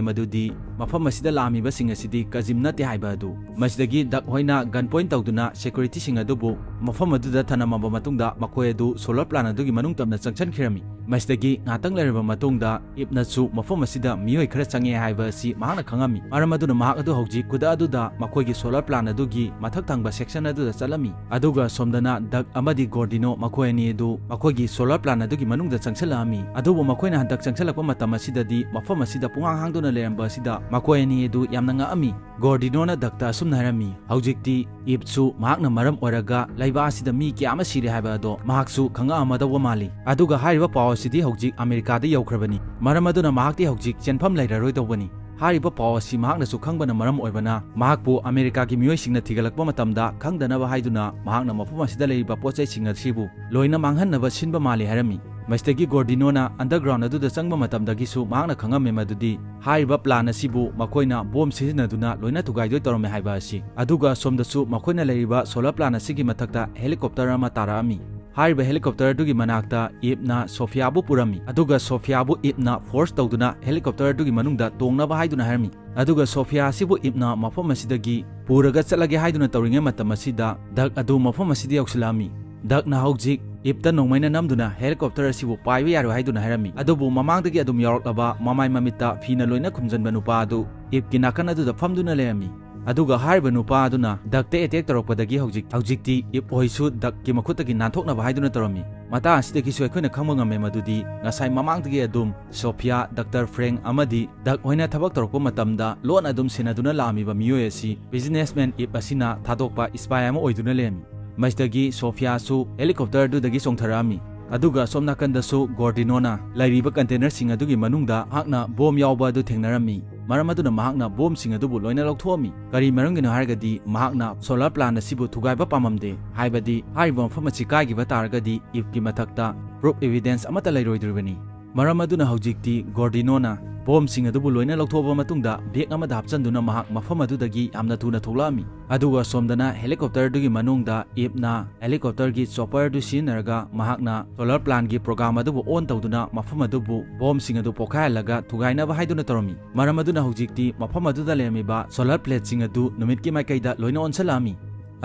ꯃꯗꯨꯗꯤ ꯃꯐꯝ ꯑꯁꯤꯗ ꯂꯥꯛꯑꯝꯃꯤꯕꯁꯤꯡ ꯑꯁꯤꯗꯤ ꯀꯥꯖꯤꯝ ꯅꯠꯇꯦ ꯍꯥꯏꯕ ꯑꯗꯨ꯫ ꯃꯁꯤꯗꯒꯤ ꯗꯛ ꯍꯣꯏꯅ ꯒꯟ ꯄꯣꯏꯟ ꯇꯧꯗꯨꯅ ꯁꯦꯀ꯭ꯌꯨꯔꯤꯇꯤꯁꯤꯡ ꯑꯗꯨꯕꯨ ꯃꯐꯝ ꯑꯗꯨꯗ ꯊꯅꯝꯃꯕ ꯃꯇꯨꯡꯗ, ꯃꯈꯣꯏ ꯑꯗꯨ ꯁꯣꯂꯔ ꯄ꯭ꯂꯥꯟ ꯑꯗꯨꯒꯤ ꯃꯅꯨꯡ ꯇꯝꯅ ꯆꯪꯁꯤꯟꯈꯤꯔꯝꯃꯤ꯫ ꯃꯁꯤꯗꯒꯤ ꯉꯥꯏꯍꯥꯛꯇꯪ ꯂꯩꯔꯕ ꯃꯇꯨꯡꯗ, ꯏꯞꯅꯁꯨ ꯃꯐꯝ ꯑꯁꯤꯗ ꯃꯤꯑꯣꯏ ꯈꯔ ꯆꯪꯉꯦ ꯍꯥꯏꯕ ꯑꯁꯤ ꯃꯍꯥꯛꯅ ꯈꯪꯉꯝꯃꯤ꯫ ꯃꯔꯝ ꯑꯗꯨꯅ ꯃꯍꯥꯛ ꯑꯗꯨ ꯍꯧꯖꯤꯛ ꯈꯨꯗꯛ ꯑꯗꯨꯗ ꯃꯈꯣꯏꯒꯤ ꯁꯣꯂꯔ ꯄ꯭ꯂꯥꯟ ꯑꯗꯨꯒꯤ ꯃꯊꯛ ꯊꯪꯕ ꯁꯦꯛꯁꯟ ꯑꯗꯨꯗ ꯆꯠꯂꯝꯃꯤ꯫ ꯑꯗꯨꯒ ꯁꯣꯝꯗꯅ ꯗꯛ ꯑꯃꯗꯤ ꯒꯣꯔꯗꯤꯅꯣ ꯃꯈꯣꯏ ꯑꯅꯤ ꯑꯗꯨ ꯃꯈꯣꯏꯒꯤ ꯁꯣꯂꯔ ꯄ꯭ꯂꯥꯟ ꯑꯗꯨꯒꯤ ꯃꯅꯨꯡꯗ ꯆꯪꯁꯤꯜꯂꯛꯑꯝꯃꯤ꯫ ꯑꯗꯨꯕꯨ ꯃꯈꯣꯏꯅ ꯍꯟꯗꯛ ꯆꯪꯁꯤꯜꯂꯛꯄ ꯃꯇꯝ ꯑꯁꯤꯗꯗꯤ ꯃꯐꯝ ꯑꯁꯤꯗ ꯄꯨꯡꯍꯥꯡ ꯍꯥꯡꯗꯨꯅ ꯂꯩꯔꯝꯕ ꯑꯁꯤꯗ ꯃꯈꯣꯏ ꯑꯅꯤ ꯑꯗꯨ ꯌꯥꯝꯅ ꯉꯛꯑꯝꯃꯤ꯫ ꯒꯣꯔꯗꯤꯅꯣꯅ ꯗꯛꯇ ꯑꯁꯨꯝꯅ ꯍꯥꯏꯔꯝꯃꯤ, "ꯍꯧꯖꯤꯛꯇꯤ ꯏꯞꯁꯨ ꯃꯍꯥꯛꯅ ꯃꯔꯝ ꯑꯣꯏꯔꯒ ꯂꯩꯕꯥꯛ ꯑꯁꯤꯗ ꯃꯤ ꯀꯌꯥ ꯑꯃ ꯁꯤꯔꯦ ꯍꯥꯏꯕ ꯑꯗꯣ ꯃꯍꯥꯛꯁꯨ ꯈꯪꯉꯛꯑꯝꯃꯗꯧꯕ ꯃꯥꯜꯂꯤ꯫ ꯑꯗꯨꯒ ꯍꯥꯏꯔꯤꯕ ꯄꯥꯎ ꯑꯁꯤꯗꯤ ꯍꯧꯖꯤꯛ ꯑꯃꯦꯔꯤꯀꯥꯗ ꯌꯧꯈ꯭ꯔꯕꯅꯤ꯫ ꯃꯔꯝ ꯑꯗꯨꯅ ꯃꯍꯥꯛꯇꯤ ꯍꯧꯖꯤꯛ ꯆꯦꯟꯐꯝ ꯂꯩꯔꯔꯣꯏꯗꯧꯕꯅꯤ꯫" ꯍꯥꯏꯔꯤꯕ ꯄꯥꯎ ꯑꯁꯤ ꯃꯍꯥꯛꯅꯁꯨ ꯈꯪꯕꯅ ꯃꯔꯝ ꯑꯣꯏꯕꯅ, ꯃꯍꯥꯛꯄꯨ ꯑꯃꯦꯔꯤꯀꯥꯒꯤ ꯃꯤꯑꯣꯏꯁꯤꯡꯅ ꯊꯤꯒꯠꯂꯛꯄ ꯃꯇꯝꯗ ꯈꯪꯗꯅꯕ ꯍꯥꯏꯗꯨꯅ ꯃꯍꯥꯛꯅ ꯃꯐꯝ ꯑꯁꯤꯗ ꯂꯩꯔꯤꯕ ꯄꯣꯠ ꯆꯩꯁꯤꯡ ꯑꯁꯤꯕꯨ ꯂꯣꯏꯅ ꯃꯥꯡꯍꯟꯅꯕ ꯁꯤꯟꯕ ꯃꯥꯜꯂꯤ ꯍꯥꯏꯔꯝꯃꯤ꯫ ꯃꯁꯤꯗꯒꯤ ꯒꯣꯔꯗꯤꯅꯣꯅ ꯑꯟꯗꯔꯒ꯭ꯔꯥꯎꯟ ꯑꯗꯨꯗ ꯆꯪꯕ ꯃꯇꯝꯗꯒꯤꯁꯨ ꯃꯍꯥꯛꯅ ꯈꯪꯉꯝꯃꯤ ꯃꯗꯨꯗꯤ ꯍꯥꯏꯔꯤꯕ ꯄ꯭ꯂꯥꯟ ꯑꯁꯤꯕꯨ ꯃꯈꯣꯏꯅ ꯕꯣꯝ ꯁꯤꯖꯤꯟꯅꯗꯨꯅ ꯂꯣꯏꯅ ꯊꯨꯒꯥꯏꯗꯣꯏ ꯇꯧꯔꯝꯃꯤ ꯍꯥꯏꯕ ꯑꯁꯤ꯫ ꯑꯗꯨꯒ ꯁꯣꯝꯗꯁꯨ ꯃꯈꯣꯏꯅ ꯂꯩꯔꯤꯕ ꯁꯣꯂꯔ ꯄ꯭ꯂꯥꯟ ꯑꯁꯤꯒꯤ ꯃꯊꯛꯇ ꯍꯦꯂꯤꯀꯣꯞꯇꯔ ꯑꯃ ꯇꯥꯔꯛꯑꯝꯃꯤ꯫ ꯍꯥꯏꯔꯤꯕ ꯍꯦꯂꯤꯀꯣꯞꯇꯔ ꯑꯗꯨꯒꯤ ꯃꯅꯥꯛꯇ ꯏꯞꯅ ꯁꯣꯐꯤꯌꯥꯕꯨ ꯄꯨꯔꯝꯃꯤ꯫ ꯑꯗꯨꯒ ꯁꯣꯐꯤꯌꯥꯕꯨ ꯏꯞꯅ ꯐꯣꯔꯁ ꯇꯧꯗꯨꯅ ꯍꯦꯂꯤꯀꯣꯞꯇꯔ ꯑꯗꯨꯒꯤ ꯃꯅꯨꯡꯗ ꯇꯣꯡꯅꯕ ꯍꯥꯏꯗꯨꯅ ꯍꯥꯏꯔꯝꯃꯤ꯫ ꯑꯗꯨꯒ ꯁꯣꯐꯤꯌꯥ ꯑꯁꯤꯕꯨ ꯏꯞꯅ ꯃꯐꯝ ꯑꯁꯤꯗꯒꯤ ꯄꯨꯔꯒ ꯆꯠꯂꯒꯦ ꯍꯥꯏꯗꯨꯅ ꯇꯧꯔꯤꯉꯩ ꯃꯇꯝ ꯑꯁꯤꯗ ꯗꯛ ꯑꯗꯨ ꯃꯐꯝ ꯑꯁꯤꯗ ꯌꯧꯁꯤꯜꯂꯛꯑꯝꯃꯤ꯫ ꯗꯛꯅ ꯍꯧꯖꯤꯛ ꯏꯞꯇ ꯅꯣꯡꯃꯩꯅ ꯅꯝꯗꯨꯅ ꯍꯦꯂꯤꯀꯣꯞꯇꯔ ꯑꯁꯤꯕꯨ ꯄꯥꯏꯕ ꯌꯥꯔꯣꯏ ꯍꯥꯏꯗꯨꯅ ꯍꯥꯏꯔꯝꯃꯤ꯫ ꯑꯗꯨꯕꯨ ꯃꯃꯥꯡꯗꯒꯤ ꯑꯗꯨꯝ ꯌꯥꯎꯔꯛꯂꯕ ꯃꯃꯥꯏ ꯃꯃꯤꯠꯇ ꯐꯤꯅ ꯂꯣꯏꯅ ꯈꯨꯝꯖꯤꯟꯕ ꯅꯨꯄꯥ ꯑꯗꯨ ꯏꯞꯀꯤ ꯅꯥꯀꯟ ꯑꯗꯨꯗ ꯐꯝꯗꯨꯅ ꯂꯩꯔꯝꯃꯤ꯫ ꯑꯗꯨꯒ ꯍꯥꯏꯔꯤꯕ ꯅꯨꯄꯥ ꯑꯗꯨꯅ ꯗꯛꯇ ꯑꯦꯇꯦꯛ ꯇꯧꯔꯛꯄꯗꯒꯤ ꯍꯧꯖꯤꯛ, ꯍꯧꯖꯤꯛꯇꯤ ꯏꯞ ꯍꯣꯏꯁꯨ ꯗꯛꯀꯤ ꯃꯈꯨꯠꯇꯒꯤ ꯅꯥꯟꯊꯣꯛꯅꯕ ꯍꯥꯏꯗꯨꯅ ꯇꯧꯔꯝꯃꯤ꯫ ꯃꯇꯥꯡ ꯑꯁꯤꯗꯒꯤꯁꯨ ꯑꯩꯈꯣꯏꯅ ꯈꯪꯕ ꯉꯝꯃꯦ ꯃꯗꯨꯗꯤ ꯉꯁꯥꯏ ꯃꯃꯥꯡꯗꯒꯤ ꯑꯗꯨꯝ ꯁꯣꯐꯤꯌꯥ, ꯗꯥꯛꯇꯔ ꯐ꯭ꯔꯦꯡ ꯑꯃꯗꯤ ꯗꯛ ꯍꯣꯏꯅ ꯊꯕꯛ ꯇꯧꯔꯛꯄ ꯃꯇꯝꯗ ꯂꯣꯟꯅ ꯑꯗꯨꯝ ꯁꯦꯟꯅꯗꯨꯅ ꯂꯥꯛꯑꯝꯃꯤꯕ ꯃꯤꯑꯣꯏ ꯑꯁꯤ ꯕꯤꯖꯤꯅꯦꯁꯃꯦꯟ ꯏꯞ ꯑꯁꯤꯅ ꯊꯥꯗꯣꯛꯄ ꯏꯁꯄꯥꯏ ꯑꯃ ꯑꯣꯏꯗꯨꯅ ꯂꯩꯔꯝꯃꯤ꯫ ꯃꯁꯤꯗꯒꯤ ꯁꯣꯐꯤꯌꯥꯁꯨ ꯍꯦꯂꯤꯀꯣꯞꯇꯔ ꯑꯗꯨꯗꯒꯤ ꯆꯣꯡꯊꯔꯛꯑꯝꯃꯤ꯫ ꯑꯗꯨꯒ ꯑꯁꯣꯝ ꯅꯥꯀꯟꯗꯁꯨ ꯒꯣꯔꯗꯤꯅꯣꯅ ꯂꯩꯔꯤꯕ ꯀꯟꯇꯦꯅꯔꯁꯤꯡ ꯑꯗꯨꯒꯤ ꯃꯅꯨꯡꯗ ꯃꯍꯥꯛꯅ ꯕꯣꯝ ꯌꯥꯎꯕ ꯑꯗꯨ ꯊꯦꯡꯅꯔꯝꯃꯤ꯫ ꯃꯔꯝ ꯑꯗꯨꯅ ꯃꯍꯥꯛꯅ ꯕꯣꯝꯁꯤꯡ ꯑꯗꯨꯕꯨ ꯂꯣꯏꯅ ꯂꯧꯊꯣꯛꯑꯝꯃꯤ꯫ ꯀꯔꯤ ꯃꯔꯝꯒꯤꯅꯣ ꯍꯥꯏꯔꯒꯗꯤ ꯃꯍꯥꯛꯅ ꯁꯣꯂꯔ ꯄ꯭ꯂꯥꯟ ꯑꯁꯤꯕꯨ ꯊꯨꯒꯥꯏꯕ ꯄꯥꯝꯃꯝꯗꯦ, ꯍꯥꯏꯕꯗꯤ ꯍꯥꯏꯔꯤꯕ ꯃꯐꯝ ꯑꯁꯤ ꯀꯥꯏꯈꯤꯕ ꯇꯥꯔꯒꯗꯤ ꯏꯞꯀꯤ ꯃꯊꯛꯇ ꯄ꯭ꯔꯨꯐ ꯑꯦꯚꯤꯗꯦꯟꯁ ꯑꯃꯠꯇ ꯂꯩꯔꯣꯏꯗ꯭ꯔꯤꯕꯅꯤ꯫ ꯃꯔꯝ ꯑꯗꯨꯅ ꯍꯧꯖꯤꯛꯇꯤ ꯒꯣꯔꯗꯤꯅꯣꯅ ꯕꯣꯝꯁꯤꯡ ꯑꯗꯨꯕꯨ ꯂꯣꯏꯅ ꯂꯧꯊꯣꯛꯑꯕ ꯃꯇꯨꯡꯗ ꯕꯦꯒ ꯑꯃꯗ ꯍꯥꯞꯆꯤꯟꯗꯨꯅ ꯃꯍꯥꯛ ꯃꯐꯝ ꯑꯗꯨꯗꯒꯤ ꯌꯥꯝꯅ ꯊꯨꯅ ꯊꯣꯛꯂꯛꯑꯝꯃꯤ꯫ ꯑꯗꯨꯒ ꯁꯣꯝꯗꯅ ꯍꯦꯂꯤꯀꯣꯞꯇꯔꯗꯨꯒꯤ ꯃꯅꯨꯡꯗ ꯏꯞꯅ ꯍꯦꯂꯤꯀꯣꯞꯇꯔꯒꯤ ꯆꯣꯄꯔꯗꯨ ꯁꯤꯖꯤꯟꯅꯔꯒ ꯃꯍꯥꯛꯅ ꯁꯣꯂꯔ ꯄ꯭ꯂꯥꯟꯒꯤ ꯄ꯭ꯔꯣꯒ꯭ꯔꯥꯝ ꯑꯗꯨꯕꯨ ꯑꯣꯟ ꯇꯧꯗꯨꯅ ꯃꯐꯝ ꯑꯗꯨꯕꯨ ꯕꯣꯝꯁꯤꯡ ꯑꯗꯨ ꯄꯣꯈꯥꯏꯍꯜꯂꯒ ꯊꯨꯒꯥꯏꯅꯕ ꯍꯥꯏꯗꯨꯅ ꯇꯧꯔꯝꯃꯤ꯫ ꯃꯔꯝ ꯑꯗꯨꯅ ꯍꯧꯖꯤꯛꯇꯤ ꯃꯐꯝ ꯑꯗꯨꯗ ꯂꯩꯔꯝꯃꯤꯕ ꯁꯣꯂꯔ ꯄ꯭ꯂꯦꯠꯁꯤꯡ ꯑꯗꯨ ꯅꯨꯃꯤꯠꯀꯤ ꯃꯥꯏꯀꯩꯗ ꯂꯣꯏꯅ ꯑꯣꯟꯁꯤꯜꯂꯛꯑꯝꯃꯤ꯫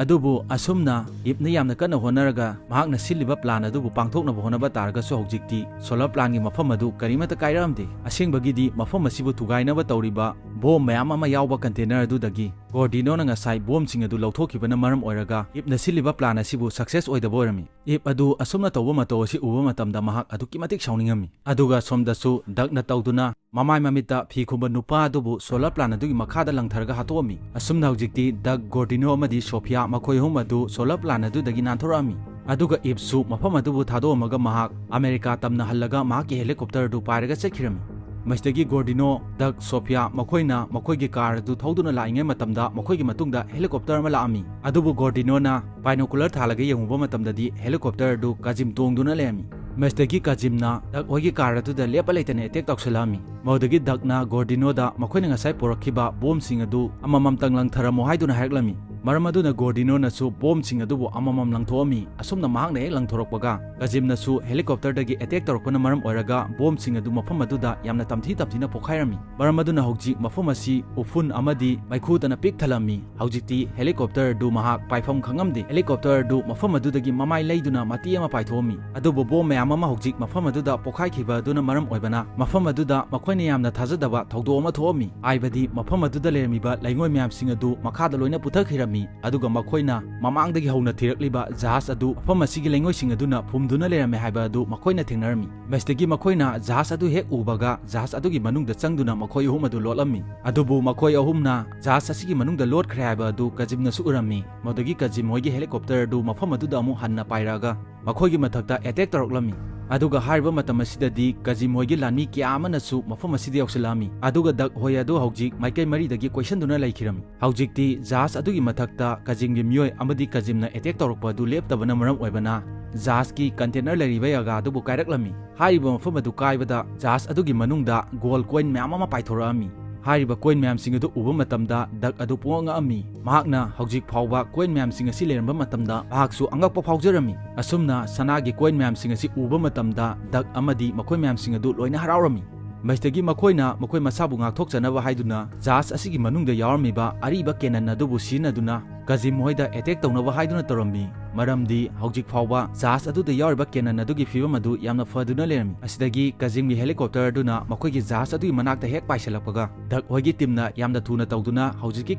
ꯑꯗꯨꯕꯨ ꯑꯁꯨꯝꯅ ꯏꯞꯅ ꯌꯥꯝꯅ ꯀꯟꯅ ꯍꯣꯠꯅꯔꯒ ꯃꯍꯥꯛꯅ ꯁꯤꯜꯂꯤꯕ ꯄ꯭ꯂꯥꯟ ꯑꯗꯨꯕꯨ ꯄꯥꯡꯊꯣꯛꯅꯕ ꯍꯣꯠꯅꯕ ꯇꯥꯔꯒꯁꯨ ꯍꯧꯖꯤꯛꯇꯤ ꯁꯣꯂꯔ ꯄ꯭ꯂꯥꯟꯒꯤ ꯃꯐꯝ ꯑꯗꯨ ꯀꯔꯤꯃꯠꯇ ꯀꯥꯏꯔꯛꯑꯝꯗꯦ꯫ ꯑꯁꯦꯡꯕꯒꯤꯗꯤ ꯃꯐꯝ ꯑꯁꯤꯕꯨ ꯊꯨꯒꯥꯏꯅꯕ ꯇꯧꯔꯤꯕ ꯕꯣꯝ ꯃꯌꯥꯝ ꯑꯃ ꯌꯥꯎꯕ ꯀꯟꯇꯦꯅꯔ ꯑꯗꯨꯗꯒꯤ ꯒꯣꯔꯗꯤꯅꯣꯅ ꯉꯁꯥꯏ ꯕꯣꯝꯁꯤꯡ ꯑꯗꯨ ꯂꯧꯊꯣꯛꯈꯤꯕꯅ ꯃꯔꯝ ꯑꯣꯏꯔꯒ ꯏꯞꯅ ꯁꯤꯜꯂꯤꯕ ꯄ꯭ꯂꯥꯟ ꯑꯁꯤꯕꯨ ꯁꯛꯁꯦꯁ ꯑꯣꯏꯗꯕ ꯑꯣꯏꯔꯝꯃꯤ꯫ ꯏꯞ ꯑꯗꯨ ꯑꯁꯨꯝꯅ ꯇꯧꯕ ꯃꯇꯧ ꯑꯁꯤ ꯎꯕ ꯃꯇꯝꯗ ꯃꯍꯥꯛ ꯑꯗꯨꯛꯀꯤ ꯃꯇꯤꯛ ꯁꯥꯎꯅꯤꯡꯉꯝꯃꯤ꯫ ꯑꯗꯨꯒ ꯁꯣꯝꯗꯁꯨ ꯗꯛꯅ ꯇꯧꯗꯨꯅ ꯃꯃꯥꯏ ꯃꯃꯤꯠꯇ ꯐꯤ ꯈꯨꯝꯕ ꯅꯨꯄꯥ ꯑꯗꯨꯕꯨ ꯁꯣꯂꯔ ꯄ꯭ꯂꯥꯟ ꯑꯗꯨꯒꯤ ꯃꯈꯥꯗ ꯂꯪꯊꯔꯒ ꯍꯥꯠꯇꯣꯛꯑꯝꯃꯤ꯫ ꯑꯁꯨꯝꯅ ꯍꯧꯖꯤꯛꯇꯤ ꯗꯛ, ꯒꯣꯔꯗꯤꯅꯣ ꯑꯃꯗꯤ ꯁꯣꯐꯤꯌꯥ ꯃꯈꯣꯏ ꯑꯍꯨꯝ ꯑꯗꯨ ꯁꯣꯂꯔ ꯄ꯭ꯂꯥꯟ ꯑꯗꯨꯗꯒꯤ ꯅꯥꯟꯊꯣꯔꯛꯑꯝꯃꯤ꯫ ꯑꯗꯨꯒ ꯏꯞꯁꯨ ꯃꯐꯝ ꯑꯗꯨꯕꯨ ꯊꯥꯗꯣꯛꯑꯝꯃꯒ ꯃꯍꯥꯛ ꯑꯃꯦꯔꯤꯀꯥ ꯇꯝꯅ ꯍꯜꯂꯒ ꯃꯍꯥꯛꯀꯤ ꯍꯦꯂꯤꯀꯣꯞꯇꯔ ꯑꯗꯨ ꯄꯥꯏꯔꯒ ꯆꯠꯈꯤꯔꯝꯃꯤ꯫ ꯃꯁꯤꯗꯒꯤ ꯒꯣꯔꯗꯤꯅꯣ, ꯗꯛ, ꯁꯣꯐꯤꯌꯥ ꯃꯈꯣꯏꯅ ꯃꯈꯣꯏꯒꯤ ꯀꯥꯔ ꯑꯗꯨ ꯊꯧꯗꯨꯅ ꯂꯥꯛꯏꯉꯩ ꯃꯇꯝꯗ ꯃꯈꯣꯏꯒꯤ ꯃꯇꯨꯡꯗ ꯍꯦꯂꯤꯀꯣꯞꯇꯔ ꯑꯃ ꯂꯥꯛꯑꯝꯃꯤ꯫ ꯑꯗꯨꯕꯨ ꯒꯣꯔꯗꯤꯅꯣꯅ ꯕꯥꯏꯅꯣꯀꯨꯂꯔ ꯊꯥꯜꯂꯒ ꯌꯦꯡꯉꯨꯕ ꯃꯇꯝꯗꯗꯤ ꯍꯦꯂꯤꯀꯣꯞꯇꯔ ꯑꯗꯨ ꯀꯥꯖꯤꯝ ꯇꯣꯡꯗꯨꯅ ꯂꯩꯔꯝꯃꯤ꯫ ꯃꯁꯤꯗꯒꯤ ꯀꯥꯖꯤꯝꯅ ꯗꯛ ꯍꯣꯏꯒꯤ ꯀꯥꯔ ꯑꯗꯨꯗ ꯂꯦꯞꯄ ꯂꯩꯇꯅ ꯑꯦꯇꯦꯛ ꯇꯧꯁꯤꯜꯂꯛꯑꯝꯃꯤ꯫ ꯃꯗꯨꯗꯒꯤ ꯗꯛꯅ ꯒꯣꯔꯗꯤꯅꯣꯗ ꯃꯈꯣꯏꯅ ꯉꯁꯥꯏ ꯄꯨꯔꯛꯈꯤꯕ ꯕꯣꯝꯁꯤꯡ ꯑꯗꯨ ꯑꯃꯃꯝꯇꯪ ꯂꯪꯊꯔꯝꯃꯨ ꯍꯥꯏꯗꯨꯅ ꯍꯥꯏꯔꯛꯂꯝꯃꯤ꯫ ꯃꯔꯝ ꯑꯗꯨꯅ ꯒꯣꯔꯗꯤꯅꯣꯅꯁꯨ ꯕꯣꯝꯁꯤꯡ ꯑꯗꯨꯕꯨ ꯑꯃꯃꯝ ꯂꯪꯊꯣꯛꯑꯝꯃꯤ꯫ ꯑꯁꯨꯝꯅ ꯃꯍꯥꯛꯅ ꯍꯦꯛ ꯂꯪꯊꯣꯔꯛꯄꯒ ꯀꯥꯖꯤꯝꯅꯁꯨ ꯍꯦꯂꯤꯀꯣꯞꯇꯔꯗꯒꯤ ꯑꯦꯇꯦꯛ ꯇꯧꯔꯛꯄꯅ ꯃꯔꯝ ꯑꯣꯏꯔꯒ ꯕꯣꯝꯁꯤꯡ ꯑꯗꯨ ꯃꯐꯝ ꯑꯗꯨꯗ ꯌꯥꯝꯅ ꯇꯝꯊꯤ ꯇꯝꯊꯤꯅ ꯄꯣꯈꯥꯏꯔꯝꯃꯤ꯫ ꯃꯔꯝ ꯑꯗꯨꯅ ꯍꯧꯖꯤꯛ ꯃꯐꯝ ꯑꯁꯤ ꯎꯐꯨꯟ ꯑꯃꯗꯤ ꯃꯩꯈꯨꯗꯅ ꯄꯤꯛ ꯊꯜꯂꯝꯃꯤ꯫ ꯍꯧꯖꯤꯛꯇꯤ ꯍꯦꯂꯤꯀꯣꯞꯇꯔ ꯑꯗꯨ ꯃꯍꯥꯛ ꯄꯥꯏꯐꯝ ꯈꯪꯉꯝꯗꯦ꯫ ꯍꯦꯂꯤꯀꯣꯞꯇꯔ ꯑꯗꯨ ꯃꯐꯝ ꯑꯗꯨꯗꯒꯤ ꯃꯃꯥꯏ ꯂꯩꯗꯨꯅ ꯃꯇꯦꯛ ꯑꯃ ꯄꯥꯏꯊꯣꯛꯑꯝꯃꯤ꯫ ꯑꯗꯨꯕꯨ ꯕꯣꯝ ꯃꯌꯥꯝ ꯑꯃ ꯍꯧꯖꯤꯛ ꯃꯐꯝ ꯑꯗꯨꯗ ꯄꯣꯈꯥꯏꯈꯤꯕ ꯑꯗꯨꯅ ꯃꯔꯝ ꯑꯣꯏꯕꯅ ꯃꯐꯝ ꯑꯗꯨꯗ ꯃꯈꯣꯏꯅ ꯌꯥꯝꯅ ꯊꯥꯖꯗꯕ ꯊꯧꯗꯣꯛ ꯑꯃ ꯊꯣꯛꯑꯝꯃꯤ꯫ ꯍꯥꯏꯕꯗꯤ ꯃꯐꯝ ꯑꯗꯨꯗ ꯂꯩꯔꯝꯃꯤꯕ ꯂꯩꯉꯣꯏ ꯃꯌꯥꯝꯁꯤꯡ ꯑꯗꯨ ꯃꯈꯥꯗ ꯂꯣꯏꯅ ꯄꯨꯊꯈꯤꯔꯝꯃꯤ꯫ ꯑꯗꯨꯒ ꯃꯈꯣꯏꯅ ꯃꯃꯥꯡꯗꯒꯤ ꯍꯧꯅ ꯊꯤꯔꯛꯂꯤꯕ ꯖꯍꯥꯖ ꯑꯗꯨ ꯃꯐꯝ ꯑꯁꯤꯒꯤ ꯂꯩꯉꯣꯏꯁꯤꯡ ꯑꯗꯨꯅ ꯐꯨꯝꯗꯨꯅ ꯂꯩꯔꯝꯃꯦ ꯍꯥꯏꯕ ꯑꯗꯨ ꯃꯈꯣꯏꯅ ꯊꯦꯡꯅꯔꯝꯃꯤ꯫ ꯃꯁꯤꯗꯒꯤ ꯃꯈꯣꯏꯅ ꯖꯍꯥꯖ ꯑꯗꯨ ꯍꯦꯛ ꯎꯕꯒ ꯖꯍꯥꯖ ꯑꯗꯨꯒꯤ ꯃꯅꯨꯡꯗ ꯆꯪꯗꯨꯅ ꯃꯈꯣꯏ ꯑꯍꯨꯝ ꯑꯗꯨ ꯂꯣꯠꯂꯝꯃꯤ꯫ ꯑꯗꯨꯕꯨ ꯃꯈꯣꯏ ꯑꯍꯨꯝꯅ ꯖꯍꯥꯖ ꯑꯁꯤꯒꯤ ꯃꯅꯨꯡꯗ ꯂꯣꯠꯈ꯭ꯔꯦ ꯍꯥꯏꯕ ꯑꯗꯨ ꯀꯖꯤꯝꯅꯁꯨ ꯎꯔꯝꯃꯤ꯫ ꯃꯗꯨꯗꯒꯤ ꯀꯖꯤꯝ ꯍꯣꯏꯒꯤ ꯍꯦꯂꯤꯀꯣꯞꯇꯔ ꯑꯗꯨ ꯃꯐꯝ ꯑꯗꯨꯗ ꯑꯃꯨꯛ ꯍꯟꯅ ꯄꯥꯏꯔꯛꯑꯒ ꯃꯈꯣꯏꯒꯤ ꯃꯊꯛꯇ ꯑꯦꯇꯦꯛ ꯇꯧꯔꯛꯂꯝꯃꯤ꯫ ꯑꯗꯨꯒ ꯍꯥꯏꯔꯤꯕ ꯃꯇꯝ ꯑꯁꯤꯗꯗꯤ ꯀꯖꯤꯝ ꯍꯣꯏꯒꯤ ꯂꯥꯟꯃꯤ ꯀꯌꯥ ꯑꯃꯅꯁꯨ ꯃꯐꯝ ꯑꯁꯤꯗ ꯌꯧꯁꯤꯜꯂꯛꯂꯝꯃꯤ꯫ ꯑꯗꯨꯒ ꯗꯛ ꯍꯣꯏ ꯑꯗꯨ ꯍꯧꯖꯤꯛ ꯃꯥꯏꯀꯩ ꯃꯔꯤꯗꯒꯤ ꯀꯣꯏꯁꯤꯟꯗꯨꯅ ꯂꯩꯈꯤꯔꯝꯃꯤ꯫ ꯍꯧꯖꯤꯛꯇꯤ ꯖꯍꯥꯖ ꯑꯗꯨꯒꯤ ꯃꯊꯛꯇ ꯀꯖꯤꯝꯒꯤ ꯃꯤꯑꯣꯏ ꯑꯃꯗꯤ ꯀꯖꯤꯝꯅ ꯑꯦꯇꯦꯛ ꯇꯧꯔꯛꯄ ꯑꯗꯨ ꯂꯦꯞꯇꯕꯅ ꯃꯔꯝ ꯑꯣꯏꯕꯅ ꯖꯍꯥꯖꯀꯤ ꯀꯟꯇꯦꯅꯔ ꯂꯩꯔꯤꯕ ꯖꯒꯥ ꯑꯗꯨꯕꯨ ꯀꯥꯏꯔꯛꯂꯝꯃꯤ꯫ ꯍꯥꯏꯔꯤꯕ ꯃꯐꯝ ꯑꯗꯨ ꯀꯥꯏꯕꯗ ꯖꯍꯥꯖ ꯑꯗꯨꯒꯤ ꯃꯅꯨꯡꯗ ꯒꯣꯜ ꯀꯣꯏꯟ ꯃꯌꯥꯝ ꯑꯃ ꯄꯥꯏꯊꯣꯔꯛꯂꯝꯃꯤ꯫ ꯍꯥꯏꯔꯤꯕ ꯀꯣꯏꯟ ꯃꯌꯥꯝꯁꯤꯡ ꯑꯗꯨ ꯎꯕ ꯃꯇꯝꯗ ꯗꯛ ꯑꯗꯨ ꯄꯨꯡꯉꯛ ꯉꯛꯂꯝꯃꯤ꯫ ꯃꯍꯥꯛꯅ ꯍꯧꯖꯤꯛ ꯐꯥꯎꯕ ꯀꯣꯏꯟ ꯃꯌꯥꯝꯁꯤꯡ ꯑꯁꯤ ꯂꯩꯔꯝꯕ ꯃꯇꯝꯗ ꯃꯍꯥꯛꯁꯨ ꯑꯉꯛꯄ ꯐꯥꯎꯖꯔꯝꯃꯤ꯫ ꯑꯁꯨꯝꯅ ꯁꯅꯥꯒꯤ ꯀꯣꯏꯟ ꯃꯌꯥꯝꯁꯤꯡ ꯑꯁꯤ ꯎꯕ ꯃꯇꯝꯗ ꯗꯛ ꯑꯃꯗꯤ ꯃꯈꯣꯏ ꯃꯌꯥꯝꯁꯤꯡ ꯑꯗꯨ ꯂꯣꯏꯅ ꯍꯔꯥꯎꯔꯝꯃꯤ꯫ ꯃꯁꯤꯗꯒꯤ ꯃꯈꯣꯏꯅ ꯃꯈꯣꯏ ꯃꯁꯥꯕꯨ ꯉꯥꯛꯊꯣꯛꯆꯅꯕ ꯍꯥꯏꯗꯨꯅ ꯖꯍꯥꯖ ꯑꯁꯤꯒꯤ ꯃꯅꯨꯡꯗ ꯌꯥꯎꯔꯝꯃꯤꯕ ꯑꯔꯤꯕ ꯀꯦꯅꯟ ꯑꯗꯨꯕꯨ ꯁꯤꯖꯤꯟꯅꯗꯨꯅ ꯀꯖꯤꯝ ꯍꯣꯏꯗ ꯑꯦꯇꯦꯛ ꯇꯧꯅꯕ ꯍꯥꯏꯗꯨꯅ ꯇꯧꯔꯝꯃꯤ꯫ ꯃꯔꯝꯗꯤ ꯍꯧꯖꯤꯛ ꯐꯥꯎꯕ ꯖꯍꯥꯖ ꯑꯗꯨꯗ ꯌꯥꯎꯔꯤꯕ ꯀꯦꯅꯟ ꯑꯗꯨꯒꯤ ꯐꯤꯕꯝ ꯑꯗꯨ ꯌꯥꯝꯅ ꯐꯗꯨꯅ ꯂꯩꯔꯝꯃꯤ꯫ ꯑꯁꯤꯗꯒꯤ ꯀꯖꯤꯝꯒꯤ ꯍꯦꯂꯤꯀꯣꯞꯇꯔ ꯑꯗꯨꯅ ꯃꯈꯣꯏꯒꯤ ꯖꯍꯥꯖ ꯑꯗꯨꯒꯤ ꯃꯅꯥꯛꯇ ꯍꯦꯛ ꯄꯥꯏꯁꯤꯜꯂꯛꯄꯒ ꯗꯛ ꯍꯣꯏꯒꯤ ꯇꯤꯝꯅ ꯌꯥꯝꯅ ꯊꯨꯅ ꯇꯧꯗꯨꯅ ꯍꯧꯖꯤꯛꯀꯤ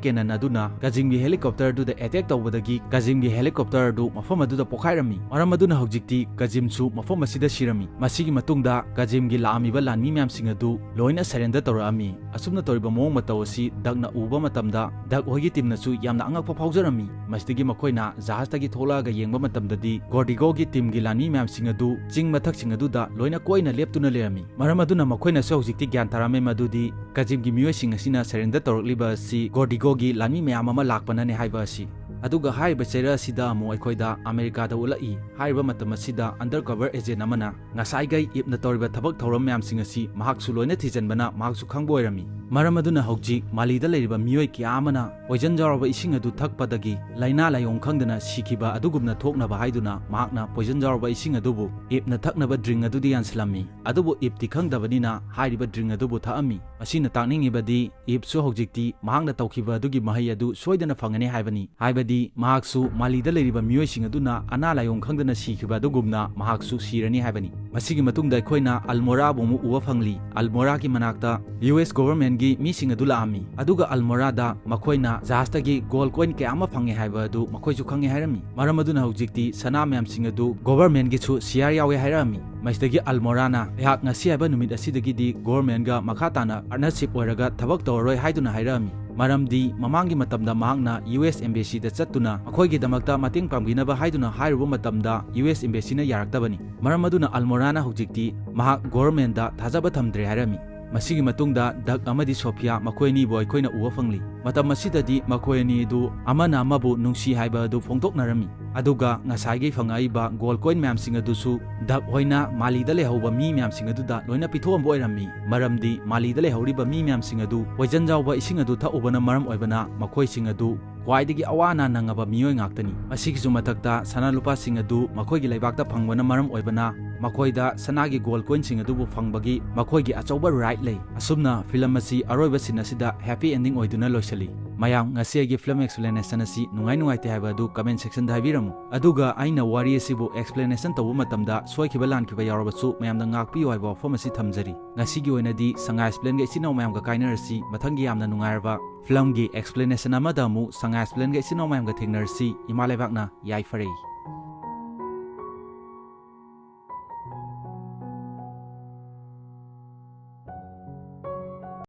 ꯀꯦꯅꯟ ꯑꯗꯨꯅ ꯀꯖꯤꯝꯒꯤ ꯍꯦꯂꯤꯀꯣꯞꯇꯔ ꯑꯗꯨꯗ ꯑꯦꯇꯦꯛ ꯇꯧꯕꯗꯒꯤ ꯀꯖꯤꯝꯒꯤ ꯍꯦꯂꯤꯀꯣꯞꯇꯔ ꯑꯗꯨ ꯃꯐꯝ ꯑꯗꯨꯗ ꯄꯣꯈꯥꯏꯔꯝꯃꯤ꯫ ꯃꯔꯝ ꯑꯗꯨꯅ ꯍꯧꯖꯤꯛꯇꯤ ꯀꯖꯤꯝꯁꯨ ꯃꯐꯝ ꯑꯁꯤꯗ ꯁꯤꯔꯝꯃꯤ꯫ ꯃꯁꯤꯒꯤ ꯃꯇꯨꯡꯗ ꯀꯖꯤꯝꯒꯤ ꯂꯥꯛꯂꯝꯃꯤꯕ ꯂꯥꯟꯃꯤ ꯃꯌꯥꯝꯁꯤꯡ ꯑꯗꯨ ꯂꯣꯏꯅ ꯁꯔꯦꯟꯗꯔ ꯇꯧꯔꯛꯂꯝꯃꯤ꯫ ꯑꯁꯨꯝꯅ ꯇꯧꯔꯤꯕ ꯃꯑꯣꯡ ꯃꯇꯧ ꯑꯁꯤ ꯗꯛꯅ ꯎꯕ ꯃꯇꯝꯗ ꯗꯛ ꯍꯣꯏꯒꯤ ꯇꯤꯝꯅꯁꯨ ꯌꯥꯝꯅ ꯑꯉꯛꯄ ꯐꯥꯎꯖꯔꯝꯃꯤ꯫ ꯃꯁꯤꯗꯒꯤ ꯃꯈꯣꯏꯅ ꯖꯍꯥꯖꯇꯒꯤ ꯊꯣꯛꯂꯛꯂꯒ ꯌꯦꯡꯕ ꯃꯇꯝꯗꯗꯤ ꯒꯣꯔꯗꯤꯒꯣꯒꯤ ꯇꯤꯝꯒꯤ ꯂꯥꯟꯃꯤ ꯃꯌꯥꯝꯁꯤꯡ ꯑꯗꯨ ꯆꯤꯡ ꯃꯊꯛꯁꯤꯡ ꯑꯗꯨꯗ ꯂꯣꯏꯅ ꯀꯣꯏꯅ ꯂꯦꯞꯇꯨꯅ ꯂꯩꯔꯝꯃꯤ꯫ ꯃꯔꯝ ꯑꯗꯨꯅ ꯃꯈꯣꯏꯅꯁꯨ ꯍꯧꯖꯤꯛꯇꯤ ꯒ꯭ꯌꯥꯟ ꯇꯥꯔꯝꯃꯤ ꯃꯗꯨꯗꯤ ꯀꯖꯤꯝꯒꯤ ꯃꯤꯑꯣꯏꯁꯤꯡ ꯑꯁꯤꯅ ꯁꯔꯦꯟꯗꯔ ꯇꯧꯔꯛꯂꯤꯕ ꯑꯁꯤ ꯒꯣꯔꯗꯤꯒꯣꯒꯤ ꯂꯥꯟꯃꯤ ꯃꯌꯥꯝ ꯑꯃ ꯂꯥꯛꯄꯅꯅꯤ ꯍꯥꯏꯕ ꯑꯁꯤ꯫ ꯑꯗꯨꯒ ꯍꯥꯏꯔꯤꯕ ꯆꯩꯔ ꯑꯁꯤꯗ ꯑꯃꯨꯛ ꯑꯩꯈꯣꯏꯗ ꯑꯃꯦꯔꯤꯀꯥꯗ ꯎꯠꯂꯛꯏ꯫ ꯍꯥꯏꯔꯤꯕ ꯃꯇꯝ ꯑꯁꯤꯗ undercover agent ꯑꯃꯅ ꯉꯁꯥꯏꯒꯩ ꯏꯞꯅ ꯇꯧꯔꯤꯕ ꯊꯕꯛ ꯊꯧꯔꯝ ꯃꯌꯥꯝꯁꯤꯡ ꯑꯁꯤ ꯃꯍꯥꯛꯁꯨ ꯂꯣꯏꯅ ꯊꯤꯖꯤꯟꯕꯅ ꯃꯍꯥꯛꯁꯨ ꯈꯪꯕ ꯑꯣꯏꯔꯝꯃꯤ꯫ ꯃꯔꯝ ꯑꯗꯨꯅ ꯍꯧꯖꯤꯛ ꯃꯥꯂꯤꯗ ꯂꯩꯔꯤꯕ ꯃꯤꯑꯣꯏ ꯀꯌꯥ ꯑꯃꯅ poison ꯌꯥꯎꯔꯕ ꯏꯁꯤꯡ ꯑꯗꯨ ꯊꯛꯄꯗꯒꯤ ꯂꯥꯏꯅꯥ ꯂꯥꯏꯑꯣꯡ ꯈꯪꯗꯅ ꯁꯤꯈꯤꯕ ꯑꯗꯨꯒꯨꯝꯅ ꯊꯣꯛꯅꯕ ꯍꯥꯏꯗꯨꯅ ꯃꯍꯥꯛꯅ poison ꯌꯥꯎꯔꯕ ꯏꯁꯤꯡ ꯑꯗꯨꯕꯨ ꯏꯞꯅ ꯊꯛꯅꯕ drink ꯑꯗꯨꯗ ꯌꯥꯟꯁꯤꯜꯂꯝꯃꯤ꯫ ꯑꯗꯨꯕꯨ ꯏꯞꯇꯤ ꯈꯪꯗꯕꯅꯤꯅ ꯍꯥꯏꯔꯤꯕ drink ꯑꯗꯨꯕꯨ ꯊꯛꯂꯝꯃꯤ꯫ ꯃꯁꯤꯅ ꯇꯥꯛꯅꯤꯡꯂꯤꯕꯗꯤ ꯏꯞꯁꯨ ꯍꯧꯖꯤꯛꯇꯤ ꯃꯍꯥꯛꯅ ꯇꯧꯈꯤꯕ ꯑꯗꯨꯒꯤ ꯃꯍꯩ ꯑꯗꯨ ꯁꯣꯏꯗꯅ ꯐꯪꯒꯅꯤ ꯍꯥꯏꯕꯅꯤ꯫ ꯍꯥꯏꯕꯗꯤ ꯗꯤ ꯃꯍꯥꯛꯁꯨ ꯃꯥꯂꯤꯗ ꯂꯩꯔꯤꯕ ꯃꯤꯑꯣꯏꯁꯤꯡ ꯑꯗꯨꯅ ꯑꯅꯥ ꯂꯥꯏꯑꯣꯡ ꯈꯪꯗꯅ ꯁꯤꯈꯤꯕ ꯑꯗꯨꯒꯨꯝꯅ ꯃꯍꯥꯛꯁꯨ ꯁꯤꯔꯅꯤ ꯍꯥꯏꯕꯅꯤ꯫ ꯃꯁꯤꯒꯤ ꯃꯇꯨꯡꯗ ꯑꯩꯈꯣꯏꯅ ꯑꯜꯃꯣꯔꯥꯕꯨ ꯑꯃꯨꯛ ꯎꯕ ꯐꯪꯂꯤ꯫ ꯑꯜꯃꯣꯔꯥꯒꯤ ꯃꯅꯥꯛꯇ ꯌꯨ ꯑꯦꯁ ꯒꯣꯚꯔꯟꯃꯦꯟꯠꯀꯤ ꯃꯤꯁꯤꯡ ꯑꯗꯨ ꯂꯥꯛꯑꯝꯃꯤ, ꯑꯗꯨꯒ ꯑꯜꯃꯣꯔꯥꯗ ꯃꯈꯣꯏꯅ ꯖꯍꯥꯖꯇꯒꯤ ꯒꯣꯜꯗ ꯀꯣꯏꯟ ꯀꯌꯥ ꯑꯃ ꯐꯪꯉꯦ ꯍꯥꯏꯕ ꯑꯗꯨ ꯃꯈꯣꯏꯁꯨ ꯈꯪꯉꯦ ꯍꯥꯏꯔꯝꯃꯤ꯫ ꯃꯔꯝ ꯑꯗꯨꯅ ꯍꯧꯖꯤꯛꯇꯤ ꯁꯅꯥ ꯃꯌꯥꯝꯁꯤꯡ ꯑꯗꯨ ꯒꯣꯚꯔꯟꯃꯦꯟꯠꯀꯤꯁꯨ ꯁꯤꯌꯥꯔ ꯌꯥꯎꯋꯦ ꯍꯥꯏꯔꯛꯑꯝꯃꯤ꯫ ꯃꯁꯤꯗꯒꯤ ꯑꯜꯃꯣꯔꯥꯅ ꯑꯩꯍꯥꯛ ꯉꯁꯤ ꯍꯥꯏꯕ ꯅꯨꯃꯤꯠ ꯑꯁꯤꯗꯒꯤꯗꯤ ꯒꯣꯚꯔꯟꯃꯦꯟꯠꯒ ꯃꯈꯥ ꯇꯥꯅ ꯄꯥꯔꯠꯅꯔꯁꯤꯞ ꯑꯣꯏꯔꯒ ꯊꯕꯛ ꯇꯧꯔꯔꯣꯏ ꯍꯥꯏꯗꯨꯅ ꯍꯥꯏꯔꯛꯑꯝꯃꯤ꯫ ꯃꯔꯝꯗꯤ ꯃꯃꯥꯡꯒꯤ ꯃꯇꯝꯗ ꯃꯍꯥꯛꯅ ꯌꯨ ꯑꯦꯁ ꯑꯦꯝꯕꯦꯁꯤꯗ ꯆꯠꯇꯨꯅ ꯃꯈꯣꯏꯒꯤꯗꯃꯛꯇ ꯃꯇꯦꯡ ꯄꯥꯡꯕꯤꯅꯕ ꯍꯥꯏꯗꯨꯅ ꯍꯥꯏꯔꯨꯕ ꯃꯇꯝꯗ ꯌꯨ ꯑꯦꯁ ꯑꯦꯝꯕꯦꯁꯤꯅ ꯌꯥꯔꯛꯇꯕꯅꯤ꯫ ꯃꯔꯝ ꯑꯗꯨꯅ ꯑꯜꯃꯣꯔꯥꯅ ꯍꯧꯖꯤꯛꯇꯤ ꯃꯍꯥꯛ ꯒꯣꯚꯔꯟꯃꯦꯟꯠꯇ ꯊꯥꯖꯕ ꯊꯝꯗ꯭ꯔꯦ ꯍꯥꯏꯔꯝꯃꯤ꯫ ꯃꯁꯤꯒꯤ ꯃꯇꯨꯡꯗ ꯗꯛ ꯑꯃꯗꯤ ꯁꯣꯐꯤꯌꯥ ꯃꯈꯣꯏ ꯑꯅꯤꯕꯨ ꯑꯩꯈꯣꯏꯅ ꯎꯕ ꯐꯪꯂꯤ꯫ ꯃꯇꯝ ꯑꯁꯤꯗꯗꯤ ꯃꯈꯣꯏ ꯑꯅꯤ ꯑꯗꯨ ꯑꯃꯅ ꯑꯃꯕꯨ ꯅꯨꯡꯁꯤ ꯍꯥꯏꯕ ꯑꯗꯨ ꯐꯣꯡꯗꯣꯛꯅꯔꯝꯃꯤ꯫ ꯑꯗꯨꯒ ꯉꯁꯥꯏꯒꯤ ꯐꯪꯉꯛꯏꯕ ꯒꯣꯜꯗ ꯀꯣꯏꯟ ꯃꯌꯥꯝꯁꯤꯡ ꯑꯗꯨꯁꯨ ꯗꯛ ꯍꯣꯏꯅ ꯃꯥꯂꯤꯗ ꯂꯩꯍꯧꯕ ꯃꯤ ꯃꯌꯥꯝꯁꯤꯡ ꯑꯗꯨꯗ ꯂꯣꯏꯅ ꯄꯤꯊꯣꯛꯑꯝꯕ ꯑꯣꯏꯔꯝꯃꯤ꯫ ꯃꯔꯝꯗꯤ ꯃꯥꯂꯤꯗ ꯂꯩꯍꯧꯔꯤꯕ ꯃꯤ ꯃꯌꯥꯝꯁꯤꯡ ꯑꯗꯨ ꯄꯣꯏꯖꯟ ꯌꯥꯎꯕ ꯏꯁꯤꯡ ꯑꯗꯨ ꯊꯛꯎꯕꯅ ꯃꯔꯝ ꯑꯣꯏꯕꯅ ꯃꯈꯣꯏꯁꯤꯡ ꯑꯗꯨ ꯈ꯭ꯋꯥꯏꯗꯒꯤ ꯑꯋꯥ ꯑꯅꯥ ꯅꯪꯉꯕ ꯃꯤꯑꯣꯏ ꯉꯥꯛꯇꯅꯤ꯫ ꯃꯁꯤꯒꯤꯁꯨ ꯃꯊꯛꯇ ꯁꯅꯥ ꯂꯨꯄꯥꯁꯤꯡ ꯑꯗꯨ ꯃꯈꯣꯏꯒꯤ ꯂꯩꯕꯥꯛꯇ ꯐꯪꯕꯅ ꯃꯔꯝ ꯑꯣꯏꯕꯅ ꯃꯈꯣꯏꯗ ꯁꯅꯥꯒꯤ ꯒꯣꯜꯗ ꯀꯣꯏꯟꯁꯤꯡ ꯑꯗꯨꯕꯨ ꯐꯪꯕꯒꯤ ꯃꯈꯣꯏꯒꯤ ꯑꯆꯧꯕ ꯔꯥꯏꯠ ꯂꯩ꯫ ꯑꯁꯨꯝꯅ ꯐꯤꯂꯝ ꯑꯁꯤ ꯑꯔꯣꯏꯕ ꯁꯤꯟ ꯑꯁꯤꯗ ꯍꯦꯄꯤ ꯑꯦꯟꯗꯤꯡ ꯑꯣꯏꯗꯨꯅ ꯂꯣꯏꯁꯤꯜꯂꯤ꯫ ꯃꯌꯥꯝ, ꯉꯁꯤ ꯑꯩꯒꯤ ꯐꯤꯂꯝ ꯑꯦꯛꯁꯄ꯭ꯂꯦꯅꯦꯁꯟ ꯑꯁꯤ ꯅꯨꯡꯉꯥꯏ ꯅꯨꯡꯉꯥꯏꯇꯦ ꯍꯥꯏꯕ ꯑꯗꯨ ꯀꯃꯦꯟꯠ ꯁꯦꯛꯁꯟꯗ ꯍꯥꯏꯕꯤꯔꯝꯃꯨ꯫ ꯑꯗꯨꯒ ꯑꯩꯅ ꯋꯥꯔꯤ ꯑꯁꯤꯕꯨ ꯑꯦꯛꯁꯄ꯭ꯂꯦꯅꯦꯁꯟ ꯇꯧꯕ ꯃꯇꯝꯗ ꯁꯣꯏꯈꯤꯕ ꯂꯥꯟꯈꯤꯕ ꯌꯥꯎꯔꯕꯁꯨ ꯃꯌꯥꯝꯗ ꯉꯥꯛꯄꯤꯌꯨ ꯍꯥꯏꯕ ꯋꯥꯐꯝ ꯑꯁꯤ ꯊꯝꯖꯔꯤ꯫ ꯉꯁꯤꯒꯤ ꯑꯣꯏꯅꯗꯤ ꯁꯉꯥꯏ ꯑꯦꯛꯁꯄ꯭ꯂꯦꯟꯒ ꯏꯆꯤꯟ ꯏꯅꯥꯎ ꯃꯌꯥꯝꯒ ꯀꯥꯏꯅꯔꯁꯤ꯫ ꯃꯊꯪꯒꯤ ꯌꯥꯝꯅ ꯅꯨꯡꯉꯥꯏꯔꯕ ꯐꯤꯂꯝꯒꯤ ꯑꯦꯛꯁꯄ꯭ꯂꯦꯅꯦꯁꯟ ꯑꯃꯗ ꯑꯃꯨꯛ ꯁꯉꯥꯏ ꯑꯦꯛꯁꯄ꯭ꯂꯦꯟꯒ ꯏꯆꯤꯟ ꯏꯅꯥꯎ ꯃꯌꯥꯝꯒ ꯊꯦꯡꯅꯔꯁꯤ꯫ ꯏꯃꯥ ꯂꯩꯕꯥꯛꯅ ꯌꯥꯏꯐꯔꯦ꯫